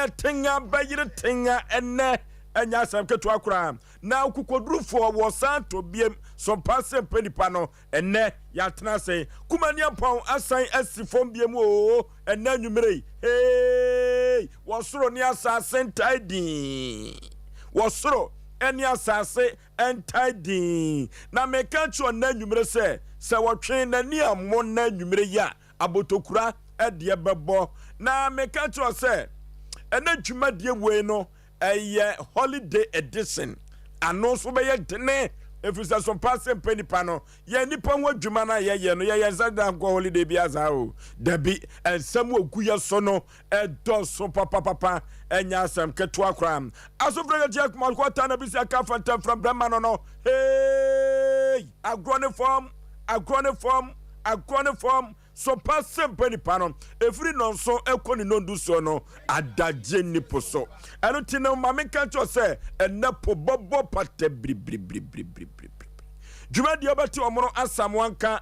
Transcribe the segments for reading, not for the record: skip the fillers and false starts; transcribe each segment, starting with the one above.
Ɛnɛ tenga bɛyere tenga ɛnɛ ɛnyɛ asɛm ketewa koraa. Na akokodurufoɔ wɔ san tɔ biem so mpa sɛ mpɛ nipa no. Ɛnɛ yɛatena ase. Kumani Ampɔn asan asi fam biem oo ɛnɛ anwummere yi. Hey! Wɔ soro ne asase ntae dinn. Wɔ soro ne asase ntae dinn. Na meka kyerɛ nnɛ anwummere sɛ, sɛ wɔtwe n'ani ammɔ nnɛ anwummere yi a, abotokura deɛ bɛbɔ. Na meka kyerɛ sɛ, ɛnɛ dwumadie wei no, ɛyɛ holiday edition. Ano nso bɛyɛ dene, ɛfiri sɛ so mpa sɛ mpɛ nipa no, yɛn nipa ho adwuma no a yɛyɛ no, yɛyɛ nsa da nkɔ holiday bi asa o. Dabi, nsɛm ogu yɛ so no, ɛdɔɔso papapapa, ɛnyɛ asɛm ketewa koraa. Asofrɛ yɛte akumakɔ ta na bisi aka fɛntɛmfrɛm brɛma no no. Hey! Agorɔ ne fam, agorɔ ne fam, agorɔ ne fam. So pa sɛ mpa nipa no, ɛfiri nnɔnson ɛkɔ ne nnɔndu soɔ no, adagye nni po so. Ɛno nti no, ma menka nkyerɛ sɛ, ɛnnɛ po bɔbɔ pata biribiribiribiribiri. Dwumadie wobɛte ɔmono Asamoah nka,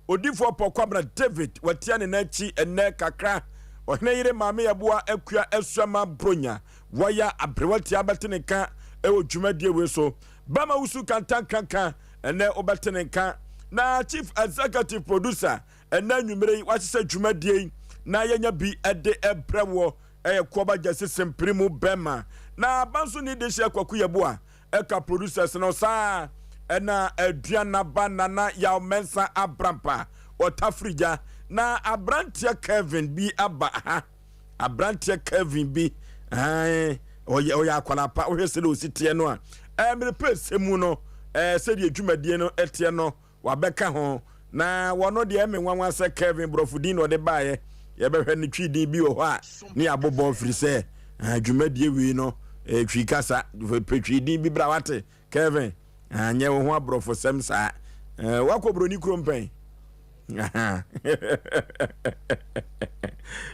Odifoɔ Paul Kwabena David watia ne nan akyi ɛnnɛ kakra. Ɔhene yere Maame Yɛboa Akua Asuama Bronya waya aberewa tia bɛte ne nka ɛwɔ dwumadie wei so. Bɛma Wusu Kantankanka ɛnnɛ wobɛte ne nka. Na Chief Executive Producer ɛnnɛ anwummere yi wahyehyɛ dwumadie yi na yɛnya bi ɛde ɛbrɛ woɔ ɛyɛ Koɔba Gyasi Sempere mu bɛma. Na Abanso ni Dehyeɛ Kwaku Yɛboa ɛka producers no saa ɛna Aduanaba Nana Yaw Mensah Abrampa ɔtafiri gya na abranteɛ Kevin bi aba ha abranteɛ Kevin bi ɛn ɔyɛ ɔyɛ akwadaa pa wohwɛ sɛdeɛ ɔsi teɛ no a ɛmere pɛ sɛ mu no ɛɛ sɛdeɛ dwumadie no ɛteɛ no Wabɛka ho. Na wɔno deɛ ɛme nwanwa sɛ Kevin borɔfo din na ɔde baeɛ. Yɛbɛhwɛ no Twi din bi wɔ hɔ a ne yɛabobɔ firi sɛ dwumadie wei no Twi kasa. Pɛ Twi din bi bra wate Kevin. Nyɛ wo ho aborɔfosɛm saa. Wakɔ buroni kurom pɛn?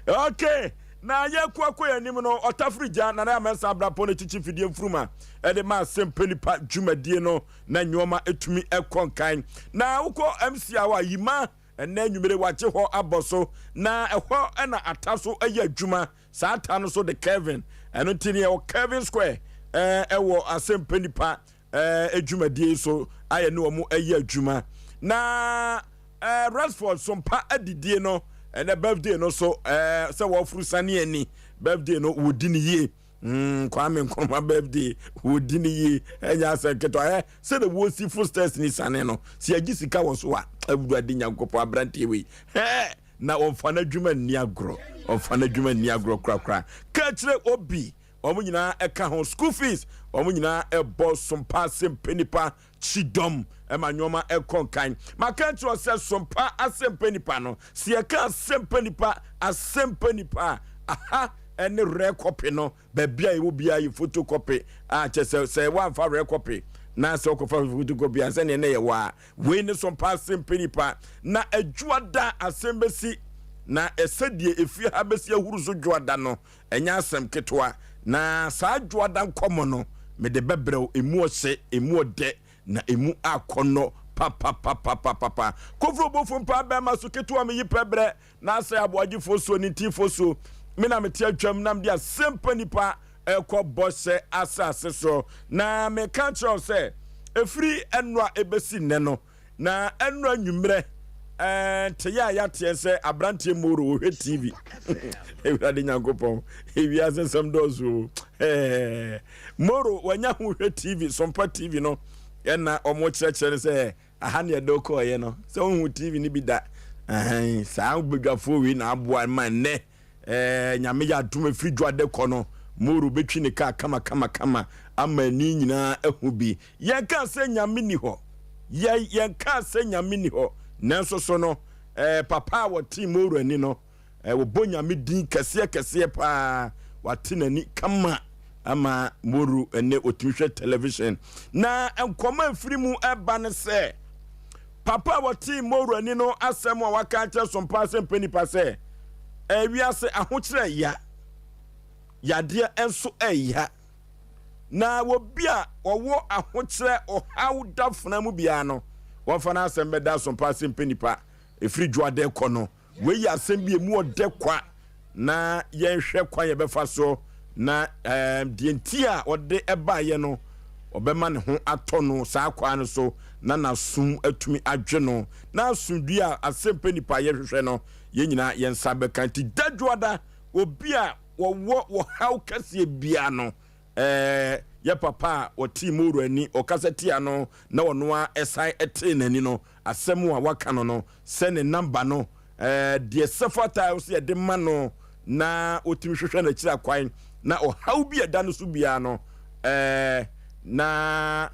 Okay. Na yɛkɔ akɔ yɛn anim no, ɔtafiri gya Nana Amɛnsa Abrapɔ no kyikyi fidie mfuruma ɛde ma asɛmpɛ nipa dwumadie no. na nneɛma etumi kɔ nkan. Na wokɔ MC a hɔ a, Yima ɛnɛ anwummere wagye hɔ abɔ so, na ɛhɔ na ata so yɛ adwuma. Saa ata no so de Kevin, ɛno nti ne ɛwɔ Kevin Square ɛwɔ asɛmpɛ nipa adwumadie so ayɛ ne wɔn ɛyɛ adwuma. Na Rexford sompa adidie no ɛnɛ birthday no so sɛ wɔforo sane ani birthday no wɔdi ne yie. Kwame Nkrumah birthday wɔdi ne yie ɛnyɛ asɛ nketewa ɛ sɛdeɛ wɔsi fo stairs ni sane no sɛ yɛgye sika wɔ so a awurade Nyankopɔn aberanteɛ wei hɛ na ɔmfa n'adwuma nni agorɔ ɔmfa n'adwuma nni agorɔ korakora ka kyerɛ obi wɔn nyinaa ɛka ho school fees wɔn nyinaa ɛbɔ sompa asɛmpɛ nipa kyidɔm ma nneɛma ɛkɔ nkan. Maka akyerɛ wo sɛ sompa asɛmpa nipa no, sɛ yɛka asɛmpa nipa, asɛmpa nipa a, aha ɛne rare copy no, baabi a yɛwɔ biara yɛ photocopy a kyɛ sɛ sɛ woamfa rare copy na sɛ wokɔfa photocopy a sɛdeɛ na yɛwɔ a, wei ne sompa asɛmpa nipa. Na adwuada asɛm bɛsi na ɛsɛ deɛ ɛfie ha bɛsi ahuru so dwoada no, Ɛnyɛ asɛm ketewa. Na saa Dwoada nkɔmmɔ no, mede bɛbrɛ wo. Emu ɔhye, emu ɔdɛ, na emu akɔnnɔ papapapapapa. Koforo bofo mpaa bɛrima so ketewa meyi pɛ brɛ na asɛe aboagyefoɔ suo ne ntinfoɔ suo. Me na mete atwam na mede asɛmpa nipa rekɔ bɔhyɛ asase so. Na meka kyerɛ wo sɛ, ɛfiri ɛnnora ɛbɛsi nnɛ no, Na ɛno anwummerɛ eh, nteyɛ a yɛateɛ sɛ aberanteɛ Moro wɔhwɛ TV. Awurade Nyankopɔn, ewiase nsɛm dɔɔso o. Eh, Moro wanya ho hwɛ TV, Sompa TV no, ɛna wɔn kyerɛkyerɛ no sɛ aha ne ɛde kɔɔyɛ no, sɛ wohu TV no bi da. Saa badwafoɔ wei na aboa ma nnɛ Ɛɛ Nyame yɛ adom ɛfiri dwoadɛ kɔ no Moro bɛtwi ne kaa kama kama kama ama ani nyinaa ahu bi. Yɛnkaa sɛ Nyame nni hɔ, yɛ yɛnkaa sɛ Nyame nni hɔ, nanso so no ɛɛ papa a wɔtee Moro ani no ɛɛ wɔbɔ Nyame din kɛseɛ kɛseɛ paa, wate n'ani kama ama Moro ɛnɛ ɔtumi hwɛ television. Na nkɔmɔ a ɛfiri mu ɛba ne sɛ papa a wɔtee Moro ani no asɛm a waka akyerɛ Sompa asɛmpɛ nipa sɛ Wiase ahokyerɛ ya, yadeɛ nso ɛya. Na obi a ɔwɔ ahokyerɛ ɔhaw dafena mu biara no, wɔmfa n'asɛm bɛda asompa ase mpɛ nipa. Ɛfiri dwoadɛ kɔ no, wei yɛ asɛm bi emu ɔdɛ kwa na yɛnhwɛ kwan yɛbɛfa so Na deɛ nti a ɔde baeɛ no, ɔbɛma ne ho atɔ no saa kwan no so na n'asom atumi adwe no, na asomdwoeɛ a asɛmpɛ nipa yɛhwehwɛ no, yɛn nyinaa yɛn nsa bɛka. Nti da dwoada, obi a wɔwɔ ɔhaw kɛseɛ biara no, yɛ papa a ɔtee Moro ani, ɔkasa tia no na ɔno ara ɛsan tee n'ani no, asɛm a waka no no, sɛ ne namba no, deɛ ɛsɛ fata a ɛwɔ sɛ yɛde ma no na ɔtumi hwehwɛ n'akyiri akwan na ɔhaw bi a ɛda no so biara no, na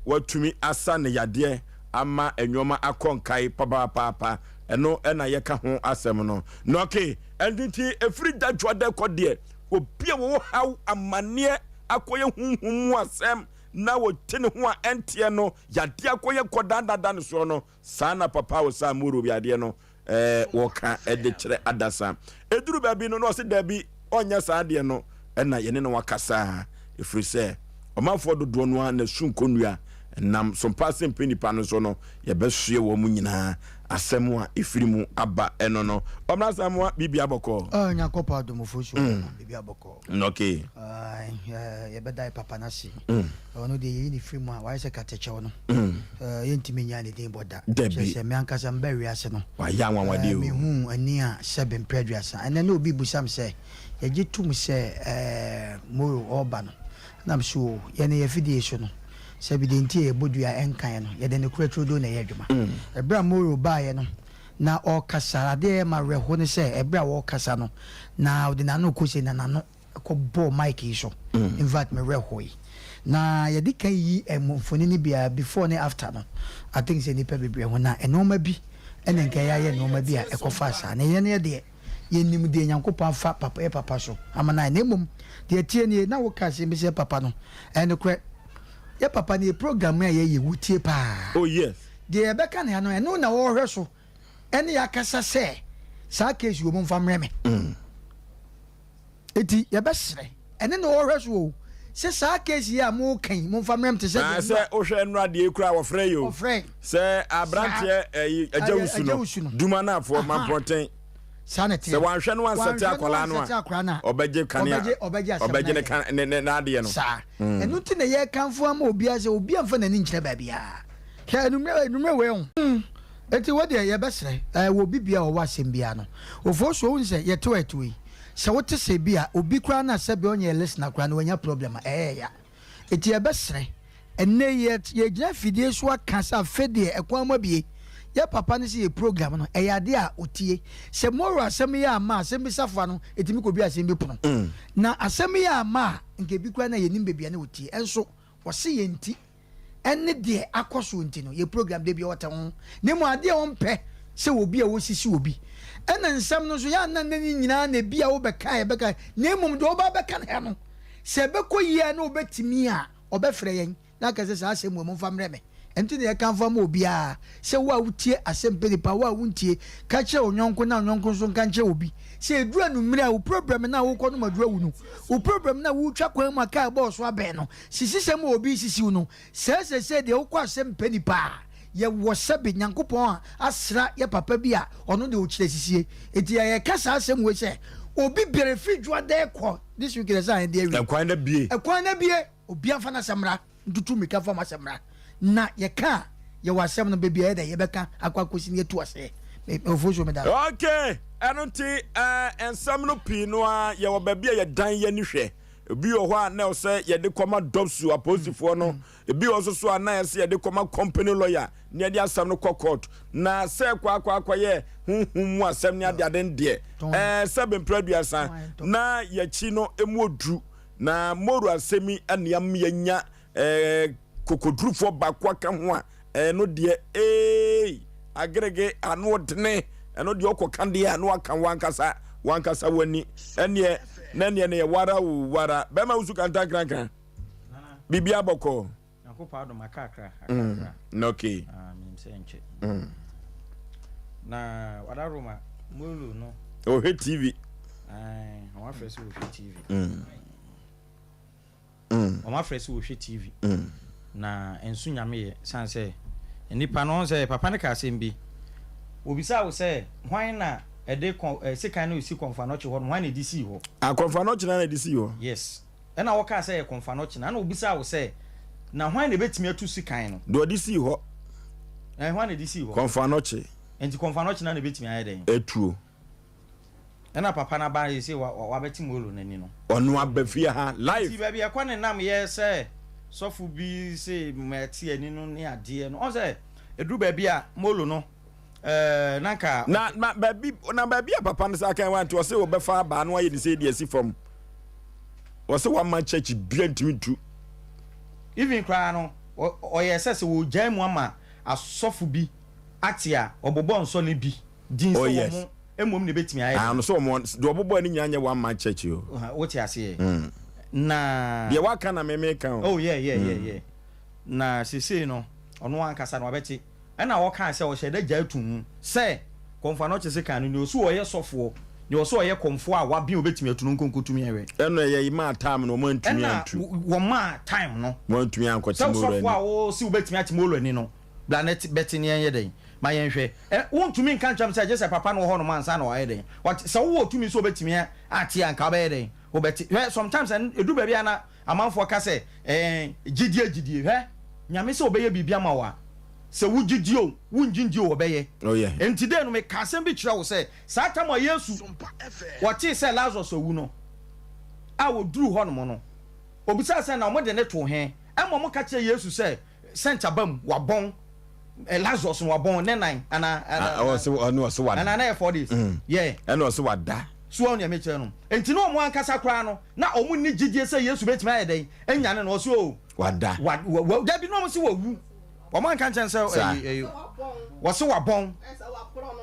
watumi asa ne yadeɛ ama nneɛma akɔ nkae papaapa. Ɛno na yɛka ho asɛm no. Na ɔke, ɛno nti ɛfiri da dwoada kɔ deɛ, obi a wɔwɔ haw amanneɛ akɔyɛ honhom mu asɛm na wɔte ne ho a ɛnteɛ no, yadeɛ akɔyɛ kɔdaadada no soɔ no, Saa na papa a ɔsaa Morobi adeɛ no wɔka de kyerɛ adasa. Ɛduru baabi no na ɔse daabi ɔnyɛ saa adeɛ no ɛna yɛne no akasa ɛfiri sɛ ɔmanfoɔ dodoɔ no ara na su nkɔnnua nam so mpa sɛ mpɛ nipa no so no yɛbɛsoɛ wɔn mu nyinaa asɛm a ɛfiri mu aba ɛno no ɔmmra Asamoah biribi abɔkɔɔ. Ah Nyankopɔn adom ofosuo biribi abɔkɔɔ. Okay. Yɛbɛda yɛ papa no ase. Ɔno deɛ yɛyi ne firi mu a, wayɛ sɛ katɛkyɛw no. Yɛntumi nyaa ne din bɔ da. Dabi. Kyerɛ sɛ me ankasa mebaa wiase no, Wayɛ anwanwadeɛ o. mehuu ani a sɛbe mprɛ aduasa. Ɛnnɛ na obi rebisa me sɛ, yɛgye tom sɛ Moro ɔreba no? Ɛna mese o, yɛn yɛn afidie so no, sɛbe deɛ nti a yɛbɔ dua a ɛnka yɛn no, yɛde nokorɛ turodoo na ɛyɛ adwuma. Ɛberɛ a Moro baeɛ no, na ɔrekasa. Adeɛ a ɛyɛ me awerɛho ne sɛ, ɛberɛ a ɔrekasa no, na ɔde n'ano rekɔ sei na n'ano kɔbɔɔ mic yi so. In fact, me werɛ hoe. Na yɛde kan yi mfonini biara, before ne after no, I think sɛ nnipa bebree ahu. Na nnoɔma bi na nka yɛayɛ nnoɔma bi a ɛkɔfaa saa. Na yɛn deɛ, yɛnim deɛ Nyankopɔn afa papa, yɛ papa so ama no ayɛ. Na mmom, deɛ ɛteɛ nie, na woka asɛm bi sɛ papa no, ɛyɛ nokorɛ. Yɛ papa no, yɛ program a yɛyɛ, wotie paa. Oh yes. Deɛ yɛbɛka no ha no, ɛno na wɔrehwɛ so ɛne yɛ akasa sɛ saa case wɔ mu mfa mmerɛ me. Eti yɛbɛsrɛ, ɛne na wɔrehwɛ so o, sɛ saa case yi a moreka yi momfa mmerɛ me te sɛ deɛ Sɛ wohwɛ nnora deɛ yi koraa wɔfrɛ yi o. Wɔfrɛ. Sɛ aberanteɛ ɛyi Agya Wusu no, Duma Naafoɔ, Mampɔnten. Saa na ɛteɛ. Sɛ wanhwɛ no wansɛte akwadaa no a, ɔbɛgye kanea, ɔbɛgye ne kan ne ne n'adeɛ no. Saa. Ɛno nti na yɛrekamfo ama obiara sɛ obiara mfa n'ani nkyerɛ baabiara. Hwɛ anummerɛ anummerɛ wei ho. Enti wo deɛ yɛbɛsrɛ ɛɛ wɔ obi biara a ɔwɔ asɛm biara no. Ofosuo wohu sɛ yɛte hɔ yɛte hɔ yi, sɛ wote sɛ bi a obi koraa no a sɛbe ɔnyɛ listener koraa no wanya problem a, ɛyɛ ya. Enti yɛbɛsrɛ, ɛnnɛ yi yɛ yɛgyina afidie so aka sɛ afe deɛ ɛkwan mu abue. Yɛ papa no sɛ yɛ program no ɛyɛ adeɛ a ɔtie. Sɛ Moro asɛm yi amma a, asɛm bi safoa no ɛtumi kɔbue asɛm bi pono. Na asɛm yi amma a, nka ebi koraa no a yɛnnim baabi a na ɔtie. Nso ɔse yɛn nti. ɛne deɛ akɔ soɔ nti no, yɛ program da biara ɔte ho, na mmom adeɛ a ɔmpɛ sɛ obi a ɔsisi obi. Ɛna nsɛm no nso, yɛ a na ne nyinaa na ebi a wobɛka a yɛbɛka, na mmom deɛ ɔba abɛka no ha no, sɛ ɛbɛkɔ yie a na ɔbɛtumi a, ɔbɛfrɛ yɛn na aka sɛ saa asɛm wei momfa mmrɛ me. Ɛno nti na yɛkamfo ama obiara sɛ wo a wotie asɛm pɛ nipa, wo a wontie, ka kyerɛ wo yɔnko na wo yɔnko nso nka nkyerɛ obi. Sɛ ɛduru anwummere a, wo program no a wokɔnom aduru awu no, wo program no a wotwa kwan mu a kaa bɔɔ so abɛn no, Sisisɛm a obi resisiw no, sɛɛ sɛsɛɛ deɛ wokɔ asɛm mpɛ nipa a, yɛwɔ sɛbe Nyankopɔn a asra yɛ papa bi a ɔno deɛ ɔkyerɛ sisie. Enti yɛ yɛka saa asɛm wei sɛ, obi biara ɛfiri dwoada ɛkɔ, this week deɛ sɛ ahɛn deɛ awie. Ɛkwan no abue. Ɛkwan no abue, obiara mfa n'asɛm mmra, ntutu mmirika mfa mo asɛm mmra. Na yɛka a, yɛwɔ asɛm no baabi a ɛyɛ dɛ yɛbɛka akɔ akɔsi na yɛatu aseɛ. Me, Ofosuo meda ase. Okay, ɛno nti eh, nsɛm no pii no ara yɛwɔ baabi a yɛdan yɛn ani hwɛ. Ebi wɔ hɔ a na ɛwɔ sɛ yɛde kɔma dɔpsu apolisifoɔ no. Ebi wɔ nso so a na ɛsɛ yɛde kɔma company lawyer na yɛde asɛm no kɔ court. Na sɛ kɔ akɔ akɔyɛ honhom mu asɛm ne adeade no deɛ, ɛɛ sɛ bempere aduasa na yɛakyi no emu oduru. Na Moro asɛm yi na ama yɛanya Ɛɛ kokodurufoɔ baako aka ho a, ɛno deɛ eei agerege ano ɔdene, ɛno deɛ ɔkɔ ka deɛ a na waka wankasa wankasa w'ani, ɛneɛ na ɛneɛ no yɛ wara o wara, bɛrima wusu kantankrankran, biribi abɔkɔ. Nyankopɔn adom akrakra akrakra. Mm, okay. Ah, menim sɛ nkyɛ. Mm. Na wada Roma Molo no. Ɔhwɛ TV. Ayi, wɔn afrɛ sɛ ɔhwɛ TV. Mm. Wɔn afrɛ sɛ wɔhwɛ TV na nso Nyame yɛ sane sɛ nnipa no wɔn sɛ papa no ka asɛm bi wɔbisaa wo sɛ hwan na. ɛde kɔn ɛ sekan no resi Kɔmfoanɔkye hɔ no, hwan na ɛde sii hɔ? Ah, Kɔmfoanɔkye na na ɛde sii hɔ. Yes. Ɛna wɔkaa sɛ ɛyɛ Kɔmfoanɔkye na, ɛna wɔbisaa wo sɛ, na hwan na ɛbɛtumi atu sekan no? Deɛ ɔde sii hɔ. Ɛɛ, hwan na ɛde sii hɔ? Kɔmfoanɔkye. Nti Kɔmfoanɔkye na na ɛbɛtumi ayɛ dɛn? Atuo. Ɛna papa no aba seesei wa wa wabɛte Molo no ani no. Ɔno aba fie ha live. Nti baabi ɛkɔ ne nam yɛ sɛ sɔfo bi se mɛte ani no ne adeɛ no. Ɔn sɛ ɛduru baabi a Molo no ɛɛ na nka. Na na baabi na baabi a papa no sa kan wa nti ɔse wɔbɛfa abaa no ayɛ ne sɛ de asi fam. Ɔse wama church bia ntumi ntu. Even koraa no ɔyɛ sɛ sɛ wɔgyae mu ama asɔfo bi ate a ɔbobɔ nsɔ no bi. din sɛ Oh yes. wɔn mmom na ebetumi ayɛ Ah, dɛn. no sɛ wɔn deɛ ɔbobɔ ne nyinaa nyɛ one man church o. Wote aseɛ? Na. Deɛ waka na me meka o. Oh yeah yeah yeah yeah. Na seesei no ɔno ankasa no wabɛte. Ɛna ɔkaa sɛ ɔhyɛ da gyae to mu sɛ Kɔmfoɔ Anokye se kan no nea ɔse ɔyɛ sɔfoɔ, nea ɔse ɔyɛ kɔmfoɔ a waben a obetumi atu no nko nkotumi nhwɛ. Ɛna yɛyi maa time no wɔn antumi Ɛna antu. wɔmaa time no. Wɔn antumi ankɔte Sɛ Molo sɔfoɔ ani. a wose wobetumi ate Molo ani no, Bra na bɛte na yɛnyɛ dɛn? Ma yɛnhwɛ. Ɛ, wontumi nka nkyerɛ me sɛ gye sɛ papa no wɔ hɔnom ansa na wayɛ dɛn? Wate? Sɛ wowɔ tumi sɛ wobɛtumi ate a, anka wobɛyɛ dɛn? Wobɛte. Hwɛ, sometimes ɛn, ɛduru baabi a na amanfoɔ ka sɛ, Ɛɛ, gyidie, gyidie. Hwɛ, Nyame sɛ ɔbɛyɛ biribi ama wo a, sɛ wogye di o, wongye ndi o, ɔbɛyɛ. Oh, yeah. Enti dɛn no, meka asɛm bi kyerɛ wo sɛ, saa tam a Yesu, wɔtee sɛ Lazarus awu no, a wɔduruu hɔnom no, ɔbisaa sɛ, Na wɔde no too he? Ɛnna wɔka kyerɛɛ Yesu sɛ, Sɛnt aba mu wabɔn eh, Lazarus no wabɔn ne nan ana ah, ɔsɛ ɔne ɔsɛ wada ana na yɛ 4 days mm. yeah ɛna ɔsɛ wada so ɔne ɛmɛ kyerɛ no nti na ɔmo ankasa koraa no na ɔmo nni gyidie sɛ Yesu betumi ayɛ dɛn anyane no ɔsɛ o wada wa wa dabi na ɔmo sɛ wawu ɔmo anka nkyɛn sɛ ɛyi ɛyi wɔsɛ wabɔn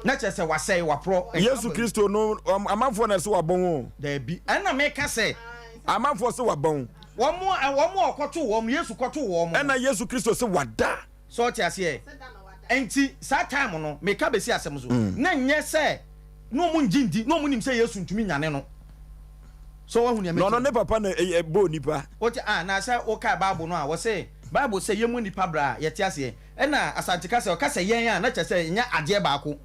na kyerɛ sɛ wasɛe waporɔ Yesu Kristo no amanfoɔ na ɛsɛ wabɔn o dabi ɛna meka sɛ amanfoɔ sɛ wabɔn Wɔn a, wɔn a ɔkɔtoo wɔn, Yesu kɔtoo wɔn no. Ɛna Yesu Kristo se wada. So ɔte aseɛ? Ɛnti saa time no, meka bɛsi asɛm so, na nyɛ sɛ na wɔn ngye ndi, na wɔn nim sɛ Yesu ntumi nyane no. So wahu nea Na ɔno mekyerɛ? ne papa na ɛbɔɔ nipa. Wote, ah, na sɛ wokae Bible no a, wɔse, Bible sɛ yɛmmɔ nipa bra a, yɛte aseɛ. Ɛna Asante kasa, ɔka sɛ yɛn a, na kyerɛ sɛ ɛnyɛ adeɛ baako.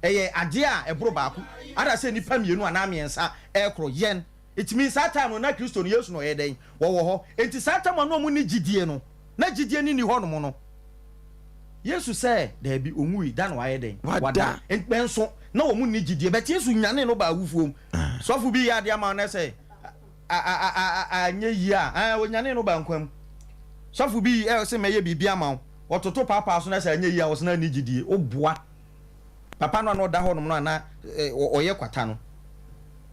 Ɛyɛ adeɛ a ɛboro baako. Ada sɛ nnipa mmienu anaa mmiɛnsa ɛrekoro, yɛn. It means saa time no na Kristo no, Yesu no ɔyɛ dɛn? Wɔwɔ hɔ. Enti saa time a na wɔn nni gyidie no, na gyidie no nni hɔ nom no, Yesu sɛ, Daabi, ɔnwui, da na wayɛ dɛn? Wada. Nanso na wɔn nni gyidie, but Yesu nyanee no baa awufoɔ mu. Sɔfo bi yɛ adeɛ ama wo na sɛ anyɛ yie a, ɛɛ, ɔnyanee no baa nkwa mu. Sɔfo bi ɛ sɛ mɛyɛ biribi ama wo, ɔtoto paapaa so na sɛ anyɛ yie a, ɔsɛ na nni gyidie, woboa. Papa no a na ɔda hɔ nom no a na ɔyɛ kwata no,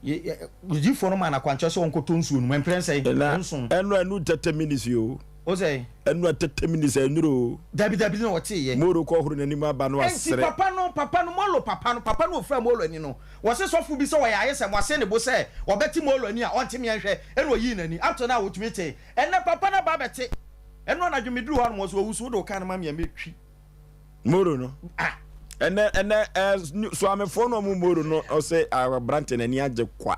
Odiyifoɔ no maa no akwankyerɛ sɛ ɔnkɔtɔ nsuo no mu mprɛ nsɛn? Ɛna Nson. ɛno ɛnu 30 minutes yi o. O sɛ? Ɛnu a 30 minutes ɛnuru o. Dabi dabi na ɔteeɛ. Moro kɔ horo n'anim aba no Enti asere. papa no, papa no, Molo papa no, papa no ofura Molo ani no, wɔse sɔfo bi sɛ ɔyɛ ayesɛm, wase ne bo sɛ ɔbɛte Molo ani a ɔnte meɛ nhwɛ, ɛna ɔyii n'ani. Up to now ɔtumi tee. Ɛnnɛ papa no aba abɛte. Ɛno anadwo meduru hɔ nom ɔse owusu wode wo car no ma me a mɛtwi. Moro no. Ɛnɛ ɛnɛ ɛ suamefoɔ no ɔmo moro no ɔsɛ aberante n'ani agye kwa.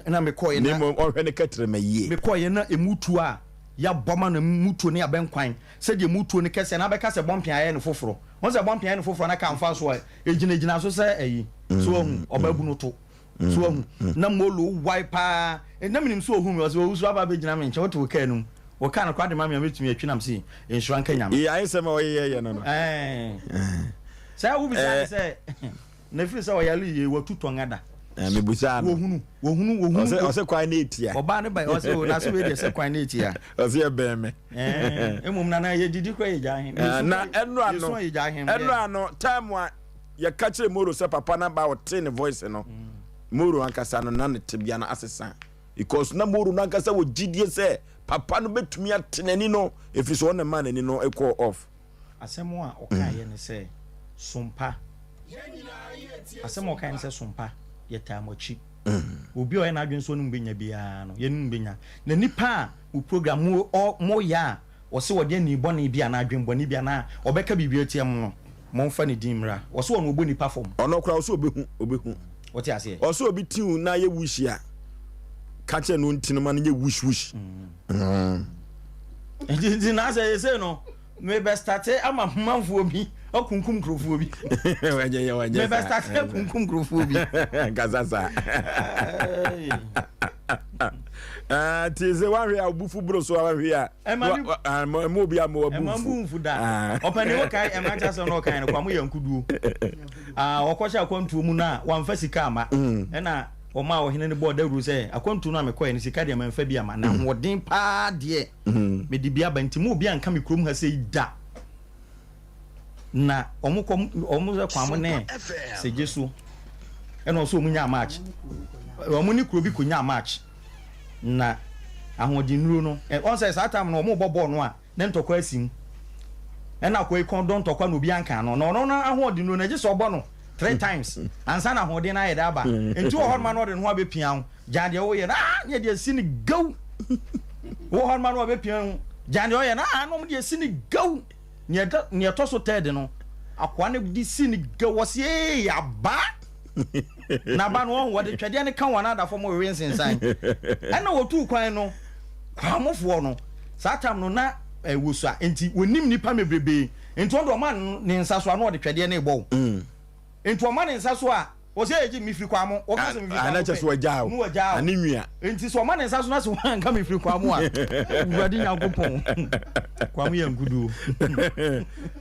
Na mekɔɛ na. Ne mmom ɔhwɛ ne kɛtrɛma yie. Mekɔɛ na emu tuo a yabɔ ma no emu tuo ne abɛnkwan sɛdeɛ emu tuo no kɛseɛ na abɛka sɛ bɔmpe ayɛ no foforɔ. Wɔn sɛ bɔmpe ayɛ no foforɔ na ka nfa so a egyinagyina so sɛ ɛyi. So wahu ɔbabunu to. So wahu? Na Molo wae paa. Na menim sɛ ohu me. Ɔse, Owusu aba abɛgyina me nkyɛn. Wote wo kaa no mu. Wo kaa no koraa de ma me a, mɛtumi atwi nam se nhyira nka Nyame. Ee, ayesɛm a ɔyeyɛyɛ no no. Ɛɛ. Sɛ wobisa ne sɛ, na ɛfiri sɛ ɔyare yie, watu tɔnga da. Mebusaa no. Wɔhunu, wɔhunu, wɔhunu. Ɔsɛ, ɔsɛ kwan no etia. Ɔbaa no ba, ɔsɛ, o, na sɛ wei deɛ sɛ kwan no etia. Ɔsɛ ɛbɛn me. Ɛɛ, mmom nana yɛdidi koraa yɛgya ahem. Na ɛno ano, ɛno ano, time a. Yɛka kyerɛɛ Moro sɛ papa no aba a ɔtee ne voice no, Moro ankasa no na ne tebea no asesa because na Moro no ankasa wɔ gyidie sɛ papa no bɛtumi ate n'ani no ɛfiri sɛ ɔno na ɛmaa n'ani no kɔɔ off. Asɛm a ɔkaeɛ ne sɛ, Sompa. Asɛm a ɔkaeɛ ne sɛ, Sompa, yɛtaa mo akyi. Obi a ɔyɛ n'adwene sɛ ɔne mo bɛnya biara no, yɛne no bɛnya. Na nipa a mo program mo ɔ moyɛ a ɔse ɔde ani bɔne bi anaa adwene bɔne bi anaa ɔbɛka biribi atia mo no, momfa ne din mmra. Ɔse ɔno ɔbɔ nipa fam. Ɔno koraa ɔse ɔbɛhu, ɔbɛhu. Wote aseɛ? Ɔse obi ti wo na ayɛ wush a, ka kyerɛ no ɔnti no ma no nyɛ wush wush. Nti nti na sɛ yɛsei no, mebɛ starte ama manfoɔ bi. Wakunkum nkurɔfoɔ bi. Wanyɛ yɛ wanyɛ saa. Mebɛ start akunkum nkurɔfoɔ bi. Nkasa saa. Ah, ti sɛ wahwɛ a obufu boro so wahwɛ a. Ɛma obi ama wabu nfu. Ɛma bu nfu da. Ah. Ɔpɛni wo kae ɛma nkyɛn sɛ ɔno ɔkae no kwa mo yɛ nkuduo. Ah, ɔkɔhyɛ akwantuo mu na wamfa sika ama. Mm. Ɛna ɔma ɔhene no bɔɔ dawuro sɛ akwantuo no a mekɔɛ no sika deɛ mamfa bi ama na mm. ahoɔden paa deɛ mm. mede bi aba nti mu obi anka me kurom ha sɛ da. Na ɔmo kɔ ɔmo sɛ kwamo ne sɛgye so ɛna ɔsɛ ɔmo nyaa match ɔmo ne kuro bi kɔ nyaa match na ahoɔden nuro no ɛ ɔn sɛ saa time no ɔmo bɔ bɔɔl no a ne ntɔkwa asi mu ɛna akɔ yi kɔn dɔ ntɔkwa na obi anka no na ɔno no ahoɔden nuro no ɛgye sɛ ɔbɔ no three times ansa na ahoɔden no ayɛ dɛ aba nti wɔ hɔ noma no ɔde ne ho abɛpia ho gyaa deɛ woyɛ no ah ne yɛde asi ne gaw wɔ hɔ noma no ɔbɛpia ho gyaa deɛ ɔyɛ no ah na ɔmo de asi ne gaw. Nea ɛtɔ nea ɛtɔ so third no, akoa no de si ne ga wɔ se ee aba. Na aba no ɔho wɔde twɛdeɛ no ka wɔn ada fam wewe nsensan. Ɛna wɔtuu kwan no, kwamofoɔ no, saa tam no na wɔsua nti wɔnim nnipa mebrebee nti ɔno deɛ ɔma ne nsa so a na ɔde twɛdeɛ no rebɔ wo. Nti ɔma ne nsa so a, ɔsɛ egye mefiri Kwamo. Wɔka sɛ mefiri Kwamo pɛ, wagyaa wo. Na wagyaa wo. Ane nwia. Nti sɛ ɔma ne nsa so na sɛ wanka mefiri Kwamo a, Awurade Nyankopɔn, Kwamo yɛ nkuduo.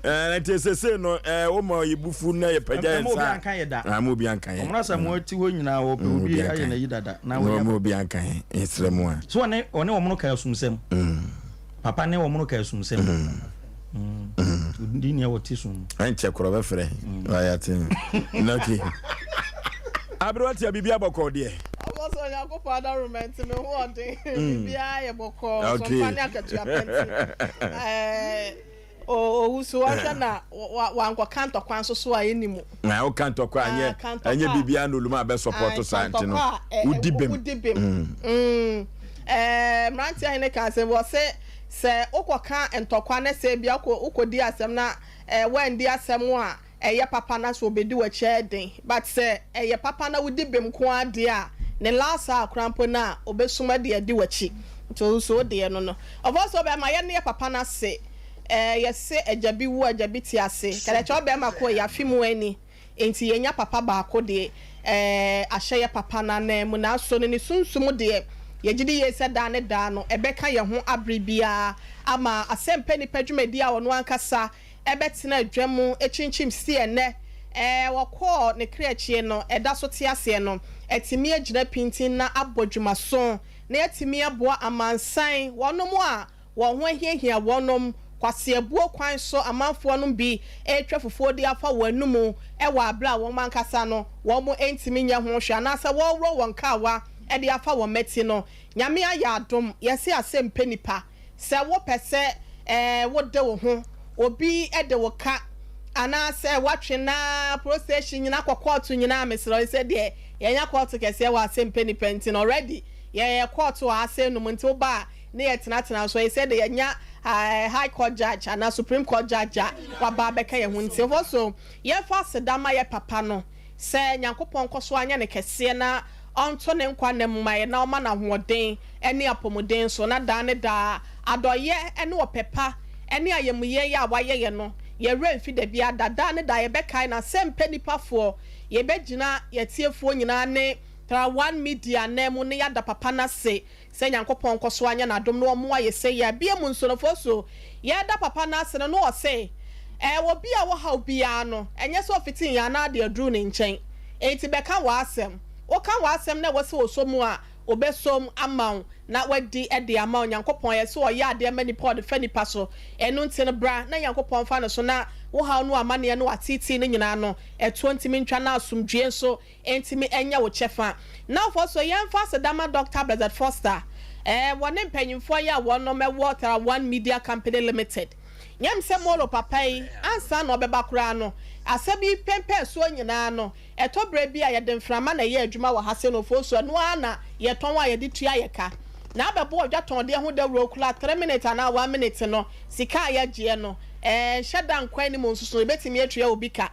Nti sese no, woma yɛ bufu na yɛ pagya yɛ nsa. Ɛma obi anka yɛ da. Ɛma obi anka yɛ. Ɔmo na sɛ mo ti hɔ nyinaa wɔpɛ obi ayɛ n'ayi dada. Na wɔnya. Ɛma obi anka yɛ. Yɛsrɛ mo a. So ɔne ɔne wɔn no ka asumsɛm. Papa ne wɔn no ka asumsɛm. Odi nea wɔte sum mu. Ɛnkyɛ korɔ bɛfrɛ. Wayate. Okay. Aberewa tia biribi abɔkɔɔ deɛ. Ɔbɔ sɛ Onyankopɔn adaworoma nti me ho ɔden. Biribiara yɛ bɔkɔɔ. Sompa ne akatua pa nti. Owu so wɔhwɛ na wankɔka ntɔkwa nso so a ɛnni mu. Na woka ntɔkwa a ɛnyɛ ɛnyɛ biribiara na oluma abɛ support saa nti no wodi bem. Wodi bem. Mmeranteɛ hene ka sɛ wɔ se sɛ wokɔka ntɔkwa ne sɛ bia wokɔdi asɛm na woandi asɛm a ɛyɛ papa na sɛ ɔbɛdi w'akyi a ɛyɛ den but sɛ ɛyɛ papa na wodi bem nko ara deɛ a ne last hour koraa mpo no a ɔbɛsum de adi w'akyi nti wo nso wo deɛ no no ɔfɔ sɛ ɔbɛma yɛne yɛ papa no ase ɛɛ yɛse agya bi wu agya bi te ase kɛdɛkyɛ ɔbɛma kɔ yɛafe mu ani nti yɛnya papa baako deɛ ɛɛ ahyɛ yɛ papa no anan mu nanso no ne sunsum deɛ yɛgyedi yie sɛ daa ne daa no ɛbɛka yɛn ho abere biara ama asɛmpɛ nipa dwumadie a ɔno ankasa bɛtenaa dwa mu kyinkyim si ɛnnɛ. Ɛɛ, wɔkɔɔ ne kra akyie no, ɛda so te aseɛ no, atumi agyina pintinn na abɔ dwumaso, na yɛatumi aboa amansan, wɔnom a wɔn ho ahiahia wɔnom, kwaseabuo kwan so amanfoɔ nom bi retwa fufuo de afa wɔn anomu wɔ aberɛ a wɔn ankasa no wɔn ntumi nyɛ ho hwee anaasɛ wɔreworɔ wɔn kawa de afa wɔn mati no. Nyame ayɛ adom, yɛse asɛm pɛ nipa. Sɛ wopɛ sɛ ɛɛ wode wo ho, obi de wo ka anaa sɛ woatwe na pro station nyina kɔ kɔɔto nyinaa mesrɛ wo sɛ deɛ yɛnya kɔɔto kɛseɛ wɔ asɛmpɛ nipa nti no already yɛyɛ kɔɔto wɔ ha sɛ num nti woba a ne yɛtenatena so ɛsɛ deɛ yɛnya high court judge anaa supreme court judge a waba abɛka yɛn ho nti hɔ so yɛmfa aseda ma yɛ papa no Sɛ Nyankopɔn nkɔ so ara nyɛ no kɛseɛ na ɔnto ne nkwa nna mu ma yɛn na ɔma no ahoɔden ne apɔmuden nso, na daa ne daa adɔeɛ ne ɔpɛ pa ne ayamuyie yi a wayɛ yɛn no, yɛn werɛ mfi dabiara da. Daa ne daa yɛbɛkae no sɛ mpɛ nnipa foɔ, yɛbɛgyina yɛn atiefoɔ nyinaa ne Tra One Media ananmu na yɛada papa no ase Sɛ Nyankopɔn nkɔ so anyɛ n'adom na ɔmmoa yɛ sei a, bia mu nso no fosuo yɛda papa no ase no na ɔse, Ɛɛ obi a ɔwɔ haw biara no, ɛnyɛ sɛ ɔfiti yɛn anaa de aduru ne nkyɛn. Enti bɛka w'asɛm. Woka w'asɛm na ɛwɔ sɛ ɔsɔ mu a, ɔbɛsɔ mu ama wo na wadi de ama wo. Nyankopɔn yɛ sɛ ɔyɛ adeɛ ma nipa, ɔde fa nipa so. Ɛno nti no bra na Nyankopɔn mfa no so na wo haw no amaneɛ no ateetee no nyinaa no ɛtoɔ ntumi ntwa na asomdwoeɛ nso Enti me ɛnyɛ wo kyɛfa. Nnamfoɔ so yɛnfa aseda ma Dɔkta Blessed Foster ɛɛ wɔ ne mpanyinfoɔ yi a wɔnom ɛwɔ Tara One Media Company Limited. Nyɛ me sɛ Molo papa yi ansa na ɔbɛba koraa no asɛm yi pɛnpɛn soɔ nyinaa no ɛtɔ berɛ bi a yɛde mframa na ɛyɛ adwuma wɔ ha sei no Ofosu ɛno ara na yɛtɔn a yɛde tua yɛ ka na abɛbɔ ɔdwatɔndeɛ ho dawuro koraa 3 minutes anaa 1 minute no sika a yɛgyeɛ no ɛɛ nhyɛ da nkɔ anim nso so yɛbɛtumi atua obi ka.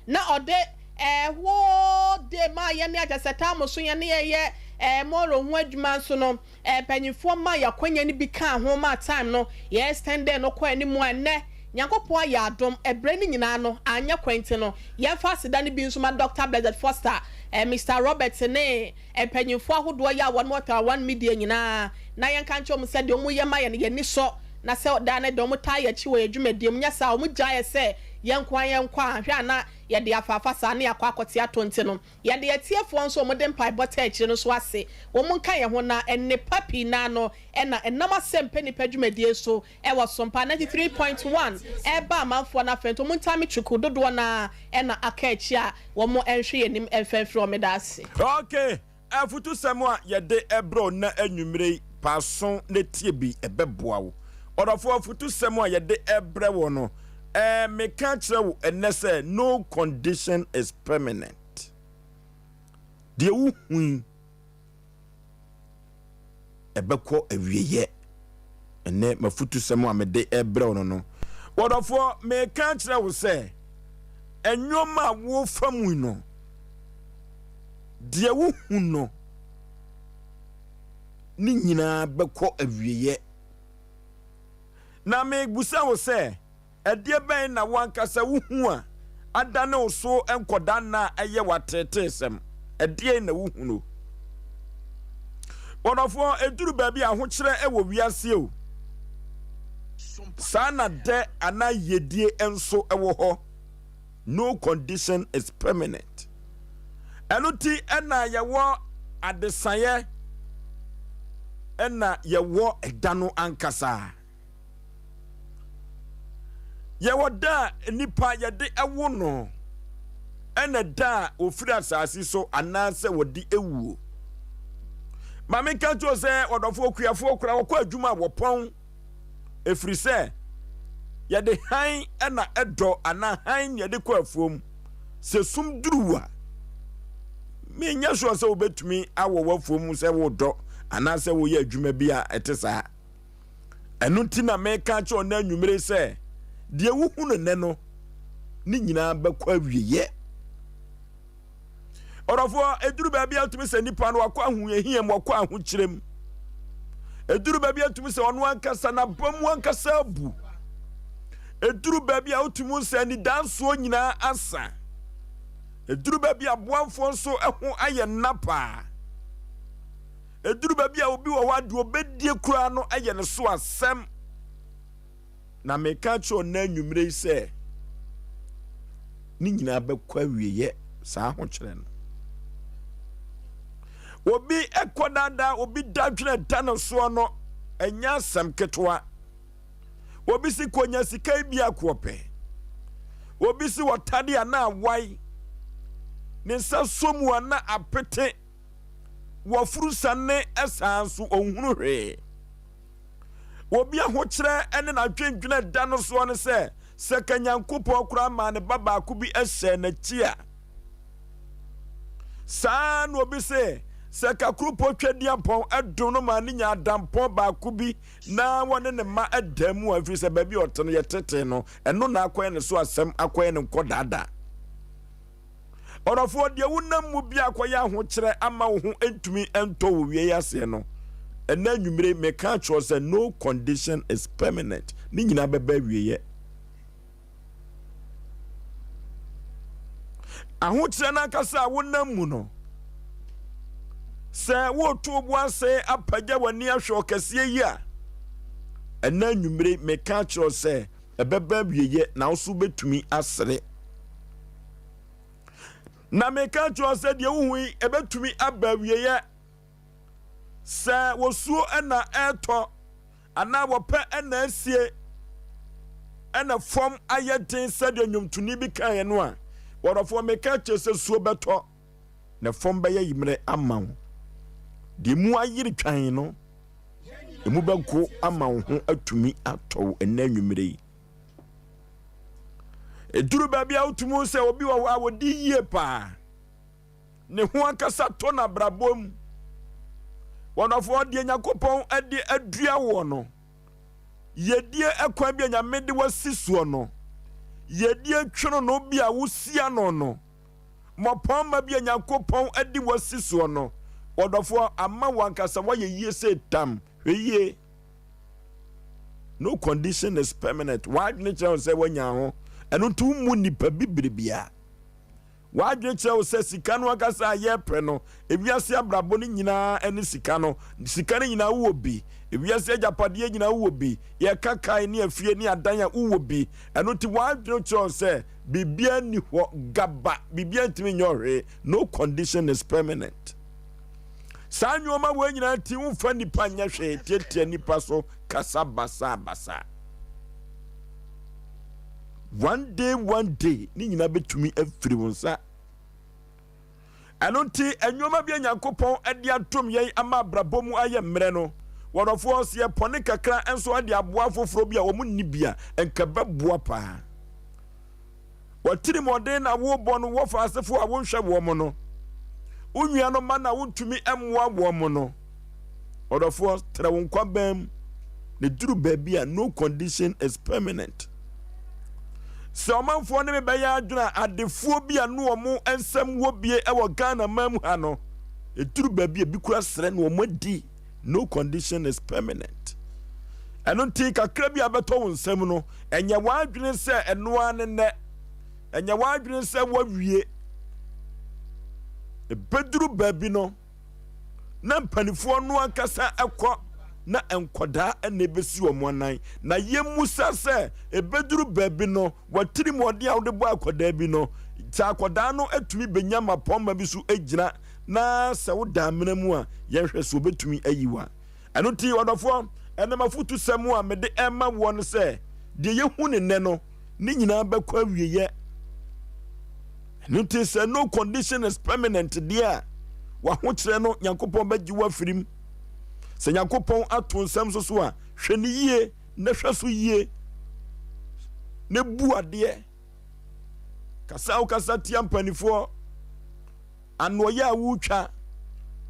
Na ɔde ɛɛ whole day maa yɛn ne akyɛ sɛ tam so yɛn ne yɛyɛ ɛɛ mɔro ho adwuma nso no ɛɛ mpanyinfoɔ maa yɛn akwanya no bi kaa ho maa time no yɛ extended no kɔ anim a ɛnɛ. Nyankopɔn ayɛ adom, ɛberɛ no nyinaa no anyɛ kwa nti no, yɛmfa aseda no bi nso ma Dɔkta Blessed Foster, Mister Roberts ne mpanyinfoɔ ahodoɔ yi a wɔn wɔ Taiwan Media nyinaa na yɛnka nkyerɛ wɔn sɛ deɛ wɔyɛ ma yɛn no yɛn ani sɔ na sɛ daa no deɛ wɔtaa yɛn akyi wɔ yɛn dwumadie mu nyɛ saa a wɔn gyae yɛ sɛ yɛn nko ara yɛnkɔ a hwɛ a na yɛde afaafa saa ne yɛakɔ akɔte atɔ nti no yɛde atiefoɔ nso a wɔde mpaebɔ taa akyire no nso ase wɔn nka yɛn ho na nnepa pii naa no na ɛnam asɛmpɛ nipa dwumadie so Ɛwɔ Sompa 93.1 ɛreba amanfoɔ no afɛ nti wɔn ntaa me twuku dodoɔ no ara na aka akyi a wɔn nhwɛ yɛn anim mfa mfiri hɔ meda ase. Ok, afutusɛm a yɛde brɛ wo nnɛ anwummere yi, pa aso na tie bi, ɛbɛboa wo. Ɔdɔfoɔ, afutusɛm a yɛde brɛ wo no, eh, meka kyerɛ wo ɛnnɛ sɛ, no condition is permanent. Deɛ wohu yi, ɛbɛkɔ awieɛ. Ɛnnɛ m'afutusɛm a mede rebrɛ wo no no, wɔdɔfoɔ, meka akyerɛ wo sɛ, nneɛma a wofa mu no, deɛ wohu no, ne nyinaa bɛkɔ awieɛ. Na mebusa wo sɛ, Ɛdeɛ bɛn na wo ankasa wuhu a adane wo so nkɔdaa nna a ɛyɛ wo ateeteesɛm? Ɛdeɛn na wohunu? Wɔdɔfoɔ, ɛduru baabi a ahokyerɛ wɔ wiase o. Saa na dɛ anaa yiedie nso wɔ hɔ. No condition is permanent. Ɛno ti na yɛwɔ adesaeɛ ɛna yɛwɔ ɛda no ankasa. Yɛwɔ da a nnipa yɛde wo no, ɛna da a wɔfiri asase so anaasɛ wɔde wuo. Ma menka nkyerɛ sɛ ɔdɔfoɔ okuafoɔ koraa wɔkɔ adwuma a wɔpɔn ɛfiri sɛ yɛde hann na ɛdɔ anaa hann na yɛde kɔ afuom. Sɛ sum duru a menyɛ sure sɛ wobɛtumi awɔ w'afuom sɛ wodɔ anaasɛ woyɛ adwuma bi a ɛte saa. Ɛno nti na meka akyerɛ wo nnɛ anwummere sɛ, deɛ wohu no nnɛ no, ne nyinaa bɛkɔ awieɛ. Ɔdɔfoɔ, ɛduru baabi a wotumi sɛ nipa no wakɔ ahohiahia mu, wakɔ ahokyerɛ mu. Ɛduru baabi a wotumi sɛ ɔno ankasa n'aba mu ankasa abu. Ɛduru baabi a wotumi sɛ anidansoɔ nyinaa asa. Ɛduru baabi a aboamfoɔ nso ho ayɛ nna paa. Ɛduru baabi a obi wɔ hɔ a deɛ ɔbɛdie koraa no yɛ ne so asɛm. Na meka akyerɛ wo nnɛ anwummerɛ yi sɛ ne nyinaa bɛkɔ awieɛ saa ahokyerɛ no. Obi ɛkɔ daadaa obi dadwene da no soɔ no ɛnyɛ asɛm ketewa. Obi si konya sika yi bi akoɔ pɛ. Obi si wɔtade a na awae. Ne nsa so mu a na apete. Wafuru sane saa nso ɔnhunu hwee. Obi ahokyerɛ ne n'adwendwene da no soɔ ne sɛ, sɛ ka Nyankopɔn koraa maa ne ba baako bi hyɛɛ n'akyi a. Saa na obi se, sɛ ka kuropɔn Tweduampɔn dom no maa ne nya adampɔn baako bi na wɔne ne mma da mu a, ɛfiri sɛ baabi a ɔte no yɛtetee no, ɛno na akɔyɛ ne so asɛm, akɔyɛ ne nkɔdaadaa. Ɔdɔfoɔ, deɛ wonam mu bi akɔyɛ ahokyerɛ ama wo ho ntumi ntɔ wo wie aseɛ no, ɛnɛ anwummere meka akyerɛ sɛ no condition is permanent. Ne nyinaa bɛba awieɛ. Ahokyerɛ no ankasa a wonam mu no, sɛ woreto bo ase apagya w'ani ahwɛ ɔkɛseɛ yi a, ɛnɛ anwummere meka akyerɛ sɛ ɛbɛba awieɛ na wo so wobɛtumi asere. Na meka kyerɛ sɛ deɛ wohu yi ɛbɛtumi aba awieɛ sɛ wɔsuo na ɛretɔ anaa wɔpɛ na asie ɛna fam ayɛ den sɛdeɛ nnwomtoni bi kaeɛ no a, wɔdɔfoɔ meka kyerɛ sɛ suo bɛtɔ na fam bɛyɛ mmerɛ ama wo. Deɛ mu ayere twan no, emu bɛgo ama wo ho atumi atɔ wo ɛnɛ anwummerɛ yi. Ɛduru baabi a wotumi hu sɛ obi wɔ hɔ a wɔdi yie paa. Ne ho ankasa tɔ n'abrabɔ mu. Wɔdɔfoɔ, deɛ Nyankopɔn de adua woɔ no, yɛdie ɛkwan bi a Nyame de wasi soɔ no, yɛdie twonono bi a wosi ano no, mmɔpɔnma bi a Nyankopɔn de wasi soɔ no, wɔdɔfoɔ, ama wo ankasa woayɛ yie sɛ tam. Hwɛ yie. No condition is permanent. W'adwene kyerɛ wo sɛ woanya ho, ɛno nti wommu nnipa bi biribiara. W'adwene kyerɛ wo sɛ sika no ankasa a yɛrepɛ no, ewiase abrabɔ no nyinaa ne sika no. Sika no nyinaa wowɔ bi. Ewiase agyapadeɛ nyinaa wowɔ bi. Yɛka kae ne afie ne adan a wowɔ bi. Ɛno nti w'adwene kyerɛ wo sɛ biribiara nni hɔ gaba, biribiara ntumi nyɛ ɔhwee. No condition is permanent. Saa nneɛma wei nyinaa nti womfa nnipa nyɛ hwee, tiatia nnipa so, kasa basabasa. One day, one day, ne nyinaa bɛtumi afiri wo nsa. Ɛno nti, nneɛma bi a Nyankopɔn de atom yɛn ama abrabɔ mu ayɛ mmerɛ no, wɔdɔfoɔ, sɛ yɛpɔne kakra nso de aboa afoforɔ bi a wɔn nni bi a, nka bɛboa paa. W'atirimɔden na worebɔ no wɔ faasefo a wonhwɛ wɔn no, wo nuanom mma na wontumi mmoa wɔn no. Ɔdɔfoɔ, trɛ wo nkwa bɛn mu na duru baabi a no condition is permanent. Sɛ ɔmanfoɔ ne me bɛyɛ adwene a, adefoɔ bi a no wɔn nsɛm wɔ bie wɔ Ghana man mu ha no, ɛduru baabi a bi kura srɛ na wɔn adi. No condition is permanent. Ɛno nti kakra bi a bɛtɔ wo nsam no, ɛnyɛ w'adwene sɛ ɛno ara ne nnɛ. Ɛnyɛ w'adwene sɛ woawie. Ɛbɛduru baabi no, na mpanimfoɔ no ankasa kɔ na nkwadaa na ɛbɛsi wɔn anan. Na yɛmmusa sɛ ɛbɛduru baabi no, w'atirimɔden a wode bɔ akwadaa bi no, sɛ akwadaa no atumi bɛnya mmapɔmma bi so gyina na sɛ woda amena mu a, yɛnhwɛ sɛ wɔbɛtumi ayi wo a. Ɛno nti, ɔdɔfoɔ, ɛnam afotusɛm a mede rema woɔ no sɛ, deɛ yɛhu no nnɛ no, ne nyinaa bɛkɔ awieɛ. Ɛno nti, sɛ no condition is permanent deɛ a, w'ahokyerɛ no, Nyankopɔn bɛgye wo afiri mu. Sɛ Nyankopɔn ato nsɛm so so a, hwɛ no yie na hwɛ so yie na bu adeɛ. Kasa a wokasa tia mpanimfoɔ, anoɔyɛ a wotwa,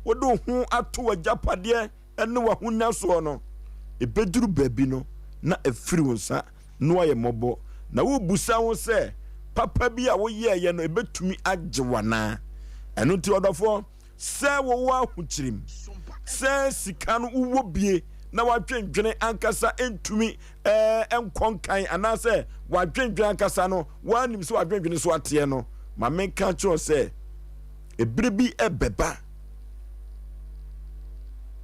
wode wo ho ato w'agyapadeɛ ne w'ahonya soɔ no, ɛbɛduru baabi no na ɛfiri wo nsa na woayɛ mmɔbɔ, na worebisa ho sɛ papa bi a woyɛeɛ no ɛbɛtumi agye wo anaa. Ɛno nti ɔdɔfoɔ, sɛ wowɔ ahokyerem, sɛ sika no wowɔ bie na w'adwendwene ankasa ntumi ɛɛ nkɔ nkan anaasɛ w'adwendwene ankasa no woanim sɛ w'adwendwene so ateɛ no, ma menka kyerɛ sɛ ebere bi ɛbɛba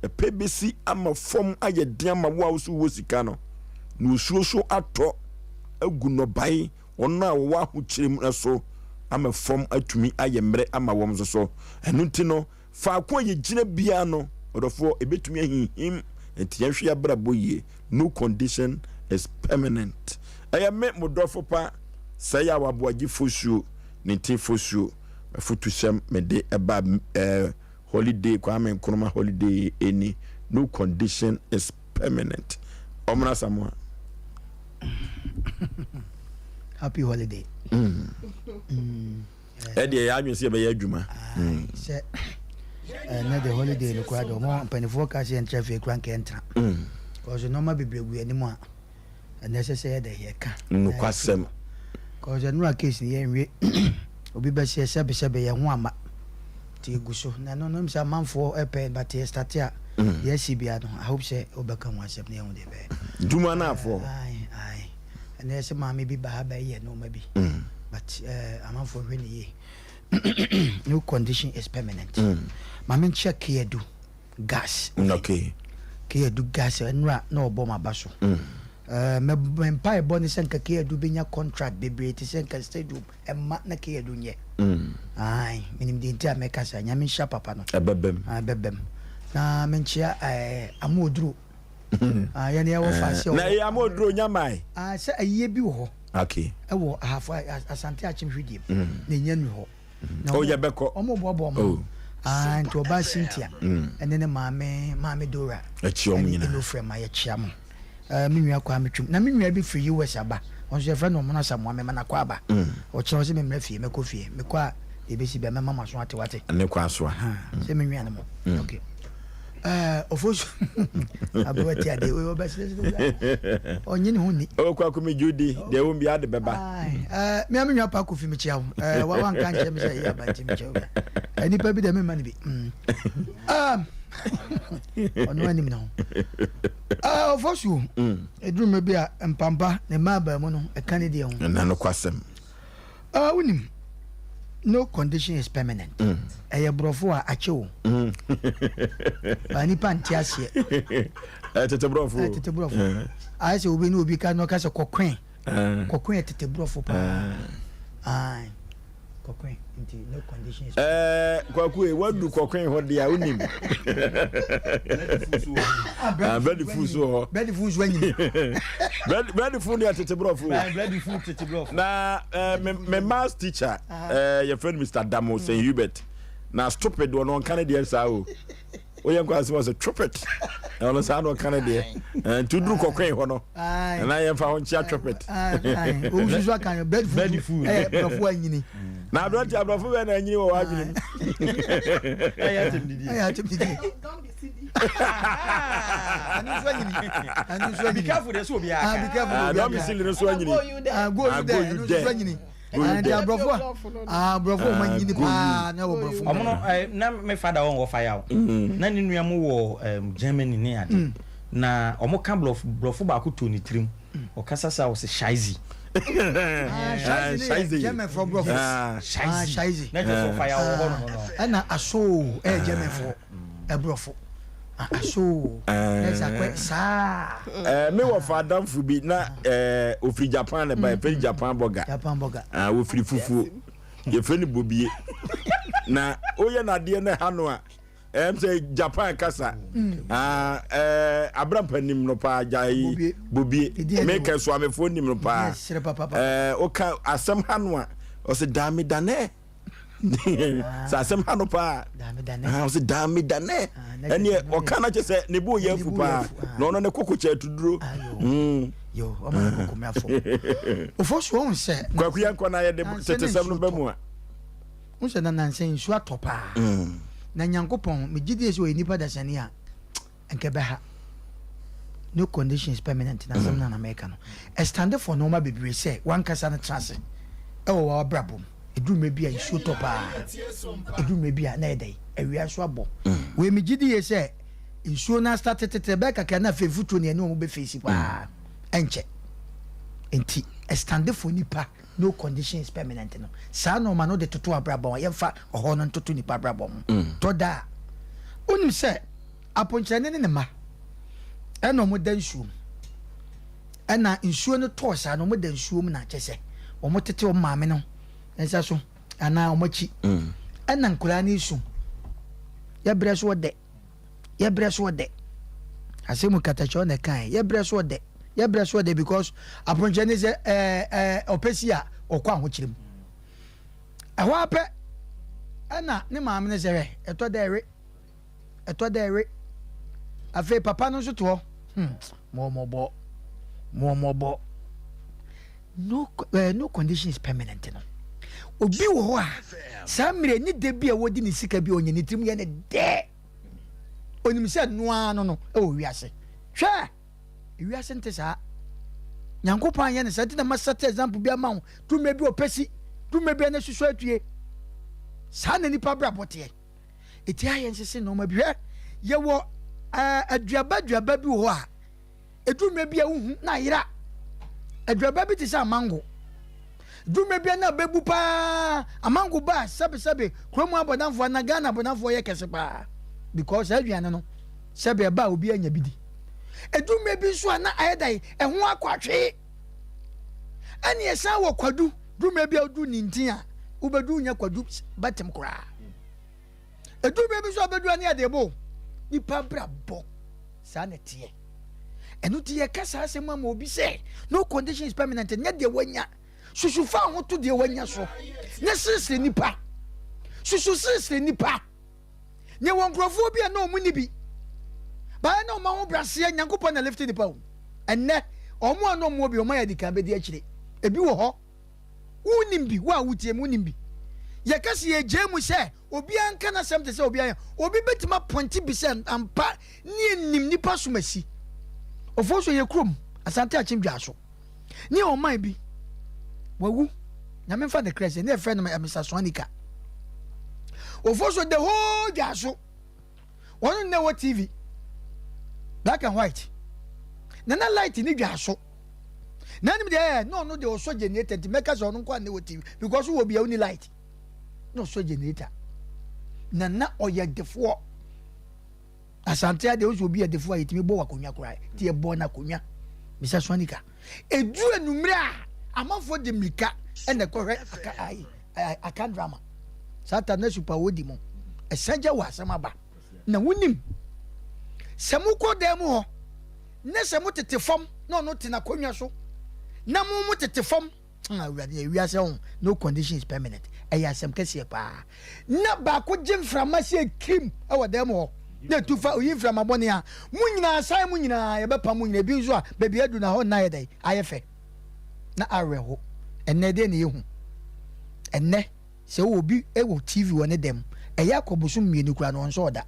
ɛpɛ bɛsi ama fam ayɛ den ama wo a wo so wɔ sika no, na osuo so atɔ agu nnɔbae wɔn a wɔwɔ ahokyere mu no so ama fam atumi ayɛ mmerɛ ama wɔn nso so. Ɛno nti no, faako a yɛgyina biara no, ɔdɔfoɔ, ɛbɛtumi ahinhim. Nti yɛnhwɛ yɛn abrabɔ yie. No condition is permanent. Ɛyɛ me, mo dɔfo pa, sɛ yɛ awaboagye fosuo, ne ti fosuo, afutusɛm mede ɛba eh, holiday, Kwame Nkrumah holiday ɛni. No condition is permanent. Ɔmena Samoa. Happy holiday. Ɛdeɛ yɛ adwene sɛ yɛbɛyɛ adwuma. Sɛ ɛnɛ de holiday no koraa de ɔmo mpanimfoɔ ka sɛ yɛntra fie koraa nka yɛntra. Kɔsɛ nneɛma bebree gu yɛn anim a ɛnɛ ɛsɛ sɛ yɛde yɛka. Nokwasɛm. Kɔsɛ nnora case no yɛnwie obi bɛseɛ sɛbesɛbe yɛn ho amma nti egu so na ɛno no sɛ amanfoɔ ɛpɛ but yɛ start a deɛ asi bia no I hope sɛ wobɛka ho asɛm na yɛhu deɛ ɛbɛyɛ. Dwuma no afoɔ. Ae ae ɛnɛ sɛ maame bi ba ha bɛyɛ nneɛma bi but amanfoɔ hwɛ ne yie no condition is permanent. Maame nkyɛ keadu gas. Okay. Keadu gas ɛnura na ɔbɔ ma ba so. Me mpaebɔ ne sɛ nka Keyadu bɛnya contract bebree te sɛ nka stadium ɛma na Keyadu nyɛ. Ae, menim deɛ nti a mɛka saa. Nyame nhyira papa no. Ɛbɛbam. Ɛbɛbam. Na menkyea ɛɛ Amooduro. Ah, yɛne yɛwɔ faase ɔwɔ. Na ɛyɛ Amooduro nyamae. Ah, sɛ ayie bi wɔ hɔ. Okay. Ɛwɔ Ahafo Asante Akyem Hwidiem. Na ɛnya nnu hɔ. Na oh, yɛbɛkɔ. Wɔn boaboa wɔn. Oh. Ah, nti ɔbaa Cynthia ɛne ne maame maame Dora. Ɛkyi wɔn nyinaa. Ɛne Enofrɛ ma yɛkyia mo. Eh, me nua Kwame Twum. Na me nua bi firi US aba. Ɔno nso yɛfrɛ no Ɔmono Asamoah. Mema no akɔ aba. Ɔkyerɛ ɔse memmra fie, mɛkɔ fie. Mekɔ a, deɛ ɛbɛsi biara mɛma m'aso ate, wate? Ne kɔ asoa. Ahaa, sɛ me nua no mo. Ok. Eh, Ofosu, aberewa ti adeɛ, wei ɔbɛseresere saa. Ɔnye ne ho nni. O Kwaku me Judy, deɛ ɛwom biara de bɛba. Aye, eh, me a me nua Pa Kofi mekyia wo. Eh, wa wanka nkyerɛ me sɛ ɛyɛ aba nti mekyia wo. Eh, nipa bi deɛ memma no bi. Mm. Um. Ɔno anim ne ho. Ɔfɔ so ɛduru mmerɛ bi a mpampa ne mma abaa mu no ɛka ne deɛ ho. Ɛna nokwasɛm. Wonim, no condition is permanent. Ɛyɛ borɔfo a akye wo. Ba nipa nte aseɛ. Tete borɔfo. Tete borɔfo. Ayɛ sɛ obi ne obi ka na ɔka sɛ kɔkɔe. Kɔkɔe yɛ tete borɔfo paa. Ae. Kɔkɔe nti no condition is. Ɛɛ kwaku e wadu kɔkɔe hɔ deɛ wonim. Brɛdi fu so hɔ. Brɛdi fu so anyini. Brɛdi fu deɛ tete borɔfo. Brɛdi fu tete borɔfo. Na me me maths teacher ɛɛ yɛfrɛ no Mr. Damo St. Hubert na stupid ɔno ɔnka ne deɛ saa o. Woyɛ nkwa asɛm ɔsɛ twopet ɔno saa na ɔka ne deɛ nti woduru kɔkɔe hɔ no ɛna yɛmfa ho nkyea twopet. Owusu aka no bread food ɛyɛ borɔfo anyini. Na aberante aborɔfo bɛɛ na anyini wɔ w'adwene mu. Ɛyɛ atem didi. Ɛyɛ atem didi. Ɛno nso anyini. Ɛno nso anyini. Be careful deɛ sɛ obiara ka. Be careful deɛ obiara ka. Don't be silly no nso anyini. Go you there ɛno nso anyini. Nti aborɔfo a aborɔfo wɔn anyini paa na ɛwɔ borɔfo mu. Ɔmo no na me fada wɔn wɔ fire o. Na ne nua mo wɔ Germany ne ade. Na ɔmo ka borɔfo borɔfo baako too ne tirim. Ɔkasa saa ɔsɛ Scheiße. Scheiße ne yɛ German fo borɔfo. Scheiße. Na kyerɛ sɛ ɔfire wɔ hɔ nom no. Ɛna asoo ɛyɛ German fo ɛborɔfo. Asoo na ɛsɛ akɔ saa. Me wɔ fa adamfo bi na ofiri Japan na ba yɛfrɛ no Japan bɔga. Japan bɔga. Ofiri fufuo yɛfrɛ no bobie na woyɛ n'adeɛ no ha no a ɛm sɛ Japan kasa abrampa nim no paa gyae bobie meka suamefoɔ nim no paa woka asɛm ha no a ɔsɛ dame danɛ. Sɛ asɛm ha no paa ɔsɛ dame danɛ ɛneɛ ɔka no kyɛ sɛ ne bo yɛ afu paa na ɔno ne koko kyɛ atuduro. Kwaku yɛnkɔ na yɛde tetesɛm no ba mu a wo sɛ na nansa nsuo atɔ paa na Nyankopɔn megye die sɛ ɔyɛ nipa dasani a nka ɛbɛha. No condition is permanent na asɛm no na mɛka no. Ɛstande for nneɛma bebree sɛ wankasa no tena ase ɛwɔ w'abrabɔ mu. Ɛduru mmerɛ bi a nsuo tɔ paa. Ɛduru mmerɛ bi a na ɛyɛ dɛn? Awia nso abɔ. Wei megye die sɛ nsuo no astate tete ɛbɛyɛ kakra na afei mfuturo ne ɛne wɔn bɛfeesi paa. Ɛnkyɛ. Nti ɛstande for nipa no condition is permanent no. Saa nneɛma no de toto abrabɔ ho. Yɛmfa ɔhɔ no ntoto nipa abrabɔ ho. Tɔ da a wonim sɛ Aponkyerɛne ne ne mma ɛna wɔn da nsuo mu. Ɛna nsuo no tɔɔ saa no wɔn da nsuo mu na kyɛ sɛ wɔn tete wɔn maame no nsa so anaa wɔn akyi. Mm. Ɛna nkwadaa no esu. Yɛbrɛ so ɔdɛ. Yɛbrɛ so ɔdɛ. Asɛm mu katakyɛ ɔna ɛkae. Yɛbrɛ so ɔdɛ. Yɛbrɛ so ɔdɛ because aponkyerɛne sɛ ɛɛ ɛɛ ɔpɛ si a ɔkɔ ahokyere mu. Ɛhɔ apɛ ɛna ne maame no sɛ hwɛ ɛtɔ dɛ ɛwe. Ɛtɔ da ɛwe. Afei papa no nso te hɔ. Hmm, mɔmɔbɔ, mɔmɔbɔ. No, eh, no condition is permanent no. Obi wɔ hɔ a, saa mmerɛ ne da bi a wɔdi ne sika bi a ɔnyɛ ne tirim yɛ ne dɛ. Onim sɛ noa no no ɛwɔ wiase. Hwɛ! Wiase nte saa. Nyankopɔn anyɛ ne saa nti na ma set example bi ama wo. Dumɛ bi ɔpɛ si, dumɛ bi a na susu atue. Saa na nipa abrabɔ teɛ. Eti a yɛnsese nneɛma bi. Hwɛ, yɛwɔ ɛɛ aduaba aduaba bi wɔ hɔ a, edu mmerɛ bi a wohu na ayera. Aduaba bi te sɛ amango. Edu mmerɛ bi a na abɛbu paa. Amango ba a sɛbesɛbe kurom abɔdamfoɔ anaa Ghana abɔdamfoɔ yɛ kɛse paa. Because saa aduane no, sɛbe ɛba a obi anya bi di. Edu mmerɛ bi nso a na ayɛ dɛn, ɛho akɔ atwee. Ɛne ɛsan wɔ kwadu. Du mmerɛ bi a wodu nintin a, wobɛdu nya kwadu bɛtem koraa. Ɛduru baabi nso a bɛduru a ne yɛde bo nipa brabɔ saa na ɛteɛ. Ɛno nti yɛka saa asɛm ama obi sɛ no condition is permanent, nyɛ deɛ wanya. Susu fa ho to deɛ wanya so ne seresere nipa. Susu seresere nipa. Ne wɔ nkurɔfoɔ bi a na wɔn ni bi. Baayɛ na wɔn ahobraseɛ Nyankopɔn na lifte nipa o. Ɛnnɛ wɔn a na wɔn wɔ bi wɔn ayɛ adikan bɛdi akyire. Ebi wɔ hɔ. Wonim bi, wo a wotie me, wonim bi. Yɛka sɛ yɛgyae mu sɛ obiara nka n'asɛm te sɛ obiara yɛ. Obi bɛtumi apɔnte bi sɛ ampa ne yɛnim nipa som asi. Ofosu yɛ kurom, Asante Akyem Dwaso. Ne yɛ ɔman bi, wawu, Nyame mfa ne kra sie, ne yɛfrɛ no Mr. Soanika. Ofosu the whole Dwaso. Ɔno na ɛwɔ TV black and white na na light ne dwa so na anim deɛ ɛɛ na ɔno deɛ ɔsɔ generator nti mɛka sɛ ɔno nko a na ɛwɔ TV because wɔ bia woni light na ɔsɔ generator na na ɔyɛ defoɔ asante adeɛ nso obi yɛ defoɔ a yɛtumi bɔ wɔ akonnwa koraa nti yɛbɔ no akonnwa bisa soanika eduru anummerɛ a amanfoɔ de mmirika ɛna ɛkɔhwɛ aka ayi aka drama saa ta na supa wɔ mu ɛsan gya wɔ asɛm aba na wonim sɛ mokɔ dan mu hɔ ne sɛ motete fam na ɔno te n'akonnwa so na mo mo tete fam, awurade, ewiase ho no condition is permanent. Ɛyɛ asɛm kɛseɛ paa na baako gye mframa sɛ kirim ɛwɔ dan mu hɔ na etu fa oyi mframa bɔne a mo nyinaa san mo nyinaa yɛbɛpa mo nyinaa. Ebi nso a baabi adu na hɔ nna yɛ dɛ ayɛ fɛ na awerɛho. Ɛnɛ deɛ na ehu ɛnɛ sɛ wɔ obi ɛwɔ TV wɔ ne dɛm ɛyɛ akɔ bosom 2 kura na ɔnso ɔda.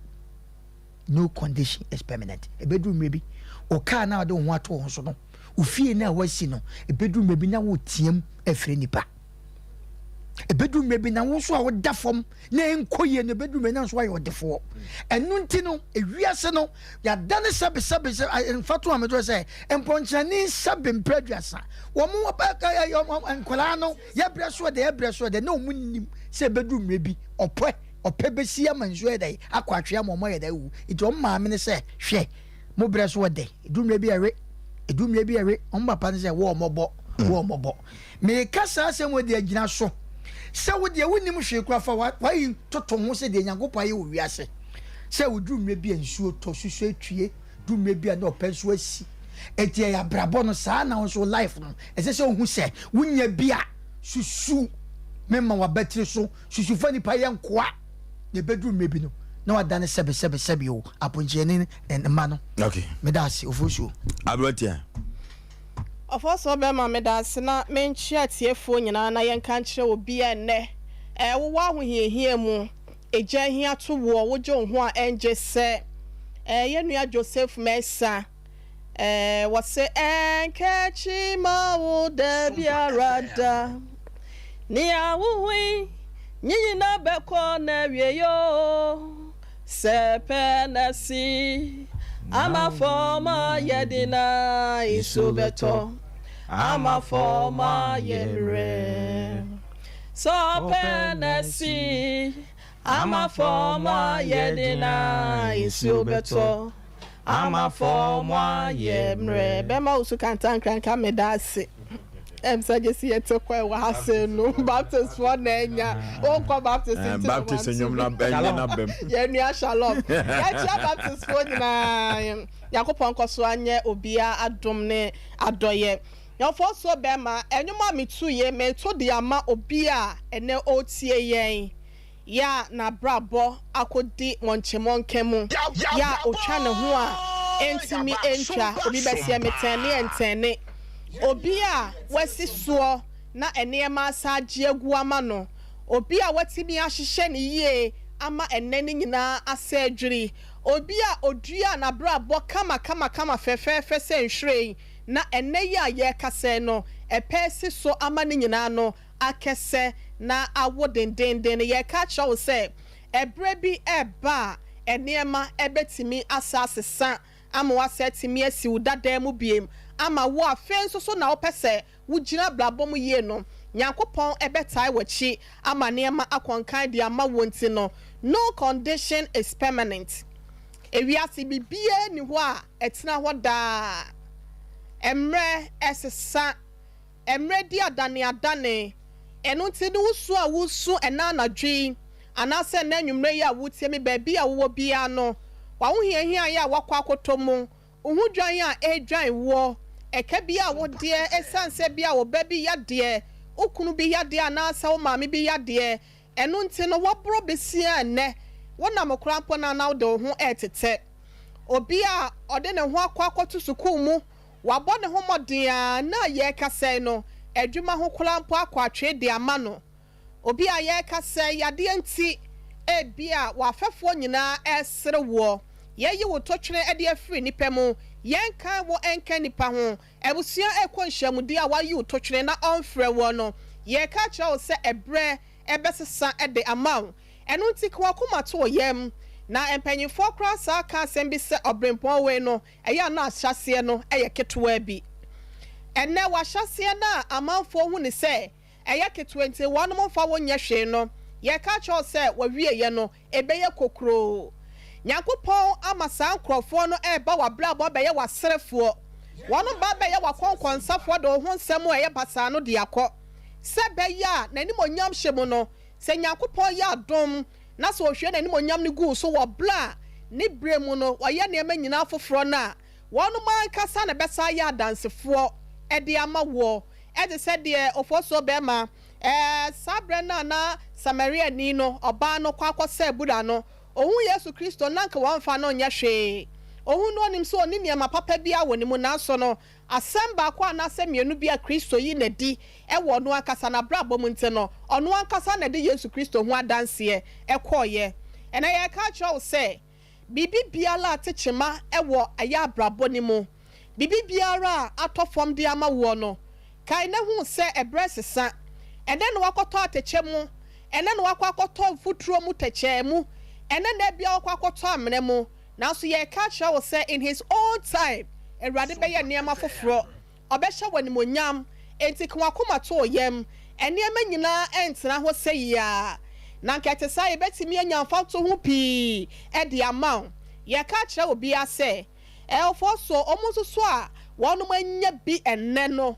No condition is permanent. Ebeduru mmerɛ bi o, kaa na ɔde wo ho ato wɔn so no, ofie na wasi no, ebeduru mmerɛ bi na wɔteam afiri nipa. Ebeduru mmerɛ bi na wo nso a woda fam na nkɔ yie no, ebeduru mmerɛ na nso ayɛ ɔdefoɔ. Ɛno nti no ewiase no yɛadane sɛbesɛbe sɛ mfato a meto sɛ mpɔnkyerɛne sɛbe mpɛ 30 wɔn nkwadaa no yɛbrɛ so ɛdɛ yɛbrɛ so ɛdɛ na wɔn nim sɛ ebeduru mmerɛ bi ɔpɛ ɔpɛ bɛsi ama nsuo yɛ dɛ akɔ atwe ama wɔn ayɛ dɛ awu. Nti wɔn maame no sɛ hwɛ mo brɛ so ɛdɛ edu mmerɛ bi ɛwe edu mmerɛ bi ɛwe wɔn papa no sɛ wɔn ɔmɔbɔ wɔn ɔmɔbɔ. Meka saa asɛm wɔ de agyina so sɛ wo deɛ wonim hwee kora fa wayi toto ho sɛ deɛ Nyankopɔn ayɛ wɔ wiase sɛ woduru mmerɛ bi a nsuo tɔ susu atwie duru mmerɛ bi a na ɔpɛ nso asi. Enti ɛyɛ abrabɔ no saa na wo nso life no ɛsɛ sɛ wohu sɛ wonya bi a susu mema wabatiri so susu fa nipa yɛ nkoa na ɛbɛduru mmerɛ bi no na wadane sɛbe sɛbe sɛbe o aponkyerɛni ne mma no. Meda ase, Ofosuo. Aberanteɛ. Ɔfɔsɔ bɛma meda ase na menkyea atiefoɔ nyinaa na yɛnka nkyerɛ obi a nnɛ wowɔ ahohiahia mu, egya ahia to woɔ, wogye wo ho a ɛngye sɛ yɛn nua Joseph Mensah wɔse ɛnkɛkyi ma wo da biara da nea wohui nye nyinaa bɛkɔ na awie yo sɛ pɛ na si ama fam ayɛ na nsuo bɛtɔ ama fam ayɛ mmerɛ sɛ ɔpɛ na si ama fam ayɛ na nsuo bɛtɔ ama fam ayɛ mmerɛ. Bɛma wo so kantankranka meda ase sɛ gye si yɛte kɔ ɛwɔ ha se no Baptist foɔ na ɛnya wonkɔ Baptist nti na Baptist nnwom na ɛnyɛ na bɛm. Yɛn nua Shalom, yɛkyia Baptist foɔ nyinaa. Nyankopɔn nkɔ so anyɛ obiara adom ne adɔyɛ. Yɛmfoɔ so bɛrima ɛnwom a metu yɛ meto de ama obi a ɛnɛ ɔretie yɛn yɛ a n'abrabɔ akɔdi mɔnkyemɔnkɛ mu yɛ a otwa ne ho a ɛntumi ɛntwa obi bɛseɛ metɛne ɛntɛne obi a wasi soɔ na nneɛma asa agye agu ama no, obi a watumi ahyehyɛ ne yie ama ɛnɛ ne nyinaa asɛ adwiri, obi a odua n'abrabɔ kama kama kama fɛfɛɛfɛ sɛ nhwiren na ɛnɛ yi a yɛrekasa no ɛpɛ si so ama ne nyinaa no akɛsɛ na awo dendenden no. Yɛreka kyerɛ wo sɛ ɛberɛ bi ɛreba a nneɛma ɛbɛtumi asa asesa ama wasa atumi asi wo dadan mu biem ama wo. Afei nso so na wopɛ sɛ wogyina abrabɔ mu yie no, Nyankopɔn ɛbɛtae w'akyi ama nneɛma akɔnkan de ama wo. Nti no no condition is permanent. Ewiase biribiara ni hɔ a ɛtena hɔ daa. Mmerɛ ɛsesa, mmerɛ di adane adane. Ɛno nti ne wosu a wosu ɛna anadwo yi anaasɛ ɛna anwummerɛ yi a wotie me baabi a wowɔ biara no, w'ahohiahia yɛ a wakɔ akɔtɔ mu, wo ho dwan a ɛredwan woɔ, ɛka bi a wodeɛ ɛsiane sɛ bi a wo ba bi yadeɛ, wo kunu bi yadeɛ anaasɛ wo maame bi yadeɛ, ɛno nti no wɔborɔ besia nnɛ wonam koraa mpo no ana wode wo ho ɛretetɛ. Obi a ɔde ne ho akɔ akɔto sukuu mu, wabɔ ne ho mmɔden a na yɛrekasa no adwuma ho koraa mpo akɔ atwe de ama no, obi a yɛrekasa yadeɛ nti ebi a wafɛfoɔ nyinaa ɛresere woɔ, yɛyi wo totwene de afiri nipa mu, yɛnkan wo nka nipa ho, abusua ɛkɔ nhyiamudi a wayi wo totwene na ɔmfrɛ woɔ no, yɛreka kyerɛ wo sɛ ɛberɛ ɛbɛsesa de ama wo. Ɛno nti ka wakoma to wo yam. Na mpanyimfoɔ koraa saa ka asɛm bi sɛ ɔberempɔn wei no, ɛyɛ a na ahyɛaseɛ no yɛ ketewaa bi. Ɛnnɛ w'ahyɛaseɛ no a amanfoɔ hu no sɛ ɛyɛ ketewa nti wɔnom mfa wo nyɛ hwee no, yɛreka akyerɛ wo sɛ w'awieɛ no ɛbɛyɛ kokuroo. Nyankopɔn ama saa nkorɔfoɔ no reba w'abrabɔ abɛyɛ w'aserefoɔ. Wɔnom ba bɛyɛ w'akɔnkɔnsafoɔ de wo ho nsɛm a ɛyɛ basaa no de akɔ. Sɛ ɛbɛyɛ a n'animuonyam hyɛ mu no, sɛ Nyankopɔn yɛ adom na sɛ ɔhwie n'animuonyam no gu wo so wɔ berɛ a ne berɛ mu no ɔyɛ nneɛma nyinaa foforɔ no a, wɔnom ankasa na ɛbɛsan ayɛ adansefoɔ de ama woɔ, te sɛ deɛ ofosuo barima, ɛɛ, saa berɛ no a na Samariani no, ɔbaa no kɔ akɔsa abura no, ɔhuu Yesu Kristo no, na anka wɔmfa no nyɛ hwee. Ɔhuu no, ɔnim sɛ ɔnni nneɛma papa biara wɔ ne mu, nanso no, Asɛm baako anaasɛ mmienu bi a Kristo yi no adi wɔ ɔno ankasa n'abrabɔ mu nti no, ɔno ankasa na ɛde Yesu Kristo ho adanseɛ kɔeɛ. Ɛnnɛ yɛreka akyerɛ wo sɛ, biribi biara a ate kyema wɔ ɛyɛ abrabɔ no mu, biribi biara a atɔ fam de ama woɔ no, kae na hu sɛ ɛberɛ resesa. Ɛnnɛ na woakɔtɔ atɛkyɛ mu, ɛnnɛ na woakɔ akɔtɔ mfuturo mu tɛkyɛɛ mu, ɛnnɛ na ebia woakɔ akɔtɔ amena mu. Nanso yɛreka akyerɛ wo sɛ in his own time Awurade bɛyɛ nneɛma foforɔ. Ɔbɛhyɛ wo animuonyam. Enti ka w'akoma to wo yam. Nneɛma nyinaa rentena hɔ sɛ yi ara. Na anka ɛte saa a yɛbɛtumi anya mfatoho pii de ama wo. Yɛreka akyerɛ obiara sɛ, Ɛwɔfoɔ so, wɔn nso so a wɔnom anya bi ɛnnɛ no,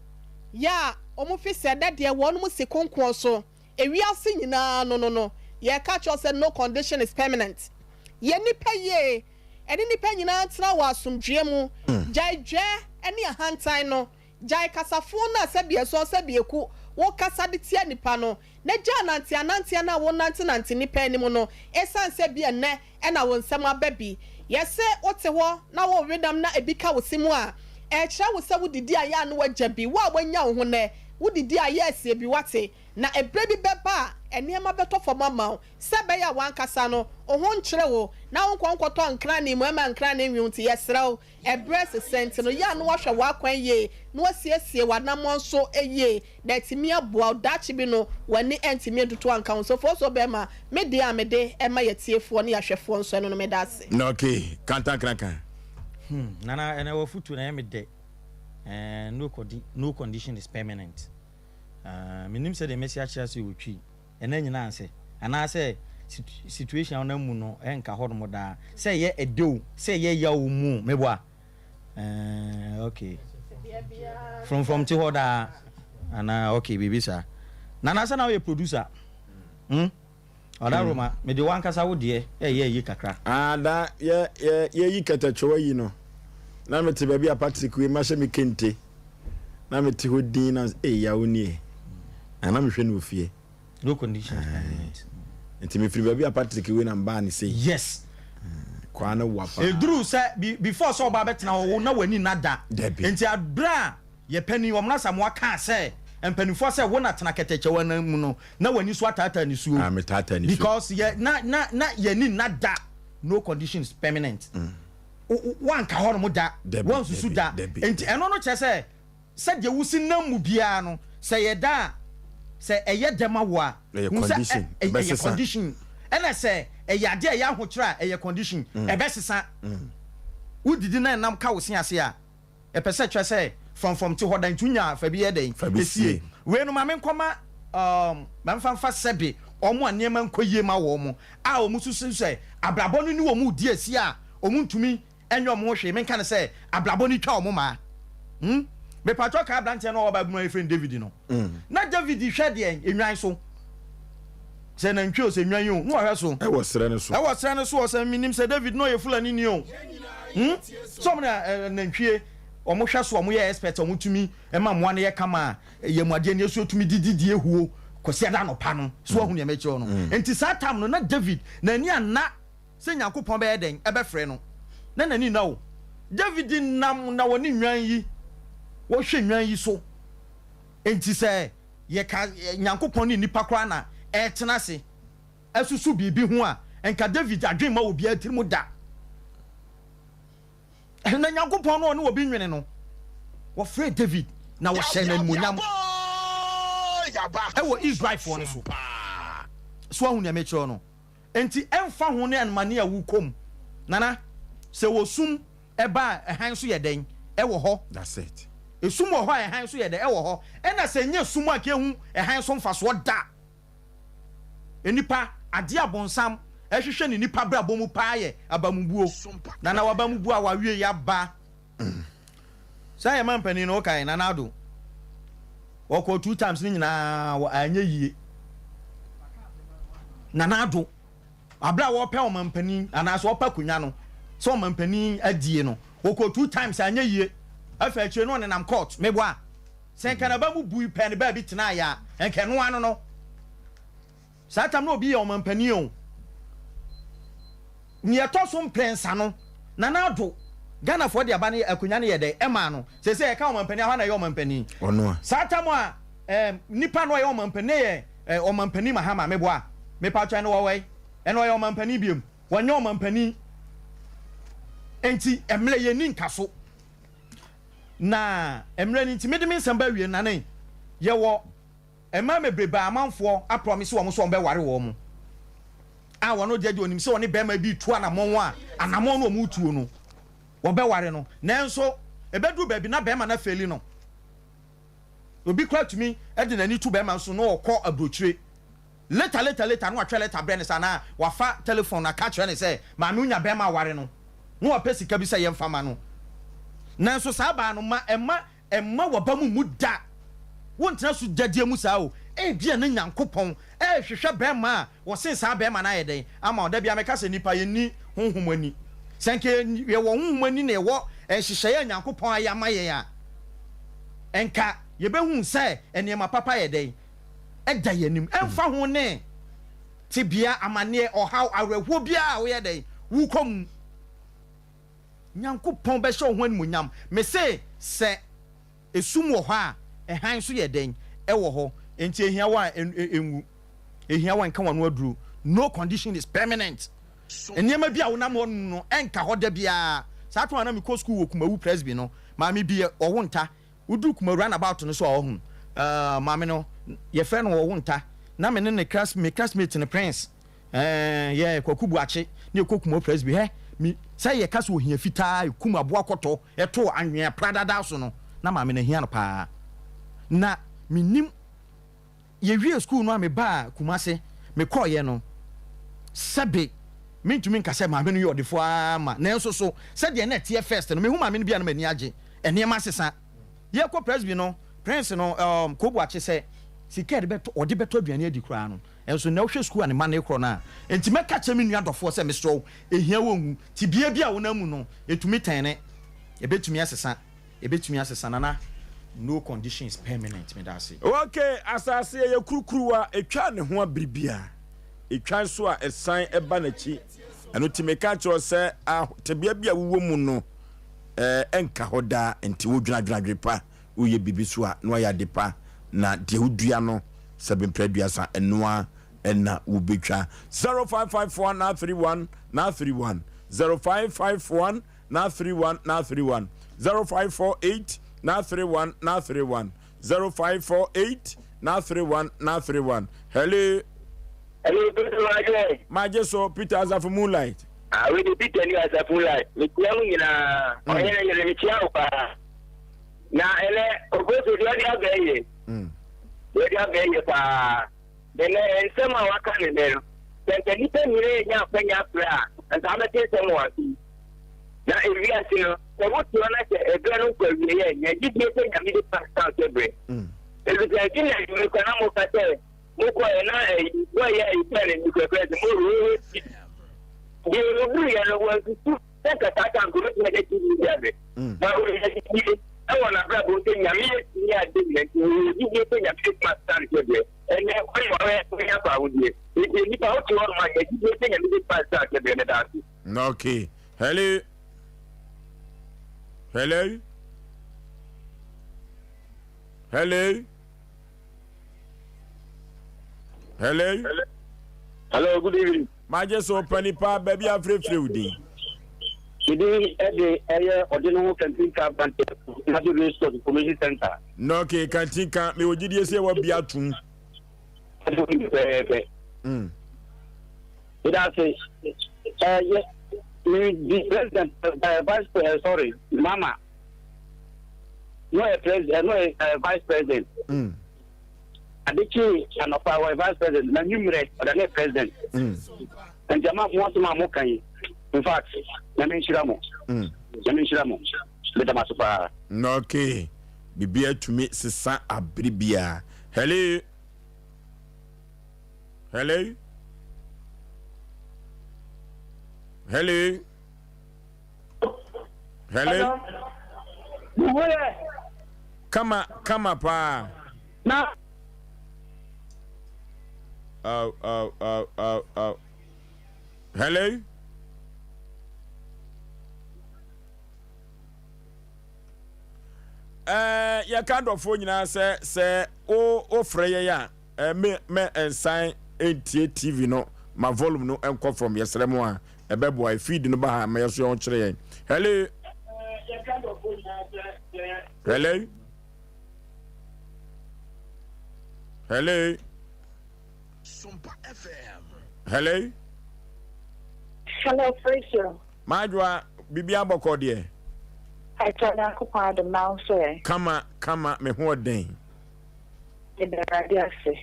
yɛ a wɔn fi sɛ ɛnnɛ deɛ wɔnom si konkoɔ so. Ewiase nyinaa no no no, yɛreka kyerɛ wo sɛ no condition is permanent. Yɛ nnipa yie, ɛne nnipa nyinaa ntena wɔ asomdwoeɛ mu. Gyae dwɛ ne ahantan no. Gyae kasafo no a sɛbi ɛsɔn sɛbi ɛku, wokasa de tia nnipa no. Na gyae nanteananteɛ no a wonantenante nnipa anim no, ɛsiane sɛ bi ɛnnɛ na wo nsam aba bi. Yɛse wote hɔ na worewe nam na ebi ka wo se mu a, ɛrekyerɛ wo sɛ wodidi a yɛ a na woagya bi. Wo a woanya wo ho nnɛ, wodidi a yɛ asie bi, woate? Na ɛberɛ bi bɛba a nneɛma bɛtɔ fam ama wo, sɛ ɛbɛyɛ a w'ankasa no, wo ho nkyere wo, na wonkɔ nkɔtɔ nkrane mu mma nkrane nwe wo nti, yɛsrɛ wo, ɛberɛ resesa nti no, yɛ a na woahwɛ w'akwan yie, na woasiesie w'anammɔn nso yie, na atumi aboa wo, daakye bi no, w'ani antumi antutu anka wo nso. Fosuo bɛrima, me deɛ a mede ma y'atiefoɔ ne y'ahwɛfoɔ nso, ɛno no, meda ase. Na okay, kantankrakan. Hmm, Nana, ɛnɛ w'afutuo no ɛyɛ me dɛ. Eh, no, no condition is permanent. Ah, mennim sɛdeɛ mɛsi akyerɛ ase wɔ Twi. Ɛnna nyinaa nsɛ. Anaasɛ situation a wonam mu no ɛnka hɔnom daa. Sɛ ɛyɛ ɛdɛ o, sɛ ɛyɛ yaw mu o, meboa? Eh, okay. Frɔmfrɔm te hɔ daa. Anaa, okay, biribi saa. Nana, sɛ na woyɛ producer. Hmm? Ɔda Roma, mede w'ankasa wo deɛ ɛyɛ ayi kakra. Ah, da yɛ yɛ yɛyi kɛtɛkyewa yi no, na mete baabi a Patrick wei mahyɛ me kente, na mete hɔ din na ee yawo nie, na na mehwɛ no wɔ fie. No conditions permanent. Nti mefiri baabi a Patrick wei na mbaa ne sei. Yes. Kwaa no wa paa. Eduru sɛ before sɛ ɔba abɛtena hɔ wo na w'ani nna da. Dabi. Nti aberɛ a Yɛ panin, Wɔn Asamoah kaa sɛ mpanimfoɔ sɛ wo na tena kɛtɛkyɛw anan mu no na w'ani so ataataa nisuo. Ah, me taataa nisuo. Because yɛ na na na yɛni nna da no conditions permanent. Mm. Wanka hɔ nom da, wansusu da. Nti ɛno no kyerɛ sɛ sɛdeɛ wosi nam mu biara no sɛ yɛ da a sɛ ɛyɛ dɛ ma wo a ɛyɛ condition ɛyɛ condition ɛna sɛ ɛyɛ adeɛ a ɛyɛ ahokyerɛ a ɛyɛ condition mm. ɛbɛsesa. Mm. Wodidi na ɛnam ka wo se ase a Ɛpɛ sɛ kyerɛ sɛ frɔmfrɔm te hɔ da nti wonya fa bi yɛ dɛn? Fa bi sie. Wei no ma menkɔma um, ma memfa mfa sɛbe wɔn a nneɛma nkɔ yie ma wɔn a wɔn susu sɛ abrabɔ no ne wɔn redi asi a wɔn ntumi nyɛ wɔn ho hwee. Menka no sɛ abrabɔ no twa wɔn maa. Hmm? Mepatwɔ kaa aberanteɛ no a ɔwɔ Bible mu a yɛfrɛ no David no. Na David hwɛ deɛn? Nnwan so. Sɛ nantwie o, sɛ nnwan o, na ɔhwɛ so. Ɛwɔ serɛ no so. Ɛwɔ serɛ no so, ɔsɛ menim sɛ David na ɔyɛ Fulani ni o. Hmm? Sɛ ɔmo na nantwie, ɔmo hwɛ so, ɔmo yɛ expert, ɔmo tumi ma mmoa no yɛ kama a, yamuadeɛ no asuo tumi didi di ehuo Kwasiada anɔpa no. So wahu nea mekyerɛ wo no? Nti saa tam no, na David n'ani anna sɛ Nyankopɔn bɛyɛ dɛn? Ɛbɛfrɛ no. Na n'ani nna o. David nam na wɔne nnwan yi, wɔhwɛ nnwan yi so. Enti sɛ yɛka Nyankopɔn ne nnipa koraa na ɛretena ase asusu biribi ho a, nka David adwene mma obiara tirim da. Na Nyankopɔn no a ɔne obi nwene no, wɔfrɛɛ David na wɔhyɛɛ no animuonyam wɔ Israelfoɔ no so. So ahu nea mekyerɛ no? Enti ɛmfa ho ne amane a wokɔ mu, Nana, sɛ osum ba a, hann nso yɛ dɛn? Ɛwɔ hɔ. That's it. Esum wɔ hɔ a, hann nso yɛ dɛn? Ɛwɔ hɔ. Ɛna sɛ ɛnyɛ sum a, anka yɛnhu hann so mfasoɔ da. Nnipa, adeɛ a bonsam hwehwɛ ne nnipa abrabɔ mu paa yɛ abamubuo. Nana w'abamubuo a w'awie yɛ aba. Saa yɛ mampanin no wokae Nana Addo ɔkɔɔ two times ne nyinaa wɔ anyɛ yie. Nana Addo abere a wɔpɛ ɔmampanin anaasɛ ɔpɛ akonnwa no sɛ ɔmampanin adie no ɔkɔɔ two times anyɛ yie. Afei akyire no ɔnenam court meboa. Sɛ nka n'aba mu bui pɛɛ ne baabi tenaeɛ a, nka ɛno ano no. Saa tam na obi yɛ ɔmampanin o. Nea ɛtɔ so mprɛnsa no, Nana Addo, Ghanafoɔ de aba no akonnwa no yɛ dɛn? Ɛmaa no. Seesei yɛka ɔmampanin a, hwan na ɛyɛ ɔmampanin? Ɔno a. Saa tam a ɛɛm nipa no a ɔyɛ ɔmampanin no yɛ ɛɛ ɔmampanin Mahama, meboa? Mepakyɛ ɛno ɔwɔ he? Ɛno ɔyɛ ɔmampanin biom? Wɔnyɛ ɔmampanin. Enti mmerɛ yɛnni nkaso. Na mmerɛ no nti mede me nsɛm ba awie nane yɛwɔ mmaa bebrebe a amanfoɔ aprɔmise wɔn sɛ wɔn bɛware wɔn a wɔn deɛ deɛ onim sɛ wɔne bɛrima bi retu anamɔn a anamɔn no wɔn retuo no wɔbɛware no nanso ɛbɛduru baabi na bɛrima no afeeli no obi koraa tumi de n'ani to bɛrima so na ɔkɔ aburokyire Later later later na watwerɛ letter abrɛ no sɛ anaa wafa telephone aka akyerɛ no sɛ maame wonya bɛɛma aware no na wapɛ sika bi sɛ yɛmfa ma no nanso saa baa no ma ɛma ɛmma waba mu mmu da wontena so gyadeɛ mu saa o ebia na Nyankopɔn ɛrehwehwɛ bɛɛma a wɔsen saa bɛɛma no ayɛ dɛn ama wo da biara meka sɛ nipa yɛnni honhom ani sɛ nka yɛwɔ honhom ani na yɛwɔ nhyehyɛeɛ a Nyankopɔn ayɛ ama yɛn a nka yɛbɛhu sɛ nneɛma papa yɛ dɛn da yɛn anim, ɛmfa ho ne tebea, amanneɛ, ɔhaw, awerɛhoɔ biara a woyɛ dɛn, wokɔ mu. Nyankopɔn bɛhyɛ wo ho animuonyam. Mese sɛ esum wɔ hɔ a, ɛhan nso yɛ dɛn? Ɛwɔ hɔ. Enti ehia wo a, ɛnwu. Ehia wo a, nka w'ano aduro. No condition is permanent. Nneɛma bi a wonam hɔ nom no, ɛnka hɔ da biara. Saa tɔn a na mekɔ sukuu wɔ Kumawu Presby no, maame bi, ɔwo nta. Wodu Kumawu round about no so a ɔhu eh, maame no yɛfrɛ no ɔwo nta na me ne ne class me classmate no Prince eh, yɛ Kwaku Buakye ne yɛkɔ Kumawu Presby hɛ me sɛ yɛka sɛ ohia fitaa ekum aboa kɔtɔ ɛto anwea pradada so no na maame no ahia no paa na menim Yɛwiee sukuu no a mebaa Kumase, mekɔeɛ no, sɛbe mentumi nka sɛ maame no yɛ ɔdefoɔ ara ma, nanso so sɛdeɛ na ɛteɛ first no, mehu maame no bi a na m'ani agye. Nneɛma asesa. Yɛrekɔ Presby no, Prince no, um, Koboakye sɛ sika a yɛde bɛtɔ, ɔde bɛtɔ aduane adi koraa no, nso nnɛ wohwɛ sukuu a ne mma no rekorɔ no a, enti mɛka akyerɛ me nua dɔfoɔ sɛ mesrɛ wo, ɛhia wo nwu. Tebea bi a wonam mu no, ɛtumi tɛne, ɛbɛtumi asesa. Ebetumi asesa nana no condition is permanent medase. Ok asase ɛyɛ kurukuruwa ɛtwa ne ho abere bia ɛtwa nso a ɛsan ɛba n'akyi ɛno ti meka kyerɛ wo sɛ ah, tebea bi a wowɔ mu no ɛnka hɔ daa nti wodwena dwena pa woyɛ biribi so a na wayɛ ade pa na deɛ wodua no sɛ bempere aduasa ɛnoa ɛna wobɛtwa 0551 931 931 0551 931 931 0548 931 931 0548 931 931 Hello. Hello, Peter Magye. Magye so Peter Asafo Moonlight. Ah, we de Peter ni Asafo Moonlight. Mekyia mu nyinaa. Mm. Ɔhene yere mekyia wo paa. Na ɛnɛ oboso deɛ ɔde abɛn yɛ. Mm. Deɛ ɔde abɛn yɛ paa. Ɛnɛ nsɛm a waka ne nɛ no, sɛ nka nnipa nyinaa nya akwanya afrɛ a, nka wobɛte nsɛm wɔ ase yi. Na ewiase no, sɛ wote hɔ na sɛ ɛberɛ no nkɔ awieɛ a, nya gyidie sɛ Nyame bɛtumi asesa wo hyɛberɛ. Ɛfiri sɛ ɛnti na anwummere koraa na moka sɛ mokɔɛ na ayi boy yi a yɛtua n'ani korakora sɛ morehoho ti. Deɛ ɔburuiɛ no, wansusu sɛ nka saa time nka ɔbɛtumi agya TV bi ahwɛ. Na ɔnya gyidie ɛwɔ n'abrabɔ mu sɛ Nyame atumi ade nyina nti ɔwɔ gyidie sɛ Nyame bɛtumi asesa no hyɛberɛ. Ɛnɛ ɔne ɔyɛ ɔnya fawodeɛ. Nti nnipa wote hɔ nom a nya gyidie sɛ Nyame bɛtumi asesa wo hyɛberɛ. Meda ase. Okay. Hello. Hello. Hello. Hello. Hello, good evening. Magye so pani pa baabi afrɛfrɛ wo din. Mede ɛde ɛyɛ ɔde ne ho kantinka aberante National Resource Information Center. Na okay, kantinka mewɔ gyidie sɛ wɔ bi atom. Pɛpɛɛpɛ. Meda ase. Eh, yɛ, me di president, eh, vice, eh, sorry, mama. No yɛ president, eh, no yɛ eh, vice president. Mm. Ade kye anɔpa wɔyɛ vice president, na nwummerɛ ɔda ne president. Mm. Nti ama mo asɛm a moka yi, in fact, Nyame nhyira mo. Mm. Nyame nhyira mo. Meda mo ase paa. Okay. Biribi atumi sesa abere biara. Hello. Hello? Hello? Hello? Hello? Kama, kama paa. Na. Oh, oh, oh, oh, oh. Hello? Eh, yɛka dɔfoɔ nyinaa sɛ sɛ wofrɛ yɛn a Eh me mɛ nsan ntie TV no ma volume no nkɔ fam yɛsrɛ mo a ɛbɛboa yɛ feed no ba ha ma yɛso yɛn ho kyerɛ yɛn hello hello hello hello Hello, Fraser. Madwoa, biribi abɔkɔ deɛ. Ɛtɔ Nyankopɔn adom na wo nso ɛ? Kama kama me ho ɔden. Meda Awurade ase.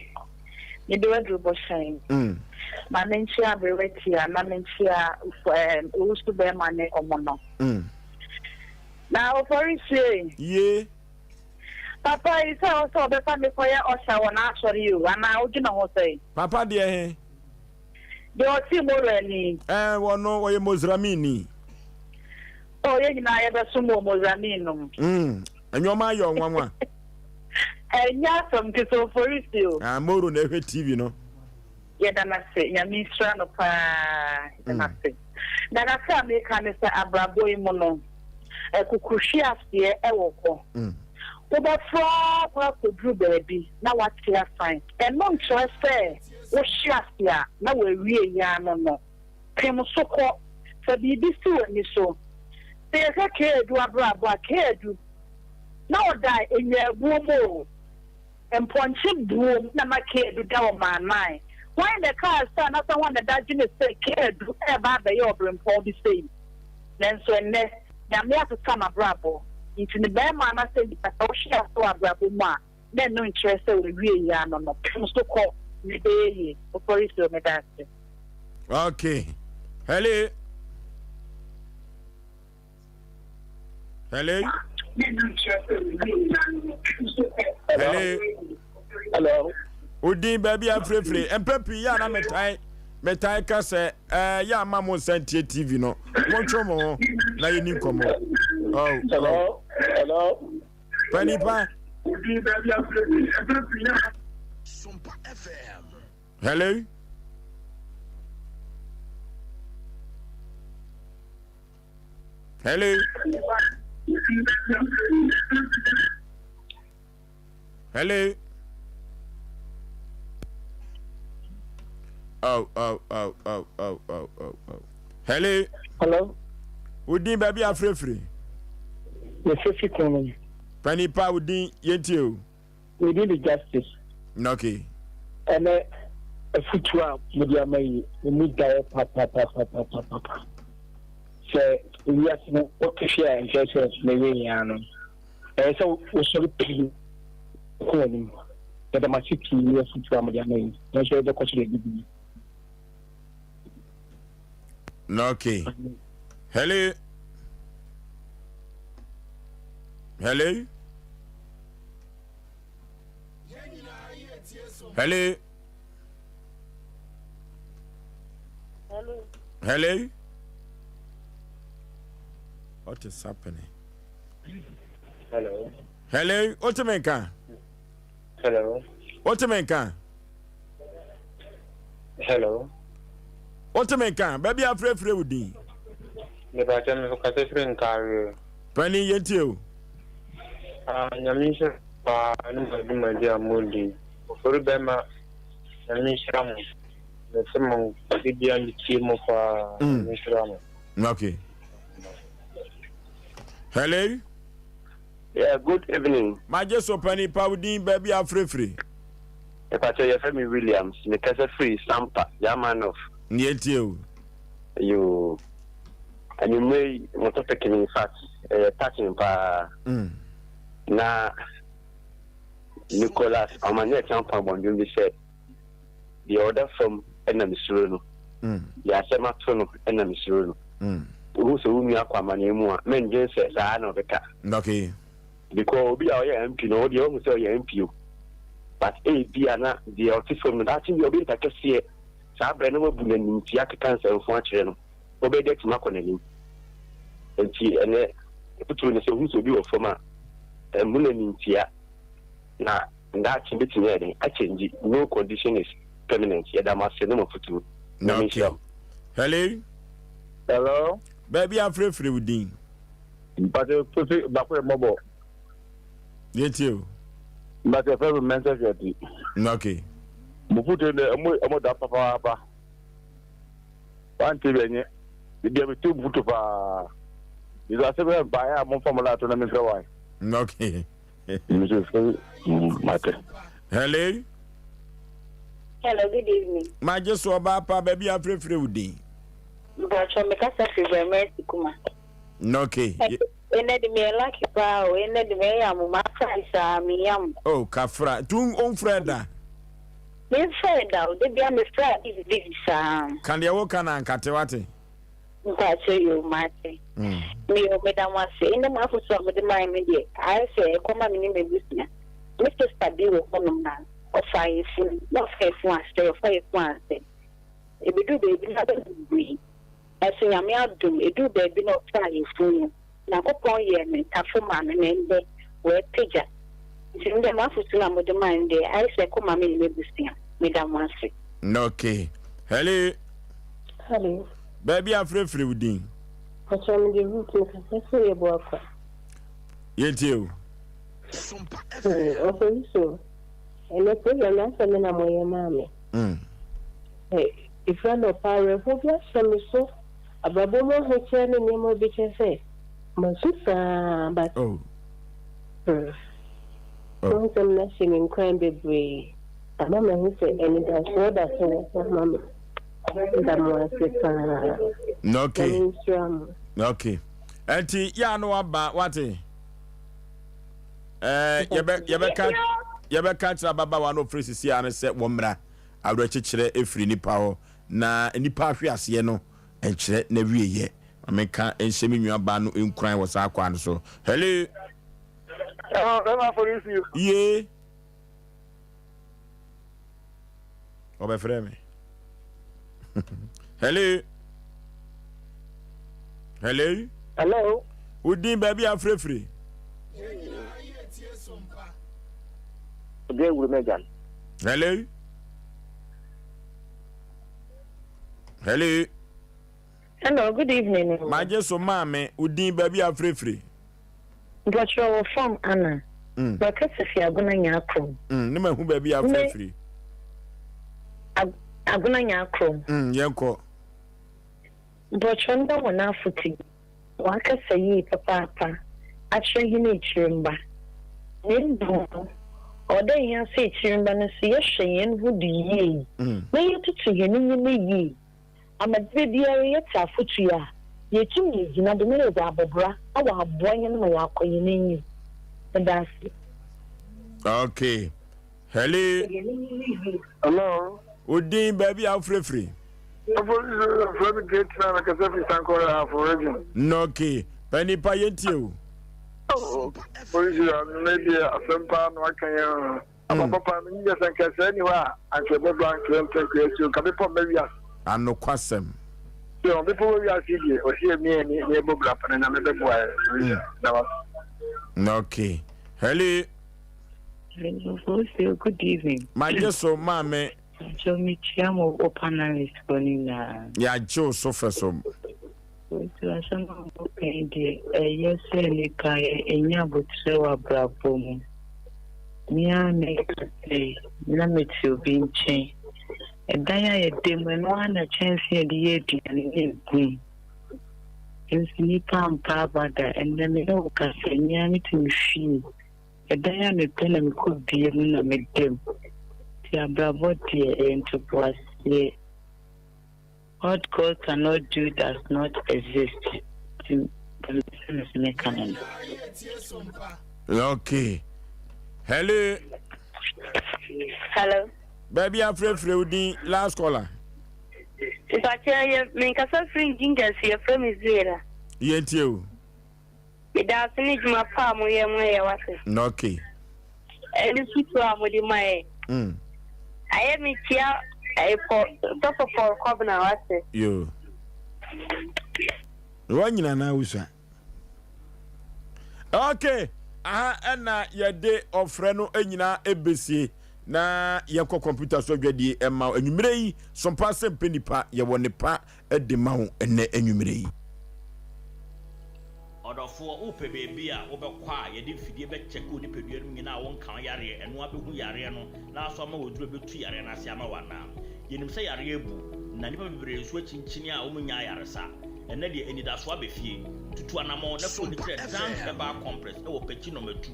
Mede w'aduru bɔ hyɛn. Ma menkyea aberewa tia na menkyea owusu bɛrima ne ɔmo no. Na Ofori sie. Ye. Papa yi sɛ ɔsɛ ɔbɛfa me kɔyɛ ɔsha wɔ n'asɔre yi o anaa wodwene ho sɛn? Papa deɛ he? Deɛ ɔte Morani. Ɛɛ, wɔno wɔyɛ Mozramini. Oh, yɛn nyinaa yɛbɛsom wɔ Mozambique nom. Mm, nneɛma ayɛ ɔnwanwa. Ɛnyɛ asɛm ketewa Oforisi o. Ah, Moro na ɛhwɛ TV no. Yɛda no ase, Nyame nhyira no paa, yɛda no ase. Na kakra a meka ne sɛ abrabɔ yi mu no, akukuhweaseɛ wɔ hɔ. Wobɛforo ara kɔ akɔduru baabi na woate asan. Ɛno nkyerɛ sɛ wohwe ase a na w'awieeɛ ano no. Pem so kɔ. Fa biribi si w'ani so. Sɛ yɛhwɛ Kadu abrabɔ a, Kadu, na ɔda nnwaabuo mu o, mpɔnkye buom na na Kadu da ɔmaanan. Hwan na ɛkaa sɛ anaasɛ hwan na ɛda dwene sɛ Kadu reba abɛyɛ ɔberempɔn bi sei? Nanso ɛnnɛ, Nyame asesa n'abrabɔ. Nti no barima anaasɛ nipa, sɛ wohwe ase wɔ abrabɔ mu a, na ɛno nkyerɛ sɛ w'awiei ano no. Pem so kɔ, na ɛbɛyɛ yie. Oforisuo, meda ase. Okay. Hello. Hello. Hello. Hello. Odin baabi afirefire mpɛ pii yɛ a na metae metae ka sɛ ɛɛ yɛ ama mo nsa ntie TV no montwe mo ho na yɛni nkɔmmɔ. Oh, Hello. oh. Hello. Panipa. Odin baabi afirefire mpɛ pii yɛ a. Hello. Hello. Hello. Oh, oh, oh, oh, oh, oh, oh, oh. Hello. Hello. Wodin baabi afirefire. Yɛfɛ fi kɔn mu. Panipa wodin yɛntie o. Me din de Justice. Okay. Ɛnɛ afutuo a mode ama yi emu da hɔ papapapapapa. Sɛ wiase no wote hwɛ a nkyerɛ sɛ na ɛyɛ yɛn ano. Ɛyɛ sɛ wosɔre pii kɔ w'anim. Yɛda mo ase pii ne afutuo a mode ama yi. Nanso yɛbɛkɔ so de adi bi. Okay. Hello. Hello. Hello. Hello. Hello. What is happening? Hello. Hello. What you mean? Hello. What you mean? Hello. Wote me nka? Baabi a frɛfrɛ wo din. Mepakyɛ me kasa firi Nkareɛ. Panin yɛntie o. Ah, Nyame nhyira paa ne mo adwumadi a modi. Ofori bɛma Nyame nhyira mo. Mete mo nka bia metie mo paa. Nyame nhyira mo. Okay. Hello. Yeah, good evening. Magye so panin pa wo din baabi a frɛfrɛ. Mepakyɛ yɛfrɛ me Williams, mekasa firi Sampa, German North. Yɛntie o. Yoo. Anwummerɛ yi mo topic no in fact ɛyɛ touching paa. Na Nicholas Ɔmanyɛ Acheampong bɔ ndwom bi sɛ deɛ ɔda fam na mesuro no, deɛ asɛm ato no na mesuro no. Wohu sɛ wo nua akɔ amaneɛ mu a, mendwen sɛ saa na ɔbɛka. Okay. Because obi a ɔyɛ MP no, ɔdeɛ wahu sɛ ɔyɛ MP o. But ebia na deɛ ɔte fam no, daakye bi ɔbɛyɛ nipa kɛseɛ. Saa berɛ no wabu no animtia akeka nsɛmfo akyerɛ no, ɔbɛyɛ dɛ atumi akɔ n'anim. Enti ɛnɛ, afotuo ne sɛ wohu sɛ obi wɔ fam a, mmu no animtia na daakye bɛtumi ayɛ dɛn akyɛngyi. No condition is permanent. Yɛda mo ase ne mo afotuo. Nyame nhyira mo. Hello. Hello. Baabi afrɛfrɛ wo din. Mpatsɛ kofi baako yɛ mɔbɔ. Yɛtie o. Mpatsɛ fɛ mi mɛnsa hwɛ Ok. Mo foto dɛ ɔmo ɔmo da papaapa. Wante bɛ nye. Bibia mi tu mo foto paa. Nso ase bɛ mpa ayɛ a mo nfa mo laato na mi nfrɛ wan. Ok. Nso fɛ mate. Hello. Hello, good evening. Magye so ɔbaa pa baabi afrɛfrɛ wo din. Mpatsɔ mekasa firi Brɛmɛsi Kuma. Ok. Enɛ de meyɛ lucky paa o, enɛ de meyɛ yam o, mafra saa me yam. Oh kafra, nti wo nfrɛ da? Me nfrɛ da o, da bia me frɛ a busy busy saa. Ka deɛ wo ka na ankate wate. Mpakyɛ yoo mate. Me yoo meda mo ase, enɛ mo afotuo a mode mae me deɛ ayɛ sɛ ɛkɔ ma me ne m'abusua. Me sister bi wɔ hɔ nom na ɔfa yafunu, na ɔfa yafunu asɛe, ɔfa yafunu asɛe. Ebeduu baabi na ɔwui. Nanso Nyame adom, eduu baabi na ɔfaa yafunu no, Nyankopɔn yɛɛ me ntafo maa me na ndɛ oepegya. Ntsi ndɛ m'afotu no a modze mae no deɛ, ayɛ sɛ ɛkɔ ma me ne m'ebusua. Meda mo ase. Ok. Hello. Hello. Baabi a frɛfrɛ wo din. Ɔkyerɛ me de Ruth mekasa firi Abuakwa. Yɛntie o. Ɔsɔre so ɛnɛ program no asɛ me na moyɛ maa me. Ɛfiri anɔpa awerɛhoɔ bi ahyɛ me so, abrabɔ mu ahokyerɛ ne nneɛma bi kyerɛ sɛ masu saa but oh. hmm. Oh. Wo nsɛm no ahyɛ me nkuran bebree ama mahu sɛ anidasoɔ da so wɔ hɔ ma me. Da mo ase paa. Okay. Nyame nhyira mo. Okay. Ɛnti yɛ ano aba wate. Ɛɛ yɛbɛ yɛbɛka yɛbɛka kyerɛ ababaawa no ofiri sisi ano sɛ wɔmmra. Awerɛkyekyerɛ firi nnipa hɔ, na nnipa ahweaseɛ no nkyerɛ n'awieɛ. Ma menka nhyɛ me nua baa no nkuran wɔ saa kwan no so. Hello. Hello, bɛma polisi. Yee. Ɔbɛfrɛ me. Hello. Hello. Hello. Wodin baabi afirafiri. Obi awuru m'agya. Hello. Hello. Hello, good evening. Magye so maame, wo din baabi a frɛfiri. Mpɔkyerɛ wɔ fam ana. Mm. Makasa fi Agona Nyaakrom. Mm, ne mahu baabi a frɛfiri. Agona Nyaakrom. Mm, yɛnkɔ. Mpɔkyerɛ nda wɔn afotu. Ɔakasa yie papaapa akyerɛ hɛn ekyirmba. Na mbom no, ɔwɔ dɛ hɛn so ekyirmba no so yɛhwɛ hɛnho do yie na yɛtoto hɛn ndzɛmba yie ama ber biara yɛtse afotu yi a, yeetum yeegyina do na yɛdze abɔ bra na wɔaboa hɛn ma yɛakɔ hɛn enyim. Meda ase. Okay. Hello. Hello. Wo din baabi a wofrɛfiri? Frɛ me Great na mekasa firi Sankore Ahafo region. Okay. Pɛ nipa yɛntie o. Oh, polisi me deɛ asɛm paa na waka yɛn. Aba papa me nyɛ sɛ nka sɛ ni hɔ a anka ɛbɛba anka ɛmpɛ nka ɛsi nka bepɔ mma wiase. Anokwasɛm. Sɛ wɔn bepɔ wɔ wiase deɛ ɔsi yɛ mmiɛ ni na ɛbɔ bra pa na nyame bɛboa yɛ. Okay. Hello. Hello, good evening. Magye so maame. Nkyɛn mekyia mo wɔ panelist fo no nyinaa. Yɛagye wo so fɛ so. Nti asɛm a moka yi deɛ ɛyɛ sɛ nipa ɛnya aboterɛ wɔ abrabɔ mu. Me ara meka sɛ na mete obi nkyɛn. Ɛdan a yɛda mu ɛno ara na kyɛnse a yɛde yɛ aduane no egu mu. Nso nipa ampa aba da. Ɛnnɛ me ne wo kasa yi, me ara mete me fie. Ɛdan a mepɛ na mekɔ bie mu na meda mu. Nti abrabɔ deɛ ɛyɛ ntoboaseɛ. What God cannot do does not exist. Nti deɛ mepɛ sɛ me nso meka no no. Okay. Hello. Hello. Baabi afrɛfrɛ wo din last caller. Mpakyɛ yɛ menkasa firi Ngingas yɛfrɛ me Zuela. Yɛntie o. Meda ase ne dwuma pa a moyɛ ma yɛ wase. Okay. Ɛne futuo a mode ma yɛ. Ayɛ me kyia ɛpɔ sɔfo Paul Kɔbena wase. Yo. Wanyina na wusua. Okay. Aha ɛna yɛde ɔfrɛ no nyinaa ɛbɛsie na yɛnkɔ kɔmputa so adwadie ɛma anwummerɛ yi sompa sɛ mpɛ nipa yɛwɔ nepa de ma wo ɛnnɛ anwummerɛ yi. Ɔdɔfoɔ, wopɛ baabi a wobɛkɔ a yɛde mfidie bɛkyɛke wo nipadua no mu nyinaa a wonka wo yareɛ, ɛno ara bɛhu yareɛ no na aso ama wo aduro a ɛbɛtu yareɛ no ase ama wo anaa? Yɛnim sɛ yareɛ abu, na nnipa bebree nso akyinkyini a wɔnnya ayaresa. Ɛnnɛ deɛ, anidasoɔ aba fie. Tutu anammɔn na kɔ ani kyerɛ Dank Herbal Complex wɔ Pekyi Nɔma 2.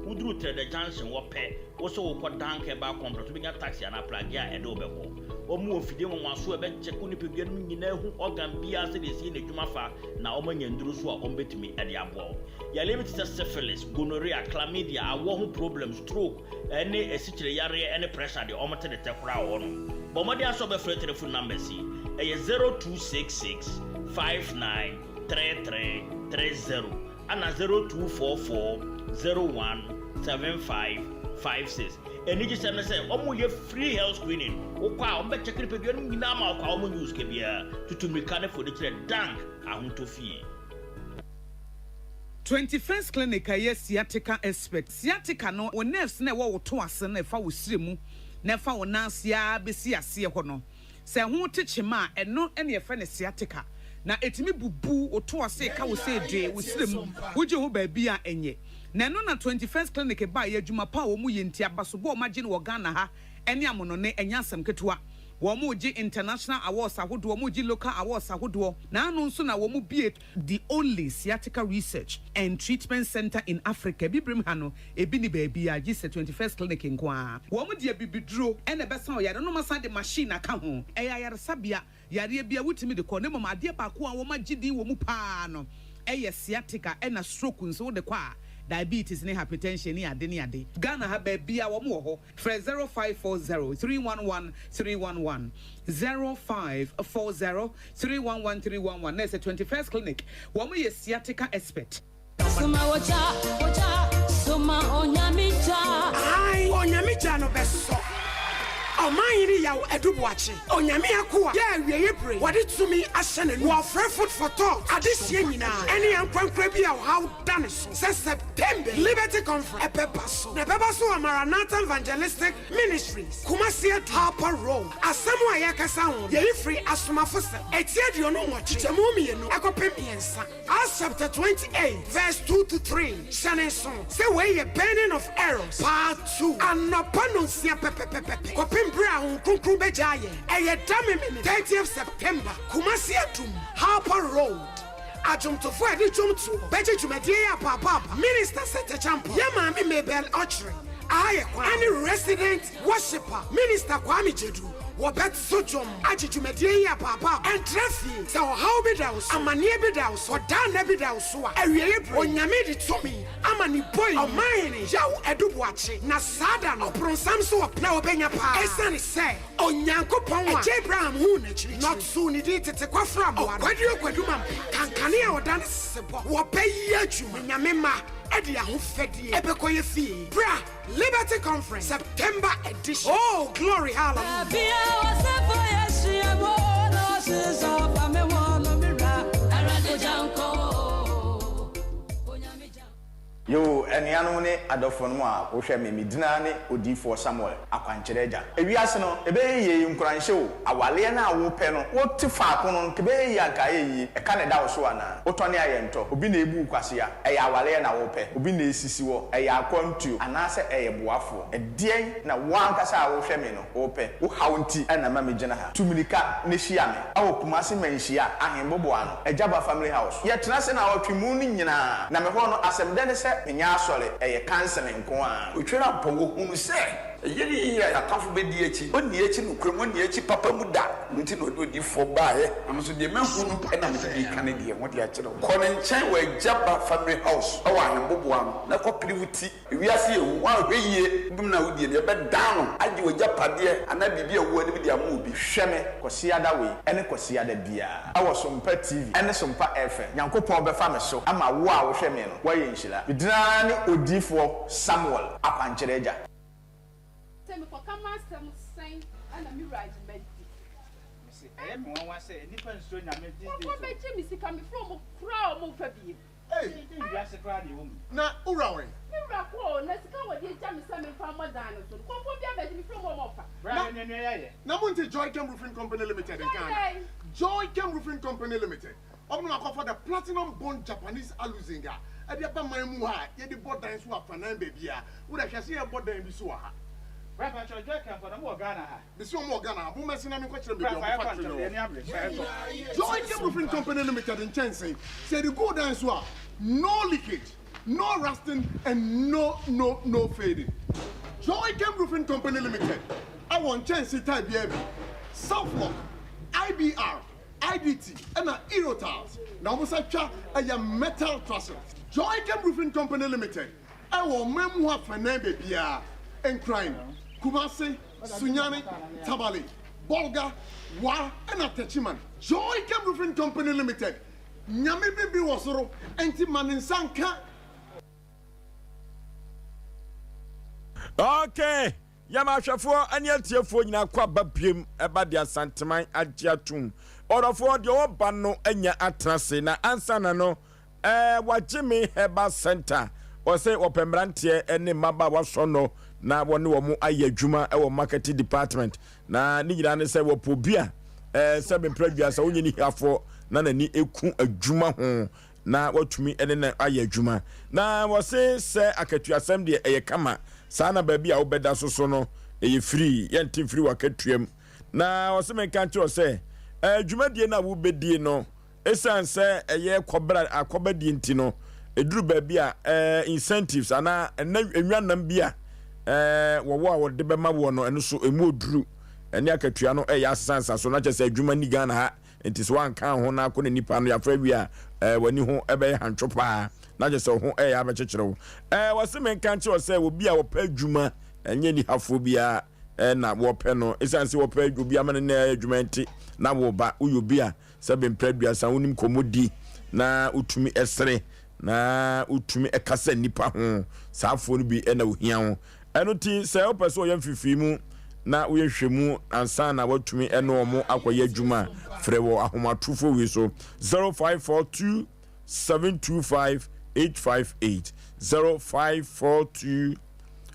Woduru Trɛdɛ Junction hɔ pɛ, wo sɛ wokɔ Dank Herbal Complex, wobɛnya taxi anaa pragea a ɛde wo bɛkɔ. Wɔn wɔ mfidie nwanwaso a ɛbɛkyɛke wo nipadua no mu nyinaa ahu organ biara sɛdeɛ ɛsi yɛ n'adwuma fa na wɔanya nnuro nso a wɔbɛtumi de aboa wo. Yareɛ bi te sɛ syphilis, gonorrhea, chlamydia, awɔ ho problem, stroke, ne asikyire yareɛ ne pressure deɛ wɔte de tɛ koraa wɔ hɔnom. Bɔ mmɔden ara sɛ wobɛfrɛ telephone numbers yi, ɛyɛ 0266 59 33 30 ɛna 0244 01 75 56. Anigyesɛm ne sɛ wɔyɛ free health screening. Wokɔ a, wɔbɛkyɛke nipadua no mu nyinaa ma wokɔ a wɔnnye wo sika biara. Tutu mmirika ne fo de kyerɛ Dank Ahotɔ Fie. 21st Clinic a ɛyɛ sciatica expert. Sciatica no, wo nerves no a ɛwɔ wo to ase no a ɛfa wo srɛ mu na ɛfa wo nan ase ara bɛsi aseɛ hɔ no, sɛ ɛho te kyema a, ɛno na yɛfrɛ no sciatica. Na ɛtumi bubu wo to ase ka wo sɛ dwee wo srɛ mu, wogye ho baabi a ɛnyɛ. Na ɛno na 21st Clinic baeɛ, adwuma pa a wɔn yɛ nti, abasobɔ a wɔn agye no wɔ Ghana ha ne amonone, ɛnyɛ asɛm ketewa. Wɔn regye international awards ahodoɔ, wɔn regye local awards ahodoɔ, na ano nso na wɔn bue the only sciatica research and treatment centre in Africa, Abibirem ha no, ebi nni baabiara gye sɛ 21st Clinic nko ara. Wɔn de abibiduro na ɛbɛsa ɔyare no, na wɔasan de machine aka ho. Ɛyɛ ayaresabea Yareɛ biara wotumi de kɔ na mmom adeɛ baako a wɔagye din wɔ mu pa ara no yɛ sciatica ɛna stroke nso wode kɔ a diabetes ne hypertension ne ade ne ade. Ghana ha baabiara wɔn wɔ hɔ frɛ 0540 311 311 0540 311 311 na ɛsɛ 21st clinic wɔn yɛ sciatica expert. Soma ogya, ogya, soma Onyame gya. Ae, Onyame gya no bɛsɔ. Ɔmanhene Yaw Adu Boakye, Onyame akoa yɛ awieɛ bere wɔde tumi ahyɛ n'anum. Wɔfrɛ Food for Thought adehyeɛ nyinaa ɛne ankorankora bi a ɔhaw da ne so sɛ September yi Liberty Conference ɛbɛba so na ɛbɛba so wɔ Maranatha Evangelistic Ministries, Kumasi Adu, Harper Road. Asɛm a yɛrekasa ho no yɛyi firi Asomafosɛm, eti 28, kyekyɛmu mmienu kɔpem mmiɛnsa. Acts chapter 28 verse 2 to 3, Hyɛ no nsow sɛ wei yɛ Burning of Errors Part 2, anɔpa nnɔnsia pɛpɛpɛpɛ kɔpem bere a Honhom Kronkron begyaa yɛn. Ɛyɛ da Memene, 30th September, Kumasi Adum, Harper Road. Adwomtofo a yɛde dwom toɔ bɛgye dwumadie yi apaapaapa, Minister Seth Acheampong, yɛn maame Mabel Ɔkyere, Aha Yɛ Kwan, ɛne Resident Worshipper Minister Kwame Gyedu wɔbɛto dwom agye dwumadie yi apaapa. Ɛntra fie sɛ ɔhaw bi da wo so, amaneɛ bi da wo so, ɔdaa nna bi da wo so a, awieɛ berɛ Onyame de tumi ama ne boi Ɔmanhene Yaw Adu Boakye na saa da no ɔbronsam so ɔpɛ na ɔbɛnya paa ɛsiane sɛ Onyankopɔn a Agya Abraham huu n'akyirikyiri na ɔtoo ne din tete kwafra mmoa no Ɔkwaduro Kwadu Mampɛ kankane a ɔda ne sesebɔ wɔbɛyɛ adwuma Nyame mma de ahofadie ɛbɛkɔ yɛ fie. Bra! Liberty Conference September edition Oh glory hallelujah. Yoo, anuanom ne adɔfonom a wohwɛ me, me din ara ne Odiyifoɔ Samuel, Akwankyerɛ Agya. Ewiase no, ɛbɛyɛ yie, nkuranhyɛ o, awaleɛ no a wopɛ no, wote faako no, nka ɛbɛyɛ yie a nka ayɛ yie, ɛka na ɛda wo so anaa? Wotɔne a yɛntɔ, obi na ebu wo kwasea, ɛyɛ awaleɛ na wopɛ, obi na esisi wɔ, ɛyɛ akwantuo, anaasɛ ɛyɛ boafoɔ? Ɛdeɛn na wo ankasa a wohwɛ me no wopɛ? Wo haw nti na ɛma megyina ha. Tu mirika na hyia me wɔ Kumasi Manhyia Ahenboboano, Agyaba Family House. Yɛtena ase naawɔtwe mu no nyinaa, na me hɔ no asɛm dɛ ne sɛ menyɛ asɔre, ɛyɛ counseling nko ara. Otwerampɔn, wɔhunu sɛ. Ɛyɛ ne yiye a yɛn atamfo bɛdi akyi. Ɔnni akyi nokorɛ mu, ɔnni akyi papa mu da. Ɛno nti na ɔde odiyifoɔ baeɛ. Na me nso deɛ mahu no na mede reka ne deɛ ho de akyerɛ wo. Kɔ ne nkyɛn wɔ Agya Ba Family House wɔ Ahemboboa ano na kɔpere wo ti. Ewiase yɛ hu, woanhwɛ yie bem na wodie no, yɛbɛdan no agye w'agyapadeɛ anaa biribi a ɛwɔ w'anim de ama obi. Hwɛ me Kwasiada wei ne Kwasiada biara wɔ Sompa TV ne Sompa FM. Nyankopɔn bɛfa me so ama wo a wohwɛ me no woayɛ nhyira. Me din ara ne Odiyifoɔ Samuel Akwankyerɛ Agya. Sɛ mekɔka m'asɛm sɛn na me wura agye madi. Mese ɛyɛ me nwanwa sɛ nnipa nsuro Nyame these days o. Nkurɔfoɔ bɛgye me sika mefrɛ wɔn koraa a wɔn mfa biem. Ei wiase koraa na ɛwɔ mu yi. Na wo wura wɛn? Me wura kɔ o, na sika a wɔde agya me sɛ memfa mmɔ dan no so no, nkurɔfoɔ bi abɛgye mefrɛ wɔn a wɔmfa. Bra yɛ nea nua yɛayɛ. Na monte Joychem Roofing Company Limited nka ana? Joychem Roofing Company Limited, wɔn na wɔakɔfa the Platinum Bond Japanese Aluzinc a ɛde aba man mu ha a yɛde bɔ dan so afanan baabiara. Wo deɛ hwɛ sɛ yɛbɔ dan bi so wɔ ha. Bra pakyɛw Joychem fo no wɔn wɔ Ghana ha? Mese wɔn wɔ Ghana ha, mommɛse na menkɔkyerɛ baabi a wɔn factory no wɔ. Joychem Roofing Company Limited nkyɛnsee, sɛ yɛde gu wo dan so a, no leakage, no rusting and no no no fading. Joychem Roofing Company Limited wɔ nkyɛnsee type biara bi, Southlock, IBR, IDT ɛna Eurotiles na wɔn nsa twa ɛyɛ metal trusses. Joychem Roofing Company Limited ɛwɔ ɔman mu hɔ afanan baabiara, Nkran, Kumasi, Sunyani, Tamale, Bolga, Wa ɛna Techiman. Joychem Roofing Company Limited, Nyame biribi wɔ soro nti ma ne nsa nka. Okay, yɛma ahwɛfoɔ ne atiefoɔ nyinaa kɔ aba biem ɛba de Asanteman agye atom. Ɔdɔfoɔ deɛ ɔba no anya atena ase na ansa na no Ɛɛ wagye me herbal center. Ɔse wɔpɛ mmeranteɛ ne mmabaawa sɔnnɔ na wɔne wɔn ayɛ adwuma wɔ marketing department. Na ne nyinaa ne sɛ wɔpɛ obi a ɛɛ sɛ mempere aduasa ɔnyɛ ne hiafoɔ na n'ani ku adwuma ho na watumi ne no ayɛ adwuma. Na wɔse sɛ akatuasɛm deɛ ɛyɛ kama saa na baabi a wobɛda so so no ɛyɛ free yɛnte mfiri w'akatua mu. Na ɔse menka nkyerɛ wo sɛ ɛɛ dwumadie no a wobɛdie no Esiane sɛ ɛyɛ kɔbra akɔbadie nti no, ɛduru baabi a eh, incentives anaa ɛnna nnwannam bi a eh, wɔwɔ a wɔde bɛma woɔ no, ɛno so ɛmu oduru ɛne akatua no ɛyɛ asesa nsa so na kyerɛ sɛ adwuma ni Ghana ha nti sɛ woanka ho na akɔ ne nipa no yɛafa awie a eh, w'ani ho ɛbɛyɛ hantwo paa na kyerɛ sɛ wo ho ɛyɛ abɛkyekyere wo. Eh, wɔse menka nkyerɛ wo sɛ obi a wɔpɛ adwuma ɛnyɛ nihafoɔ biara eh, na wɔpɛ no ɛsiane sɛ wɔpɛ obi ama no ne adwuma nti na woba woyɛ obi a Sɛ bere mprɛ aduasa wonim nkɔmmɔdi na wotumi sere na wotumi kasa nnipa ho, saa afoɔ no bi na ohia wo. Ɛno nti sɛ wopɛ sɛ ɔyɛ mfifii mu na woyɛ nhwehwɛmu ansa na woatumi ne wɔn akɔyɛ adwuma a, frɛ wɔ ahomatorofoɔ wei so, 0542 725 858, 0542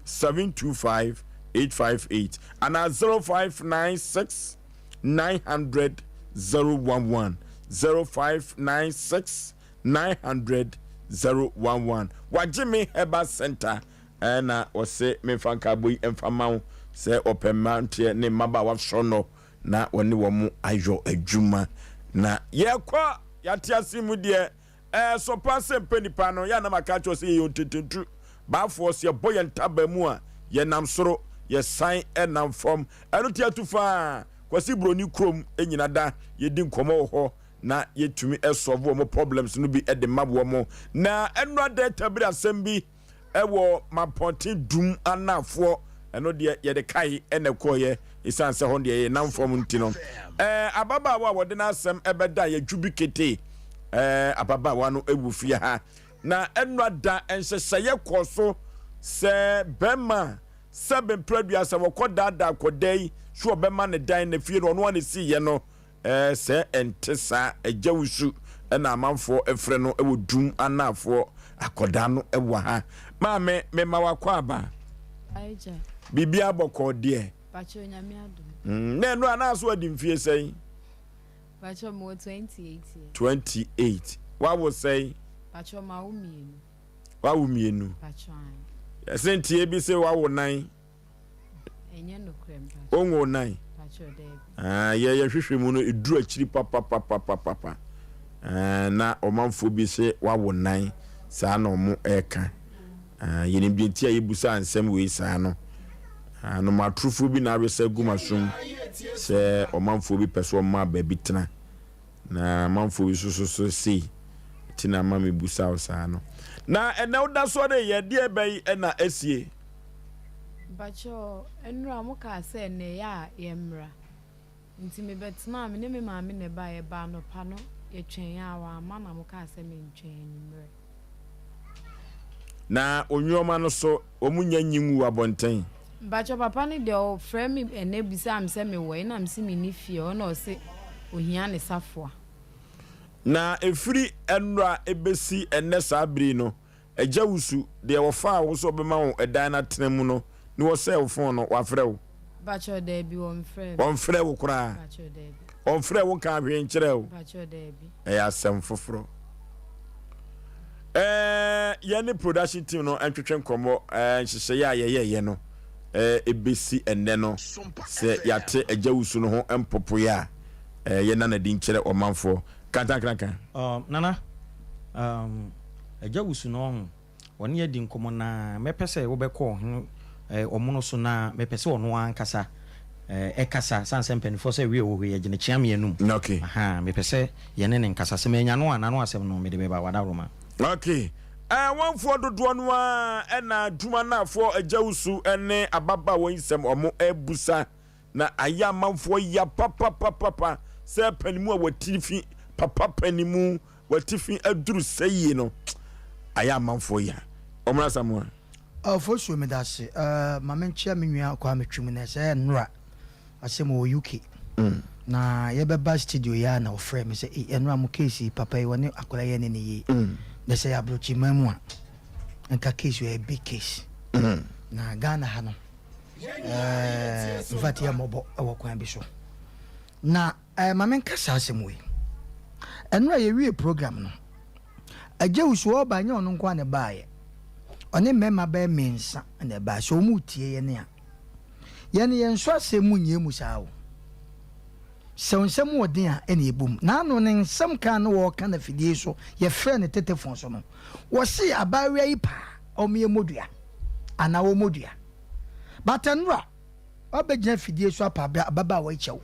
725 858 anaa 0596 900 011 0596 900 011 Wagye me Herbal Center ɛna ɔse memfa nkaabɔ yi mfa ma wo sɛ ɔpɛ mmeranteɛ ne mmabaawa sɔnnɔ na wɔne wɔn ayɔ adwuma na yɛkɔ yɛate ase mu deɛ Ɛsɔ paa sɛ mpɛ nipa no, yɛ a na maka akyerɛ wo sɛ yɛyɛ ontententu baafoɔ, sɛ yɛbɔ yɛn ntaban mu a, yɛnam soro, yɛsan nam fam. Ɛno nti atu faa Kwasi Broni kurom nyina da, yɛdi nkɔmmɔ wɔ hɔ na yɛtumi solve wɔn problems no bi de ma wɔn. Na ɛnora data bi asɛm bi wɔ Mampɔnten Dum Anafoɔ, ɛno deɛ yɛde kae na ɛkɔeɛ, ɛsiane sɛ hɔ deɛ yɛnam fam nti no. Ɛɛ ababaawa a wɔde n'asɛm ɛbɛda yɛ Dwubi Kete, ɛɛ ababaawa no ɛwɔ fie ha. Na ɛnora da nhyehyɛeɛ kɔɔ so sɛ bɛrima sɛ mprɛduasa wɔkɔ daadaa kɔda yi so ɔbɛma ne dan na fie no ɔno a ne siiɛ no. Ɛɛ sɛ ɛnte saa, Agya Wusu na amanfoɔ frɛ no wɔ Dum Anaafoɔ akɔdaa no wɔ ha. Maame, mema wo akwaaba. Agya. Biribiara bɔkɔɔ deɛ? Pakyɛ Onyame adom. Mm, na ɛno a na aso adi mfie sɛn? Pakyɛ mewɔ 28 years. 28. Wawo sɛn? Pakyɛ mawo mmienu. Wawo mmienu. Pakyɛ ae. Yɛse nteɛ bi se wawo nan. Wonwoo nan? Ah, yɛ yɛhwehwɛ mu no ɛduru akyiri papapapapapa. Ah, na ɔmanfoɔ bi se wawo nan saa na ɔmo ɛka. Ah, yɛnim deɛ nti a yɛbusa nsɛm wei saa no. Anomatorofoɔ bi na awesa agu m'asom sɛ ɔmanfoɔ bi pɛ sɛ wɔma baabi tena, na amanfoɔ bi nso so so sei nti na ama mebusa wo saa no. Na ɛnɛ woda so ara yi, ɛdeɛ bɛn na asie? Mpakyɛw, nnora mo kaa sɛ ɛnɛ ɛyɛ a yɛmmra. Nti mebɛtenaa, me ne me maame na ɛbaeɛ, yɛbaa anɔpa no, yɛtwɛn a wamma na mo kaa sɛ mentwɛn anwummerɛ. Na onwuɔma no so wɔn nnya nyi nguu abɔnten. Mpakyɛw papa no deɛ ɔfrɛ me ɛnɛ bisaa me sɛ mewɔ he na mese menni fie hɔ na ɔse ohia ne safoa. Na ɛfiri ɛnora ɛbɛsi ɛnnɛ saa bere yi no, Agya Wusu, deɛ wɔfaa wo sɛ ɔbɛma wo ɛdan no atena mu no ne wɔsɛɛ wo fon no, wafrɛ wo? Mpakyɛw daabi wɔnfrɛɛ me. Wɔnfrɛɛ wo koraa? Mpakyɛw daabi. Wɔnfrɛɛ wo nkaa hwee nkyerɛɛ wo? Mpakyɛw daabi. Ɛyɛ asɛm foforɔ. Ɛɛ yɛne production team no ntwetwe nkɔmmɔ ɛɛ nhyehyɛeɛ a yɛyɛeɛ no ɛɛ ɛbɛsi ɛnnɛ no sɛ yɛate Agya Wusu no ho mpopoeɛ a ɛɛ yɛnna no adi nkyerɛ ɔmanfoɔ. Kantankrankran. Um, Nana, um, Agya Wusu no ɔho, ɔne yɛ adi nkɔmmɔ na mɛpɛ sɛ wobɛkɔ ɔhene eh, ɔmono so na mepɛ sɛ ɔno ankasa eh, ɛkasa sane sɛ mpanimfoɔ sɛ wie wɔ hɔ yi agyina kyea me anum. Okay. Aha, mepɛ sɛ yɛne ne nkasa. Sɛ manya no a, n'ano asɛm no mede bɛba wadaworoma. Okay. Eh, wɔnfoɔ dodoɔ no ara ɛna adwuma Agya Wusu ne ababaawa yi nsɛm ɔmo ɛbusa. Na ayɛ amanfoɔ ya papapapapa sɛ panimu a watifi papa panimu watifi aduru sɛyie no ayɛ amanfoɔ ya. Ɔmra Asamoah. Ofosuo medase eh, ma menkyea me nua Kwame Twum nɛ sɛ nnora asɛm ɔwɔ UK na yɛbɛba studio yi ara na ɔfrɛɛ me sɛ ei ɛnora mo case yi papa yi ɔne akwadaa yi ɛne ne yie na sɛ yɛ abrokyiman mu a nka case wei ɛyɛ big case na Ghana ha no Eh, in fact yɛ mmɔbɔ wɔ kwan bi so. Na eh, ma menka saa asɛm wei. Ɛno a yɛwie program no, agye wusu ɔba nyɛ ɔno nko a na ɛbaeɛ. Ɔne mmarima bɛyɛ mmiɛnsa na ɛbaeɛ. Sɛ wɔn retie yɛn a, yɛn yɛn nso asɛm mu nyɛ mu saa o. Sɛ nsɛm wɔ den a ɛna ɛbom. N'ano ne nsɛm kan no wɔreka no afidie so, yɛfrɛ no tetefon so no, wɔse abaayewa yi paa, ɔmeɛ mmɔdua anaa wɔmmɔdua. But nnora wabɛgyina fidie so apa ababaawa yi kyɛw.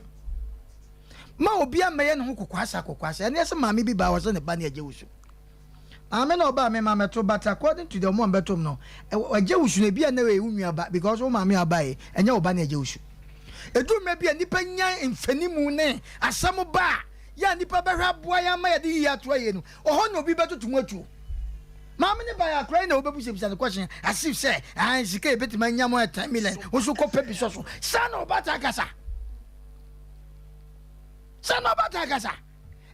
Ma obi ammɛyɛ ne ho kokoasa kokoasa. Ɛne ɛsɛ maame bi baa hɔ sɛ ne ba ne agye wusu. Maame na ɔbaa me ma mɛto but according to the ɔmo a mbɛtom no agye wusu no ebi a na ɛyɛ wo nua ba because wo maame a ɔbaa yi ɛnyɛ wo ba ne agye wusu. Edu mmerɛ bi a nipa nya mfanimu ne asɛm ba a yɛ a nipa bɛhwɛ aboa yɛn ama yɛde yiye ato ayie no ɔhɔ na obi bɛtoto mu atuo. Maame ne bae akora yi na wobɛbisabisa no question as if sɛ ah sika yɛbɛtumi anya mo 10 million wo nso kɔpɛ bi sɔ so. Saa na ɔbaatan kasa. Saa na ɔbaatan kasa.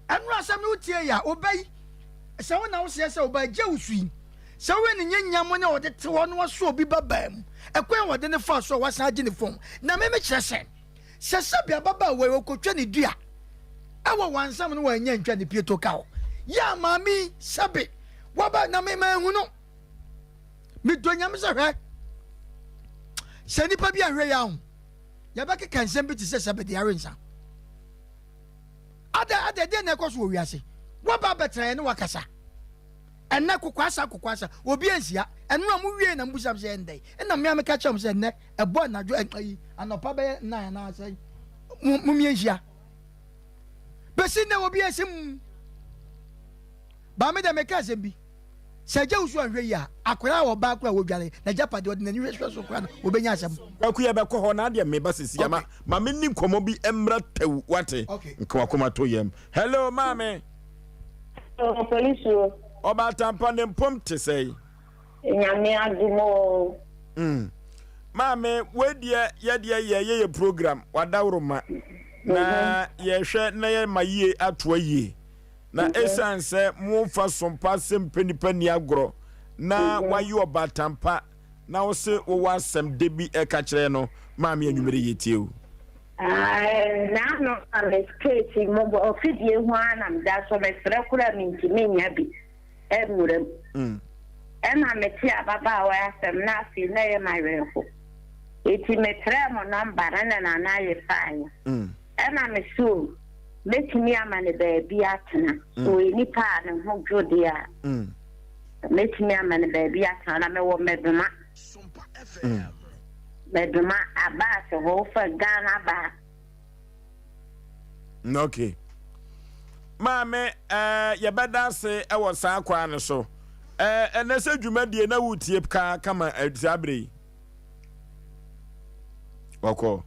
Ɛno asɛm no wotie yɛ a ɔba yi sɛ wo na woseɛ sɛ ɔba agya wo su yi sɛ woyɛ ne nyɛ nyam ne ɔde te hɔ na wasɔ obi ba baa mu ɛkwan a wɔde ne fa so a wasan agye ne fon na meme kyerɛ sɛ sɛ sɛbi ababaawa yi ɔkɔtwa ne dua ɛwɔ wansam no wanya ntwa ne pieto ka hɔ yɛ a maame yi sɛbe waba na mema ehu no medɔ nyame sɛ hwɛ sɛ nipa bi ahwɛ yɛ aho yɛbɛkeka nsɛm bi te sɛ sɛbe de awe nsa ada ada deɛ na ɛkɔ so wɔ wiase waba abɛtena yɛ ne wakasa ɛnɛ kokoasa kokoasa obi ansia ɛno a mo wie na mbusam sɛ ɛndɛ ɛna mmea meka kyerɛ mo sɛ ɛnɛ ɛbɔ anadwo ayi anɔpa bɛyɛ nnan anaasɛ mo mo mmiɛnhyia bɛsi nnɛ obi ɛsɛ mu baame dɛ meka asɛm bi sɛ agya wusu anhwɛ yi a akwadaa a ɔbaa kora wɔdware na agyapadeɛ ɔde n'ani hwɛ so kora no wɔbɛnya asɛm. Kwaku yɛ bɛkɔ hɔ na adeɛ meba sisi ama ma me ni nkɔmɔ bi mmra tɛw wate nka wakoma to yam hello maame. Hello polisi. Ɔbaatampa ne mpom te sɛn. Nyame adom oo. Mm. Maame, wei deɛ yɛdeɛ yɛyɛ yɛ program wadaworoma na yɛhwɛ na yɛma yie atoa yie na ɛsiane sɛ momfa sompa sɛ mpɛ nipa ni agorɔ na wayɛ ɔbaatampa na wo se wowɔ asɛm de bi ɛka kyerɛ no maame anwummere yɛtie o. Naano na me case mo bɔ ɔfidie ho ara na meda so mesrɛ koraa mentumi nya bi. nwura mu. Ɛna metee ababaawa yi asɛm na afei na ɛyɛ me awerɛho. Enti mefrɛɛ mo nɔmba no na Nana Aye faeɛ. Ɛna mese o, mɛtumi ama no baabi atena. Sɛ ɔyɛ nipa a ne ho dwo deɛ a, mɛtumi ama no baabi atena. Na mewɔ Medoma. Medoma Abaase hɔ wofa Ghana baa. Okay. Maame, eh, yɛbɛda ase wɔ saa kwan no so. Eh, ɛnɛ sɛ dwumadie na wotie kaa kama eh, saa berɛ yi. Wɔkɔ.